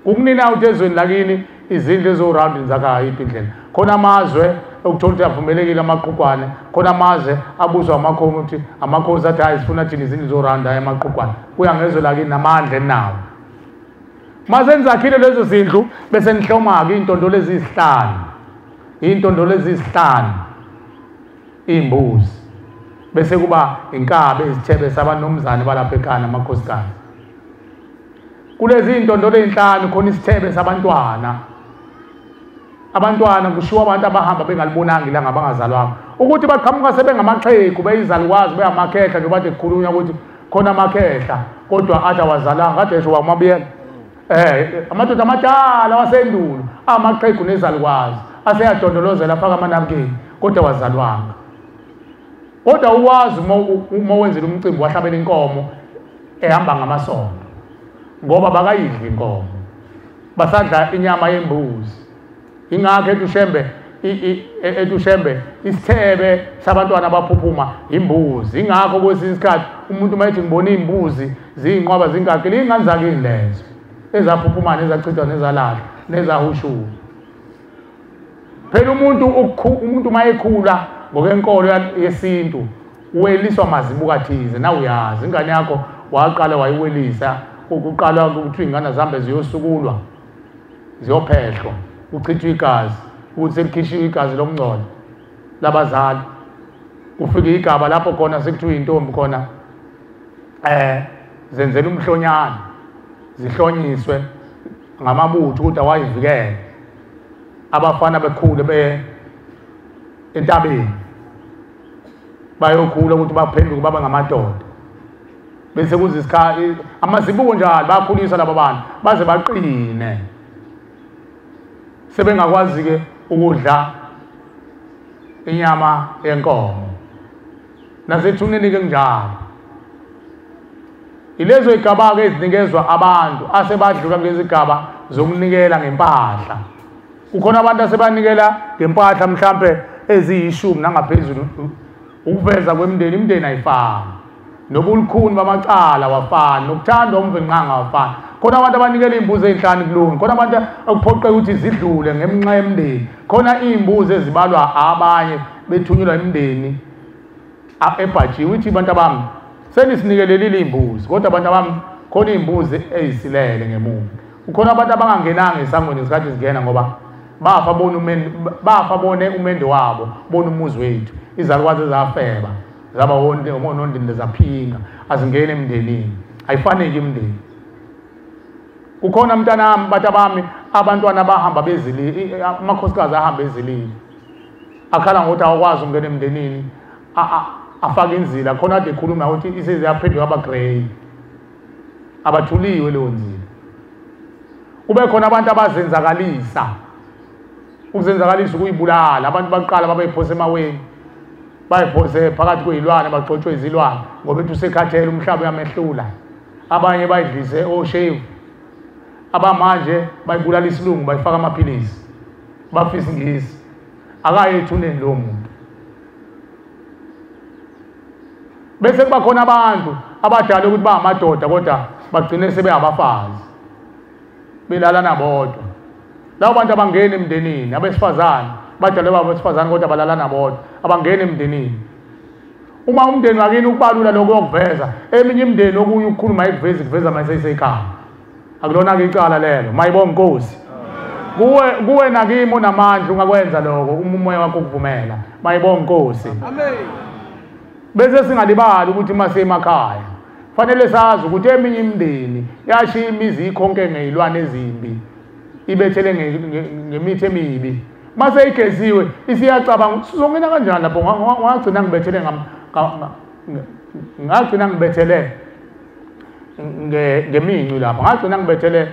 Kukunina uthi ezweni lakini izindlu ezo-round zakha yiphi indlela. Khona amazwe okuthola ukuthi avumelekile amaqhugwane, khona amazwe abuzwa amakhosi ukuthi amakhosi athi hayi sifuna thina izindlu zo-round hayi amaqhugwane. Kuya ngezwe lakini namandla enawo. Mase nizakhile lezo zindlu bese nihloma-ke iy'ntondolo eziyisihlanu, iy'ntondolo eziyisihlanu, iy'mbuzi, bese kuba inkabi izithebe sabanomzane balapha ekhaya namakhosikazi. Kulezi iy'ntondolo ey'nhlanu khona isithebe sabantwana. Abantwana kushiwo abantu abahamba bengalibonanga ilanga, abangazalwanga, ukuthi baqhamuka sebengamaxhegu beyizalukwazi beyamakhehla, njengoba kade kukhulunywa ukuthi khona amakhehla kodwa athi awazalanga, kade esho wamabiyela. Amadoda amadala wasendulo amaxhegu nezalukwazi aseyadondolozela afaka amanabukeni kodwa wazalwanga. Kodwa uwazi uma wenzile umcimbi wahlabela inkomo ehamba ngamasondo, ngoba bakayidli inkomo, basadla inyama yembuzi. Ingakho ethi uShembe isithebe sabantwana abaphuphuma imbuzi. Ingakho kwesinye isikhathi umuntu uma ethi ngibona iy'mbuzi ziyinqwaba zingakile, iy'ngane zakini lezo ezaphuphumana, ezachithwa, nezalahla, nezahushula. Phela umuntu uma ekhula ngokwenkolo yesintu uweliswa mazibuko athize. Nawe uyazi ingane yakho waqala wayiwelisa, ukuqala ukuthi iy'ngane zihambe ziyosukulwa, ziyophehlwa, kuchithwe igazi, ukuthi sekukhishiwe igazi lomngcolo labazali. Kufike igaba lapho khona sekuthiwa intombi khona zenzela umhlonyana, zihlonyiswe ngamabutho ukuthi awayivikele. Abafana bekhule beye entabeni bayokhula ukuthi baphenduke babe ngamadoda. Bese kuze isikhathi amazibuko njalo bayakhulisa laba bantu baze baqine, sebengakwazi-ke ukudla inyama yenkomo. Nasethuneni-ke kunjalo. Ilezo igaba-ke ezinikezwa abantu asebadlula kulezi gaba zokunikela ngempahla. Kukhona abantu asebanikela ngempahla mhlampe eziyishumi nangaphezulu. Ukuveza kwemindeni, imindeni ayifani. Nobulukhuni bamacala wafana, nokuthandwa umvenqanga wafana. Khona abantu abanikela iy'mbuzi ey'nhlanu kulungi, khona abantu okuphoqeka ukuthi zidlule ngemnxa yemndeni, khona iy'mbuzi ezibalwa abanye bethunyelwa imndeni ebhajiwe. Ithi bantu abami senisinikelelile iy'mbuzi, kodwa abantu abami khona iy'mbuzi ey'silele ngemuva. Kukhona abantu abangangenanga esangweni ngesikhathi zingena ngoba bafa bone umendo wabo, bona umuzi wethu. Izalukwazi ezafeba zaba onondini zaphinga, azingeni emndenini, ayifaneki imndeni. Kukhona mntanami, bantu abami, abantwana abahamba bezilile, amakhosikazi ahamba ezilile, akhala ngokuthi awakwazi ukungena emndenini, afake inzila. Khona ade ekhuluma ukuthi iseze yaphenduka aba-grey, abathuliwe leyo nzila. Kube khona abantu abazenzakalisa, ukuzenzakalisa ukuyibulala. Abantu baqala babeyiphose emaweni, bayiphose phakathi kwey'lwane, bagxotshwe izilwane ngoba ethi usekhathele, umhlaba uyamehlula. Abanye bayidlise oshevu, abamanje bayibulala isilungu, bayifaka amaphilisi, bafisa ingisi. Akaye ethuneni lowo muntu. Bese kuba khona abantu abadala ukuthi bangamadoda kodwa bagcine sebeyabafazi, belala nabodwa. Labo bantu abangeni emndenini, abesifazane badala babo besifazane kodwa balala nabodwa, abangeni emndenini. Uma umndeni wakini ukubalula lokho uyokuveza, eminye imindeni okunye ukukhuluma ayikuvezi, kuveza mayiseyisekhaya. Akulona-ke icala lelo. Mayibonga Nkosi. Kuwe nakimi unamandla ungakwenza lokho uma umoya wakho ukuvumela. Mayibonga Nkosi. Bese singalibali ukuthi uma semakhaya fanele sazi ukuthi eminye imindeni yashiya imizi ikhonke ngey'lwane ezimbi, ibethele ngemithi emibi. Mase igeziwe isiyacabanga sizongena kanjani lapho, ngagcina ngibethele ngagcina ngibethele ngemincu lapho, ngagcina ngibethele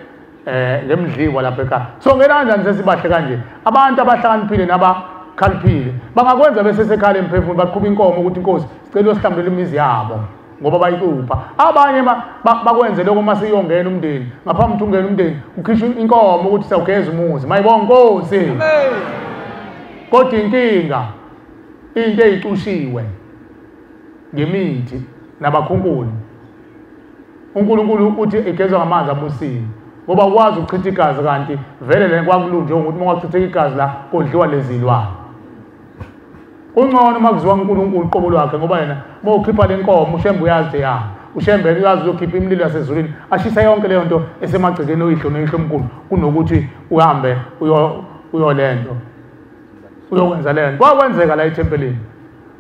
ngemdliwa lapha ekhaya. So ngena kanjani sesibahle kanje? Abantu abahlakaniphile nabakhaliphile bangakwenza besesekhala emphefumulweni, baqhuba inkomo ukuthi inkosi sicela usihlambulele imizi yabo ngoba bayikupha. Abanye bakwenze lokho uma siyongena umndeni, ngaphambi ukuthi ungene umndeni ukhishwe inkomo ukuthi sawugeza umuzi. Mayibonga Nkosi. Kodwa inkinga into eyicushiwe ngemithi nabakhunkuli, uNkulunkulu uthi igezwa ngamanzi abusiwe ngoba ukwazi ukuchitha igazi, kanti vele le kwakulunje ukuthi uma kwachitheka igazi la kondliwa lezilwane. Kungcono uma kuziwa uNkulunkulu uqobo lwakhe, ngoba yena uma ukhipha le nkomo uShembe uyazi ya, uShembe uyazi uzokhipha imililo yasezulwini ashisa yonke leyo nto esemagcekeni oyihlo noyihlo omkhulu, kunokuthi uhambe uyolento uyokwenza lento. Kwakwenzeka la ethempelini,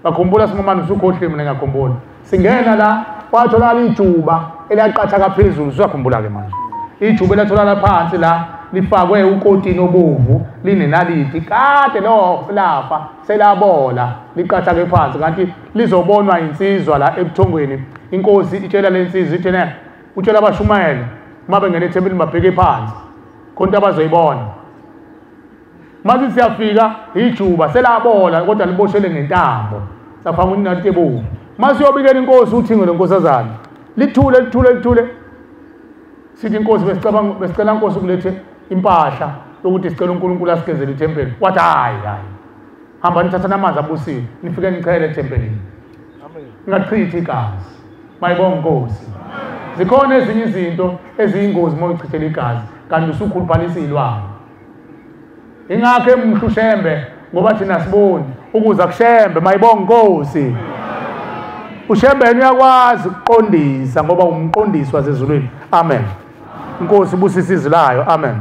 bakhumbula simamane usukhohliwe, mina ngiyakhumbula singena la kwatholakala ijuba elaqatha phezulu. Usakhumbula ke manje ijuba elatholakala phansi la lifakwe ukotini obovu linenaliti, kade lo lafa selabola liqatha ke phansi, kanti lizobonwa insizwa la ebuthongweni. Inkosi itshela lensizwa ithi ne utshela abashumayela uma bengena ethempelini babheke phansi khona abazoyibona. Manje siyafika ijuba selabola kodwa liboshele ngentambo, safaka inaliti ebovu. Mase uyobikela inkosi uthingo lenkosazana, lithule lithule lithule. Sithi inkosi besicabanga besicela inkosi ukulethe impahla yokuthi sicela uNkulunkulu asigezele ithempeli. Wathi hayi hayi, hamba nithatha namanzi abusiwe nifike nichele ethempelini, ningachithi igazi. Mayibonga Nkosi. Zikhona ezinye izinto eziyingozi uma uchithela igazi kanti usukhuluphalisa iy'lwane. Ingakho emhla uShembe ngoba thina siboni ukuza kuShembe. Mayibonga Nkosi. uShembe yena uyakwazi ukuqondisa ngoba umqondisi wasezulwini. Amen. Inkosi ibusise izwi layo. Amen.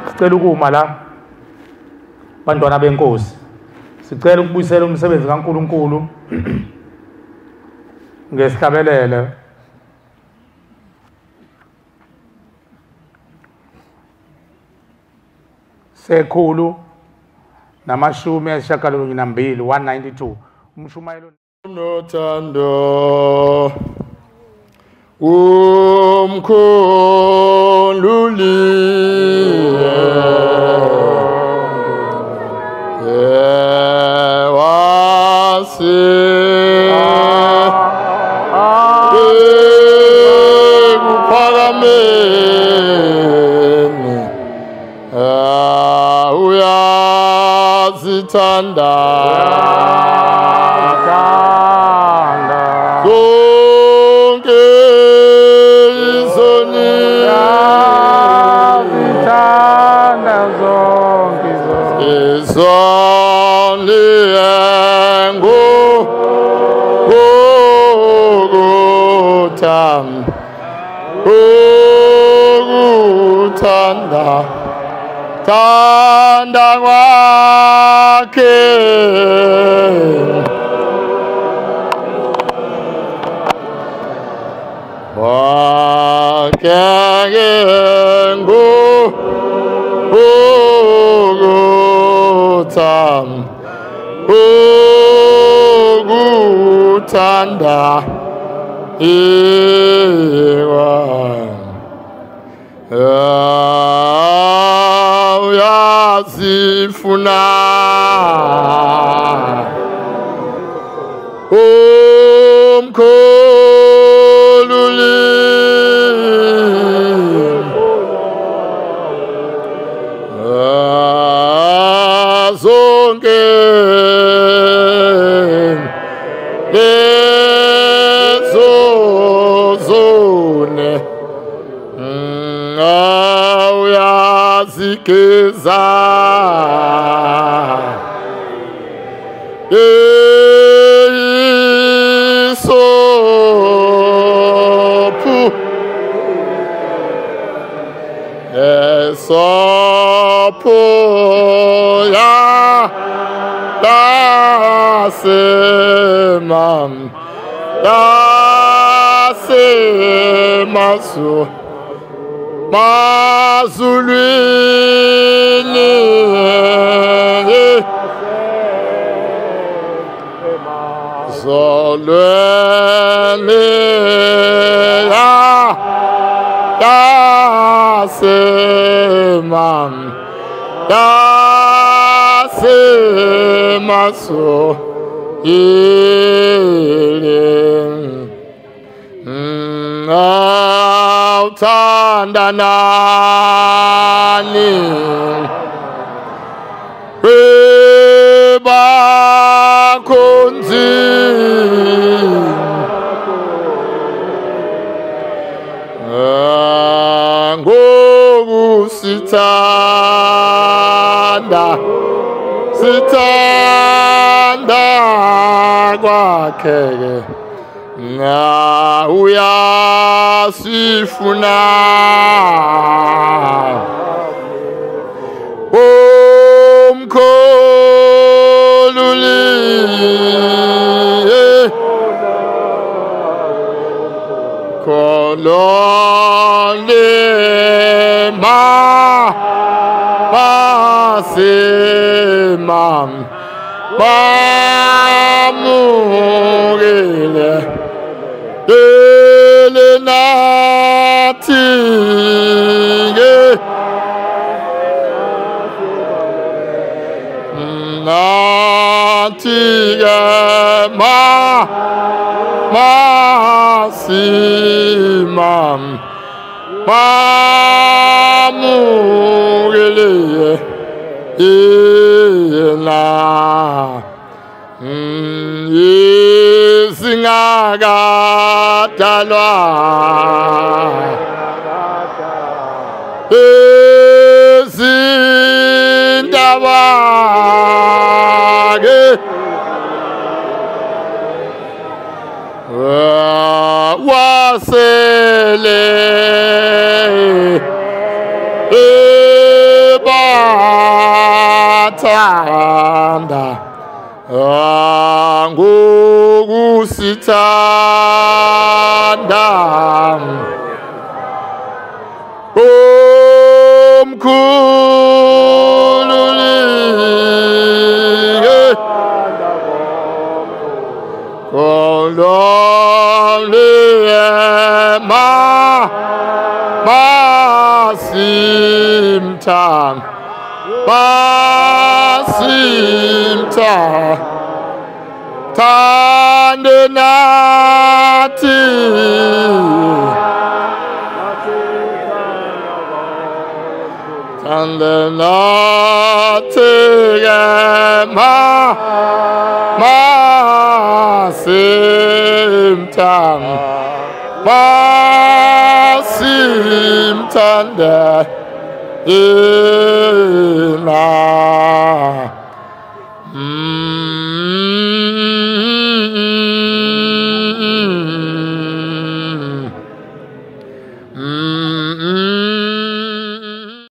Sicela ukuma la bantwana benkosi, sicela ukubuyisela umsebenzi kaNkulunkulu ngesihlabelele. Sekhulu namashumi ayisishiyagalolunye nambili 192 umshumayelo nothando umkhululi wase ekuphakameni uyazithanda Ukuthanda thanda kwakhe kwakhe ukuthanda iwa uyazifuna umkhululi zonke lezo zone uyazigeza isophu esophu ya dasemam dasemasu mazulwini zolweni dasemam dasemasu ile awuthanda nani webakhonzi ngokusithanda sithanda kwakhe ke na uyasifuna umkhululi kolole ma masimam bamukele elenathi nathi ma masimam bamukele ila isingakadalwa izindaba ke wasele ebathanda ngokusithanda omkhululi kolole ma masimthanda masimtha thande nathi thande nathi ma masimtha masimthande ina.